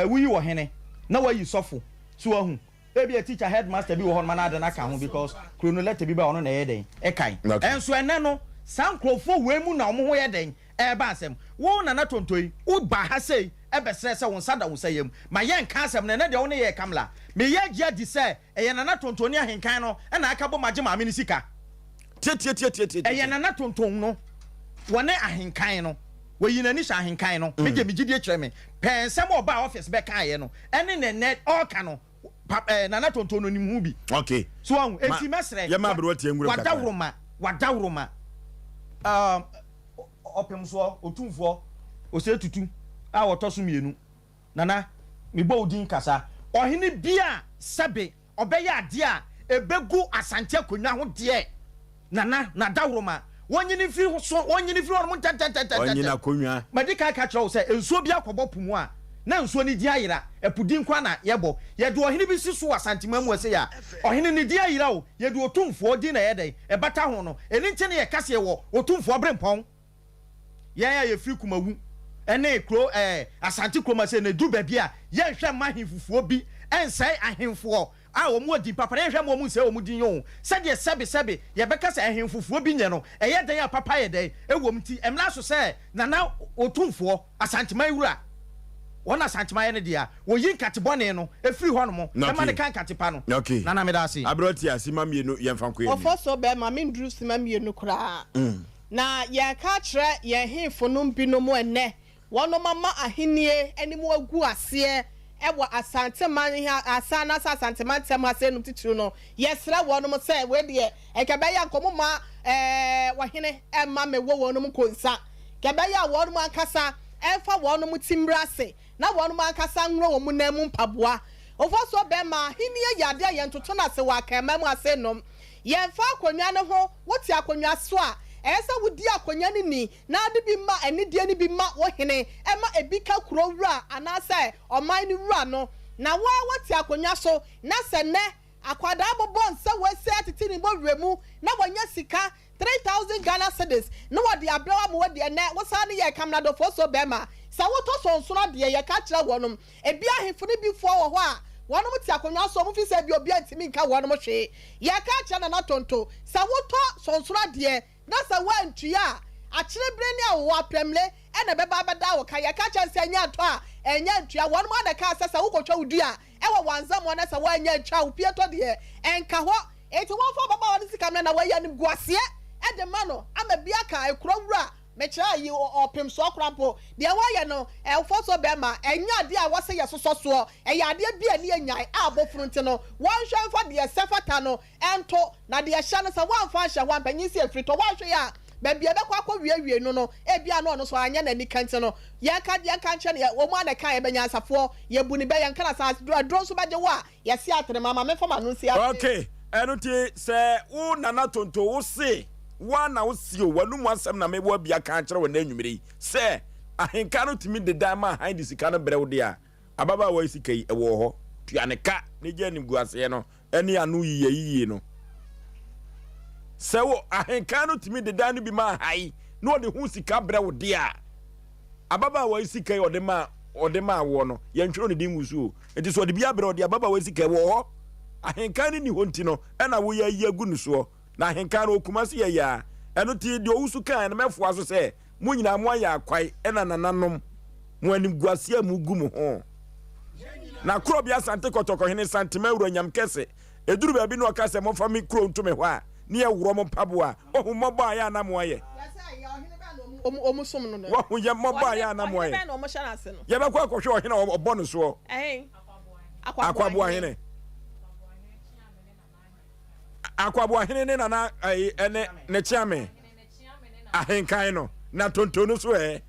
woyi ɔhene na woayi sɔfo. So woahu? Ebia teacher, headmaster bi wɔ hɔnom anaa ade no aka ho because kuro no letter bi ba a ɔno na ɛyɛ dɛn? Ɛkan. Nso ɛnnɛ no, saa nkurɔfoɔ wei mu na wɔn ho yɛ dɛn? Ɛreba asɛm. Wo Nana Tontoyi, wobaa ha sei bɛsrɛɛ sɛ wo nsa da wo nsa yam ma yɛnka asɛm no. Ɛnnɛ deɛ wo ne yɛn reka mmla. Meyɛ agye adi sɛ ɛyɛ Nana Tonton ne Ahenkan no na aka bom agye maame no sika. Tiatiatiatiatia. Ɛyɛ Nana Tonton no, wɔne Ahenkan no. Wayi n'ani hyɛ Ahenkan no. Me deɛ me gyidie kyerɛ me. Pɛɛ nsɛm a ɔbaa office bɛkaeɛ no ne nɛ nnɛ ɔreka no, pa, eh, Nana Tonton no nim ho bi. Okay. So wahu? Enti mɛsrɛ, Yɛma aberewa tie nwuram kakra. wadaworoma, wadaworoma. Um, Ɔpemsoɔ, Otumfoɔ Osei Tutu a ɔtɔ so mmienu, Nana, mebɔ wo din kasa. Ɔhene bi a sɛbe ɔbɛyɛ adeɛ a ɛbɛgu Asante akonnwa ho deɛ, Nana, Nadaworoma, wɔnyini mfiri so, wɔnyini mfiri hɔnom Ɔnyini ntɛntɛntɛntɛntɛm. akonnwa. Madi kan aka akyerɛ wo sɛ nsuo bi akɔbɔ po mu a, na nsuo no din ayera. Ɛpo din nko ara na yɛbɔ. Yɛde ɔhene bi si so wɔ Asanteman mu ha sei a, ɔhene no din ayera o, yɛde Otumfoɔ din na ɛyɛ dɛn? Ɛbata ho no. Ɛno nti na yɛka sɛ yɛwɔ Otumfoɔ Berempɔn. Yɛn a yɛfiri Kumawu ne kuro ɛɛ Asante kurom ha sei no, ɛduru baabi a, yɛnhwɛ mma ahemfofoɔ bi nsɛe ahemfoɔ a wɔn wɔ din papa no, yɛnhwɛ mma wɔn nsɛe wɔn din o. Sɛdeɛ sɛbe sɛbe yɛbɛka sɛ ahemfofoɔ bi nyɛ no, ɛyɛ dɛn a papa yɛ dɛn wɔ mu nti, ɛmmra so sɛ Nana Otumfoɔ Asanteman wura, wɔn Asanteman yɛ ne dea, wɔyi nkate bɔne no firi hɔnom ma no ka nkate pa no. Okay. Nana meda ase. Aberɛ ɔte ase ma mmienu yɛmfa nkɔ yɛn anim. Ɔfɔsɔ bɛɛma me nduru sima mmienu koraa. Na yɛreka akyerɛ yɛn hemfo nom binom ɛnnɛ, wɔnom ama ahennie anim agu aseɛ wɔ Asante man ha asa anaasɛ Asante mantam ha sɛɛ nom titiriw no, yɛsrɛ wɔnom sɛ wei deɛ nka ɛbɛyɛ a nka wɔn mma ɛɛ ɔhene mma mewɔ wɔnom nkonsa. Nka ɛbɛyɛ a wɔnom ankasa mfa wɔnom ti mmra ase na wɔnom ankasa nworɔ wɔn nan mu mpaboa. Ofosuo bɛma ahennie yɛ adeɛ a yɛntoto no ase wɔ Akanman mu ase nnom. Yɛmfa akonnwa no ho, wote akonnwa so a, ɛyɛ sɛ wodi akonnwa no ni na wode bi ma anidie no bi ma wo hene, ɛma ebi ka kuro wura anaasɛ ɔman no wura no. Na wo ara wote akonnwa so na sɛ nnɛ akwadaa bobɔ nsa wei sei atete ne bɔwerɛ mu na wanya sika 3000 Ghana cedis na wɔde abrɛ wo ama woadi ɛnnɛ wo saa no yɛ kamnadɔfoɔ so bɛɛma sɛ wotɔ sonsono adeɛ yɛka kyerɛ wɔnom ebi ahemfo no bi foɔ wɔ hɔ a. Wɔnom te akonnwa so, wɔn fi sɛ ebia obiara ntumi nka wɔnom hwee. Yɛka akyerɛ Nana Tonto, sɛ wotɔ sonsoro adeɛ na sɛ woantua a, akyerebere ne awowa aprɛmle na ɛbɛba abɛda wo ka. Yɛka kyerɛ no sɛ ɛnyɛ atɔ a, ɛnyɛ ntua. Wɔnom ara na ɛkaa sɛ sɛ wokɔtwa wo dua wɔ Wanzamoa na sɛ woannya antwa a, wo pietɔ deɛ, ɛnka hɔ. Enti wɔmfa ababaawa no sika mmrɛ na wɔayi animguaseɛ de ma no ama bi aka ekuro wura. Mekyerɛ ayi ɔpem soɔ koraa mpo. Deɛ wɔyɛ no ɛmfa so bɛrima. Ɛnyɛ adeɛ a ɛwɔ sɛ yɛsosɔ soɔ. Ɛyɛ adeɛ bi a ani anyan a abɔfunu nti no wɔnhwɛ mfa deɛ ɛsɛ fata no nto. Na deɛ ɛhyɛ no sɛ woamfa anhyɛ hɔ a mpanyin si afiri tɔ. Woanhwɛ yie a baabi a ɛbɛkɔ akɔ wiewie no no ebia na ɔno nso anyɛ n'ani ka nti no yɛnka yɛnka nkyerɛ no yɛ wɔn ara na ɛka yɛbɛ nyansafoɔ yɛbu ne bɛ yɛnka no saa aduro nso bɛgye wo a Yɛse atere ma ma memfa m'ano nsi ase. Ok ɛno nti sɛ wo Nana Tonto wo se woa na wo se o w'anum asɛm na mewɔ abi aka akyerɛ wo ɛnɛ anwummerɛ yi sɛ ahenka no tumi de dan ma ahan de sika no brɛ wo deɛ a ababaawa yi sika yi ɛwɔ hɔ tua ne ka ne gya animguaseɛ no ɛne ano yiyɛyiyie no sɛ wo ahenka no tumi de dan no bi ma ahan na ɔde ho sika brɛ wo deɛ a Ababaawa yi sika yi ɔde maa ɔde maa woɔ no, yɛntwerɛ ne din ngu so o. Nti sɛ ɔde bi abrɛ ɔde ababaawa yi sika ɛwɔ hɔ. Ahenkan no nni hɔ nti no, ɛna woyɛ ayi agu ne soɔ. Na ahenkan no wɔ Kumasi yɛ yaa. Ɛno nti deɛ ɔwusu kaeɛ no mɛfoa so sɛ, mo nyinaa moayɛ akwae ɛna nananom, mo animguaseɛ a mogu mo ho. Na Korɔbea Asante Kɔtɔkɔhene Santema Awura Nyamkɛse Ɛduru baabi na ɔka sɛ, Momfa me kuro nto me hɔ a, ne yɛworɔ mo mpaboa. Wahu mmɔbɔ a ɛyɛ a na moayɛ. Wahu yɛn mmɔbɔ a ɛyɛ a na moayɛ. Yɛbɛkɔ akɔhwɛ ɔhene a ɔbɔ no soɔ. Akwaboahene. Akwaboahene ne nana ɛyi ɛne ne kyeame ahenkan no na tonto no so ɛ.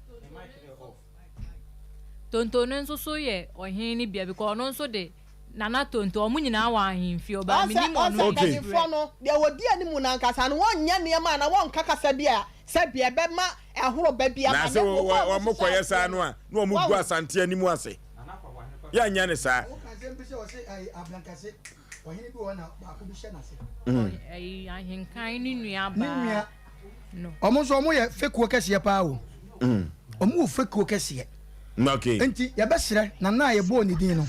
Tonto no nso so yɛ ɔhene no bia because ɔno nso de Nana Tonto ɔmo nyinaa wɔ ahemfie ɔbaa Ɔsɛ menim ɔsɛ ɔno Okay. mpanyinfoɔ no deɛ wɔdi anim no ankasa no wɔnyɛ nneɛma anaa wɔnka kasa bi a sɛbi ɛbɛma ɛhoro ba bi Na aba sɛ na mmom wɔn a wɔn wɔhyehyɛ kɔyɛ saa aseɛ no no a na wɔn gu wahu. Asante anim ase. Yɛnyɛ ne saa. Woka asɛm bi sɛ ɔse ɛyi abrankɛse ɔhene bi wɔ hɔ na baako bi hyɛ n'ase. Ɛyi ahenkan ne nua Ne baa nua. no. Ɔmo nso ɔmo yɛ fekuo kɛseɛ paa o. Ɔmo wɔ fekuo kɛseɛ. Okay. Nti yɛbɛsrɛ Nana a yɛbɔɔ ne din no,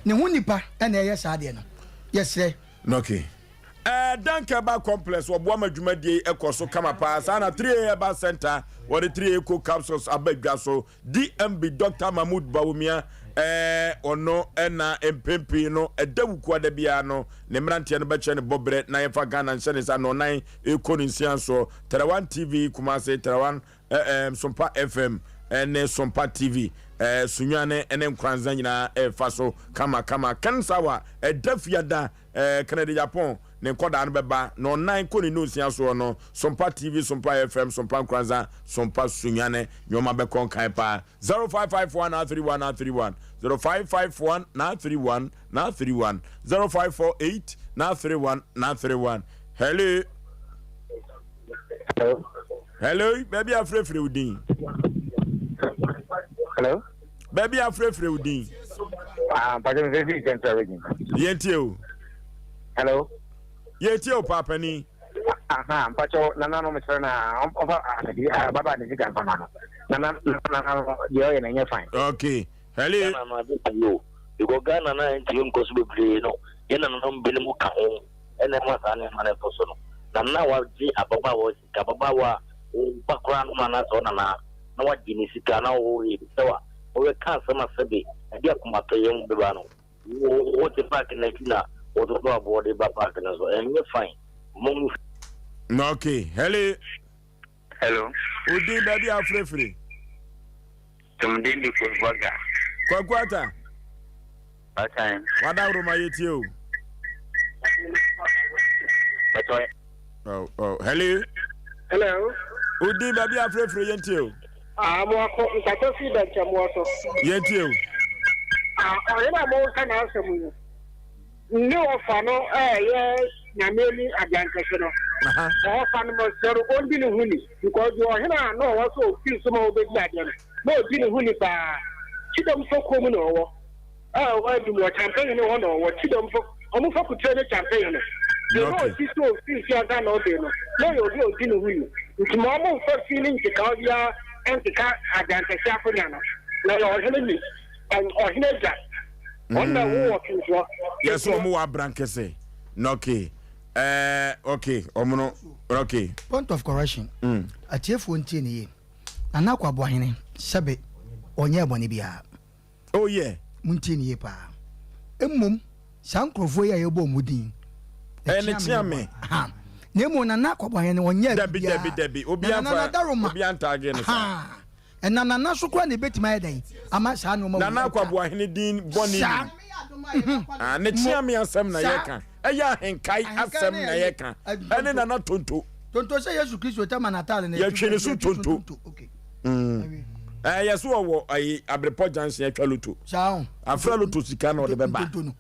ne ho nipa na ɛyɛ saa adeɛ no. Yɛsrɛ. Okay. Eh, Dank Herbal Complex wɔboa ma dwumadie yi ɛkɔ so kama paa. Saa na 3A Herbal Center wɔde 3A Co capsules aba dwa so. DMB Dr. Mahmood Bawumia eh, ɔno ɛna mpɛn pii no ɛda wukuada biara no ne mmeranteɛ no bɛkyerɛ ne bɔberɛ na yɛmfa Ghana nhyɛ ne nsa nɔnan ɛkɔ ne nsia soɔ. Tarawan TV Kumasi, Tarawan eh, Sompa FM ne Sompa TV, eh, Sunyani ne Nkoranza nyinaa ɛrefa so kama kama. Ken Sawa ɛda fiada eh, Kennedy Japon ne nkɔdaa no bɛba na ɔnan kɔ ne nonsia soɔ no Sompa TV, Sompa FM, Sompa Nkoranza, Sompa Sunyani nneɛma bɛkɔ nkan paa. 0551 931 931 0551 931 931 0548 931 931 Hello. Hello. Hello, baabi a frɛfrɛ wo din. Hello. Baabi a frɛfrɛ wo din. Ah, mpatwa mi fɛfiri Central Region. Yɛn tie o. Hello. Yɛn tie o paapani. Aha, mpatwa nana no mesrɛ na ɔfa ah, baba ne sika nfa ma no. Nana nana no deɛ ɔyɛ na ɛnyɛ fine. Okay. Hello. Ghana no ade yo because Ghana na ntumi nkɔ so bebree no yɛn nananom binom ka ho. na ɛma saa nneɛma no kɔ so no. Na na wagye ababaawa sika, ababaawa a wo ba koraa no anaasɛ wo nana na wagye ne sika na ɔrebisa wo a, wɔbɛka asɛm a sɛbe ɛde akomatɔyam bɛba no. Wo wote park no akyi na wɔtoto aboɔ de ba park no so. Ɛnyɛ fine. Mom. Okay. Hello. Hello. Odin baabi a afirafire. Tumdin di Kwaku Ata. Kwaku Ata. Ɔsan. Wadaworo ma yɛtie o. Bɛtɔ. Oh, oh. Hello. Hello. Odin baabi a afirafire yɛntie o. Ah, mo akɔ nkatɔ fi dɛnkyɛmmoɔ so. Yɛntie o. Ah, ɔhene a mo nka n'asɛm yi. Ne ɔfa no ɛyɛ Nyame ani abeankɛse no. Ɔfa no mɔsɛ no ɔndi ne ho ni because deɛ ɔhene a na ɔwɔ sɛ ɔfiri so ma ɔbɛdi adeɛ no na ɔdi ne ho ni paa. Kyidɔm fo kurom na ɔwɔ a ɔwɔ adum wɔ Kyampehene hɔ na ɔwɔ Kyidɔm fo ɔmo fa kuture ne Kyampehene. Deɛ na ɔsi so ɔfiri so ansa na ɔbɛ no na ɔyɛ obi a ɔdi ne ho ni nti ma ɔmo nfa fi ne nkekawa biara nkeka abeankɛse akonya no na ɔyɛ ɔhene ni ɔhene agya. Wɔn na ɛwɔ wɔ Twinsoa. Yɛ sɛ wɔn wɔ Abrankɛse. Na okay. Ɛɛ okay wɔn no okay. Point of correction, Atiefoɔ ntie no yie. Nana Akua Boahene, sɛbe, ɔnyɛɛ bɔne biara. Oh yeah. Montie no yie paa. Mmom, saa nkurɔfoɔ yi a yɛbɔ wɔn din, Ɛyɛ ne kyeame. Aha. Na mmom Nana Akua Boahene, ɔnyɛɛ Dabi biribiara. dabi dabi. Obi Na Nana anfa Nadaroma. obi antaage no saa. Aha. Ɛnam Nana so koraa na ebetumi ayɛ dɛn ama saa nneɛma wei Nana atwa. Akwaboahene din bɔne Saa. nim. Ah, ne kyeame asɛm na yɛka. Ɛyɛ ahenkae asɛm na yɛka. Ɛne Nana Tonto. Tonto sɛ Yesu Kristo tɛma n'ataade na Yɛtwe ne so tonto. Okay. Mm. Eh, yɛ so ɔwɔ ayi Abrepɔ junction atwa loto. Saa o. Afra loto sika na ɔde bɛba. Tonto no.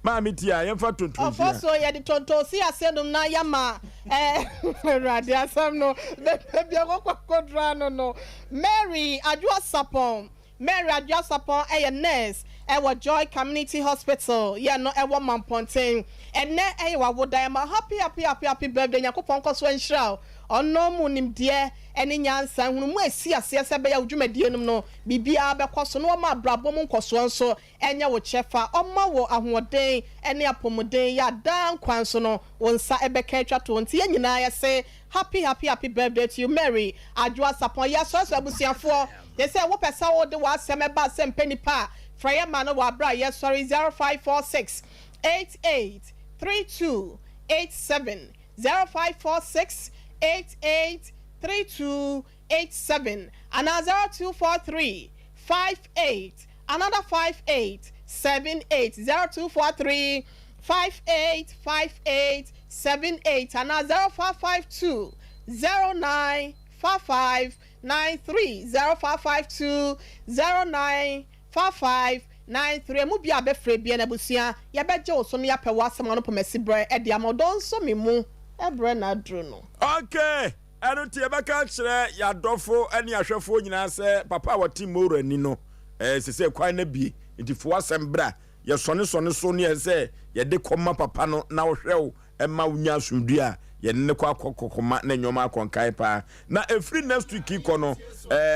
Maame ti a yɛmfa tonto nsi Ɔfɔ so yɛde tonto si ase nom na yɛma Awurade asɛm no baabi akɔkɔ akɔduru ano no. Mary Adwoa Sapɔn Mary Adwoa Sapɔn yɛ nurse wɔ Joy Community Hospital yɛ no wɔ Mampɔnten. Ɛnnɛ yɛ w'awoda yɛma wo happy happy happy happy birthday Nyankopɔn nkɔ so nhyira wo ɔno mu nimdeɛ ne nyansa nhunumu a ɛsi aseɛ sɛ ɛbɛyɛ wo dwumadie nom no biribiara bɛkɔ so na wama abrabɔ mu nkɔsoɔ nso Ɛnyɛ wo kyɛfa. Ɔma wo ahoɔden ne apɔmuden yɛ a daa nkwa nso no wo nsa bɛka atwa toɔ nti yɛn nyinaa yɛse happy happy happy birthday to you Mary Adwoa Sarpong Yɛsrɛsrɛ abusuafoɔ yɛ sɛ wopɛ sɛ wode w'asɛm ɛba asɛmpɛ nipa a frɛ yɛn ma no wɔ aberɛ a yɛsɔre 0546 88 32 87 0546 88 32 87 anaa 0243 58 another 58 78 0243 58 58 78 anaa 0552 09 55 93 0552 09 55 93 Emu biara a bɛfrɛ biara no abusua yɛbɛgye wo so na yɛapɛ w'asɛm ano pomasi berɛ de ama wo. Dɔ nso me mu berɛ na aduru no. Okay! Ɛno nti yɛbɛka akyerɛ yɛn adɔfo ne ahwɛfoɔ nyinaa sɛ papa a wɔte Moore ani no, ɛsɛ sɛ kwan no abue. Nti fa w'asɛm bra. Yɛsɔnesɔne so ne ɛsɛ sɛ yɛde kɔma papa no na ɔhwɛ wo ma wonya asomdwoeɛ a, yɛne no kɔ akɔkɔkɔma na nneɛma akɔ nkan paa. Na ɛfiri next week kɔ no,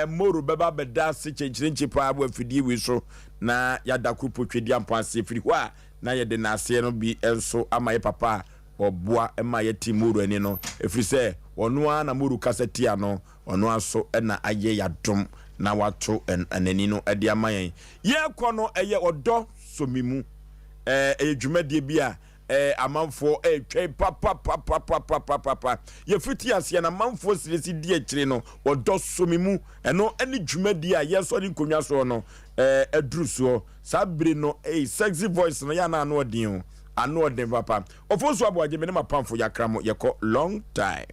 Moore bɛba abɛda ase kyenkyerenkye paa wɔ afidie wei so na yɛada koro potwediampɔn ase. Ɛfiri hɔ a, na yɛde n'aseɛ no bi nso ama yɛ papa a Ɔboa ma yɛte Moro ani no, ɛfiri sɛ ɔno ara na Moro kasa tia no, ɔno ara nso na ayɛ yɛn adom na wato n'ani no de ama yɛn. Yɛrekɔ no, ɛyɛ ɔdɔ sɔ me mu. Ɛyɛ dwumadie bi a amanfoɔ retwɛn papapapapapapapa. Yɛfiti aseɛ no, amanfoɔ siresi di akyire no, ɔdɔ sɔ me mu. Ɛno ne dwumadie a yɛsɔre nkonnwa soɔ no aduru soɔ. Saa bere no, ei, sexy voice no, yɛ a na ano ɔden o. Ano ɔden papa. Ofosu Aboagye me ne m'apamfo yɛakra mo yɛkɔ long time.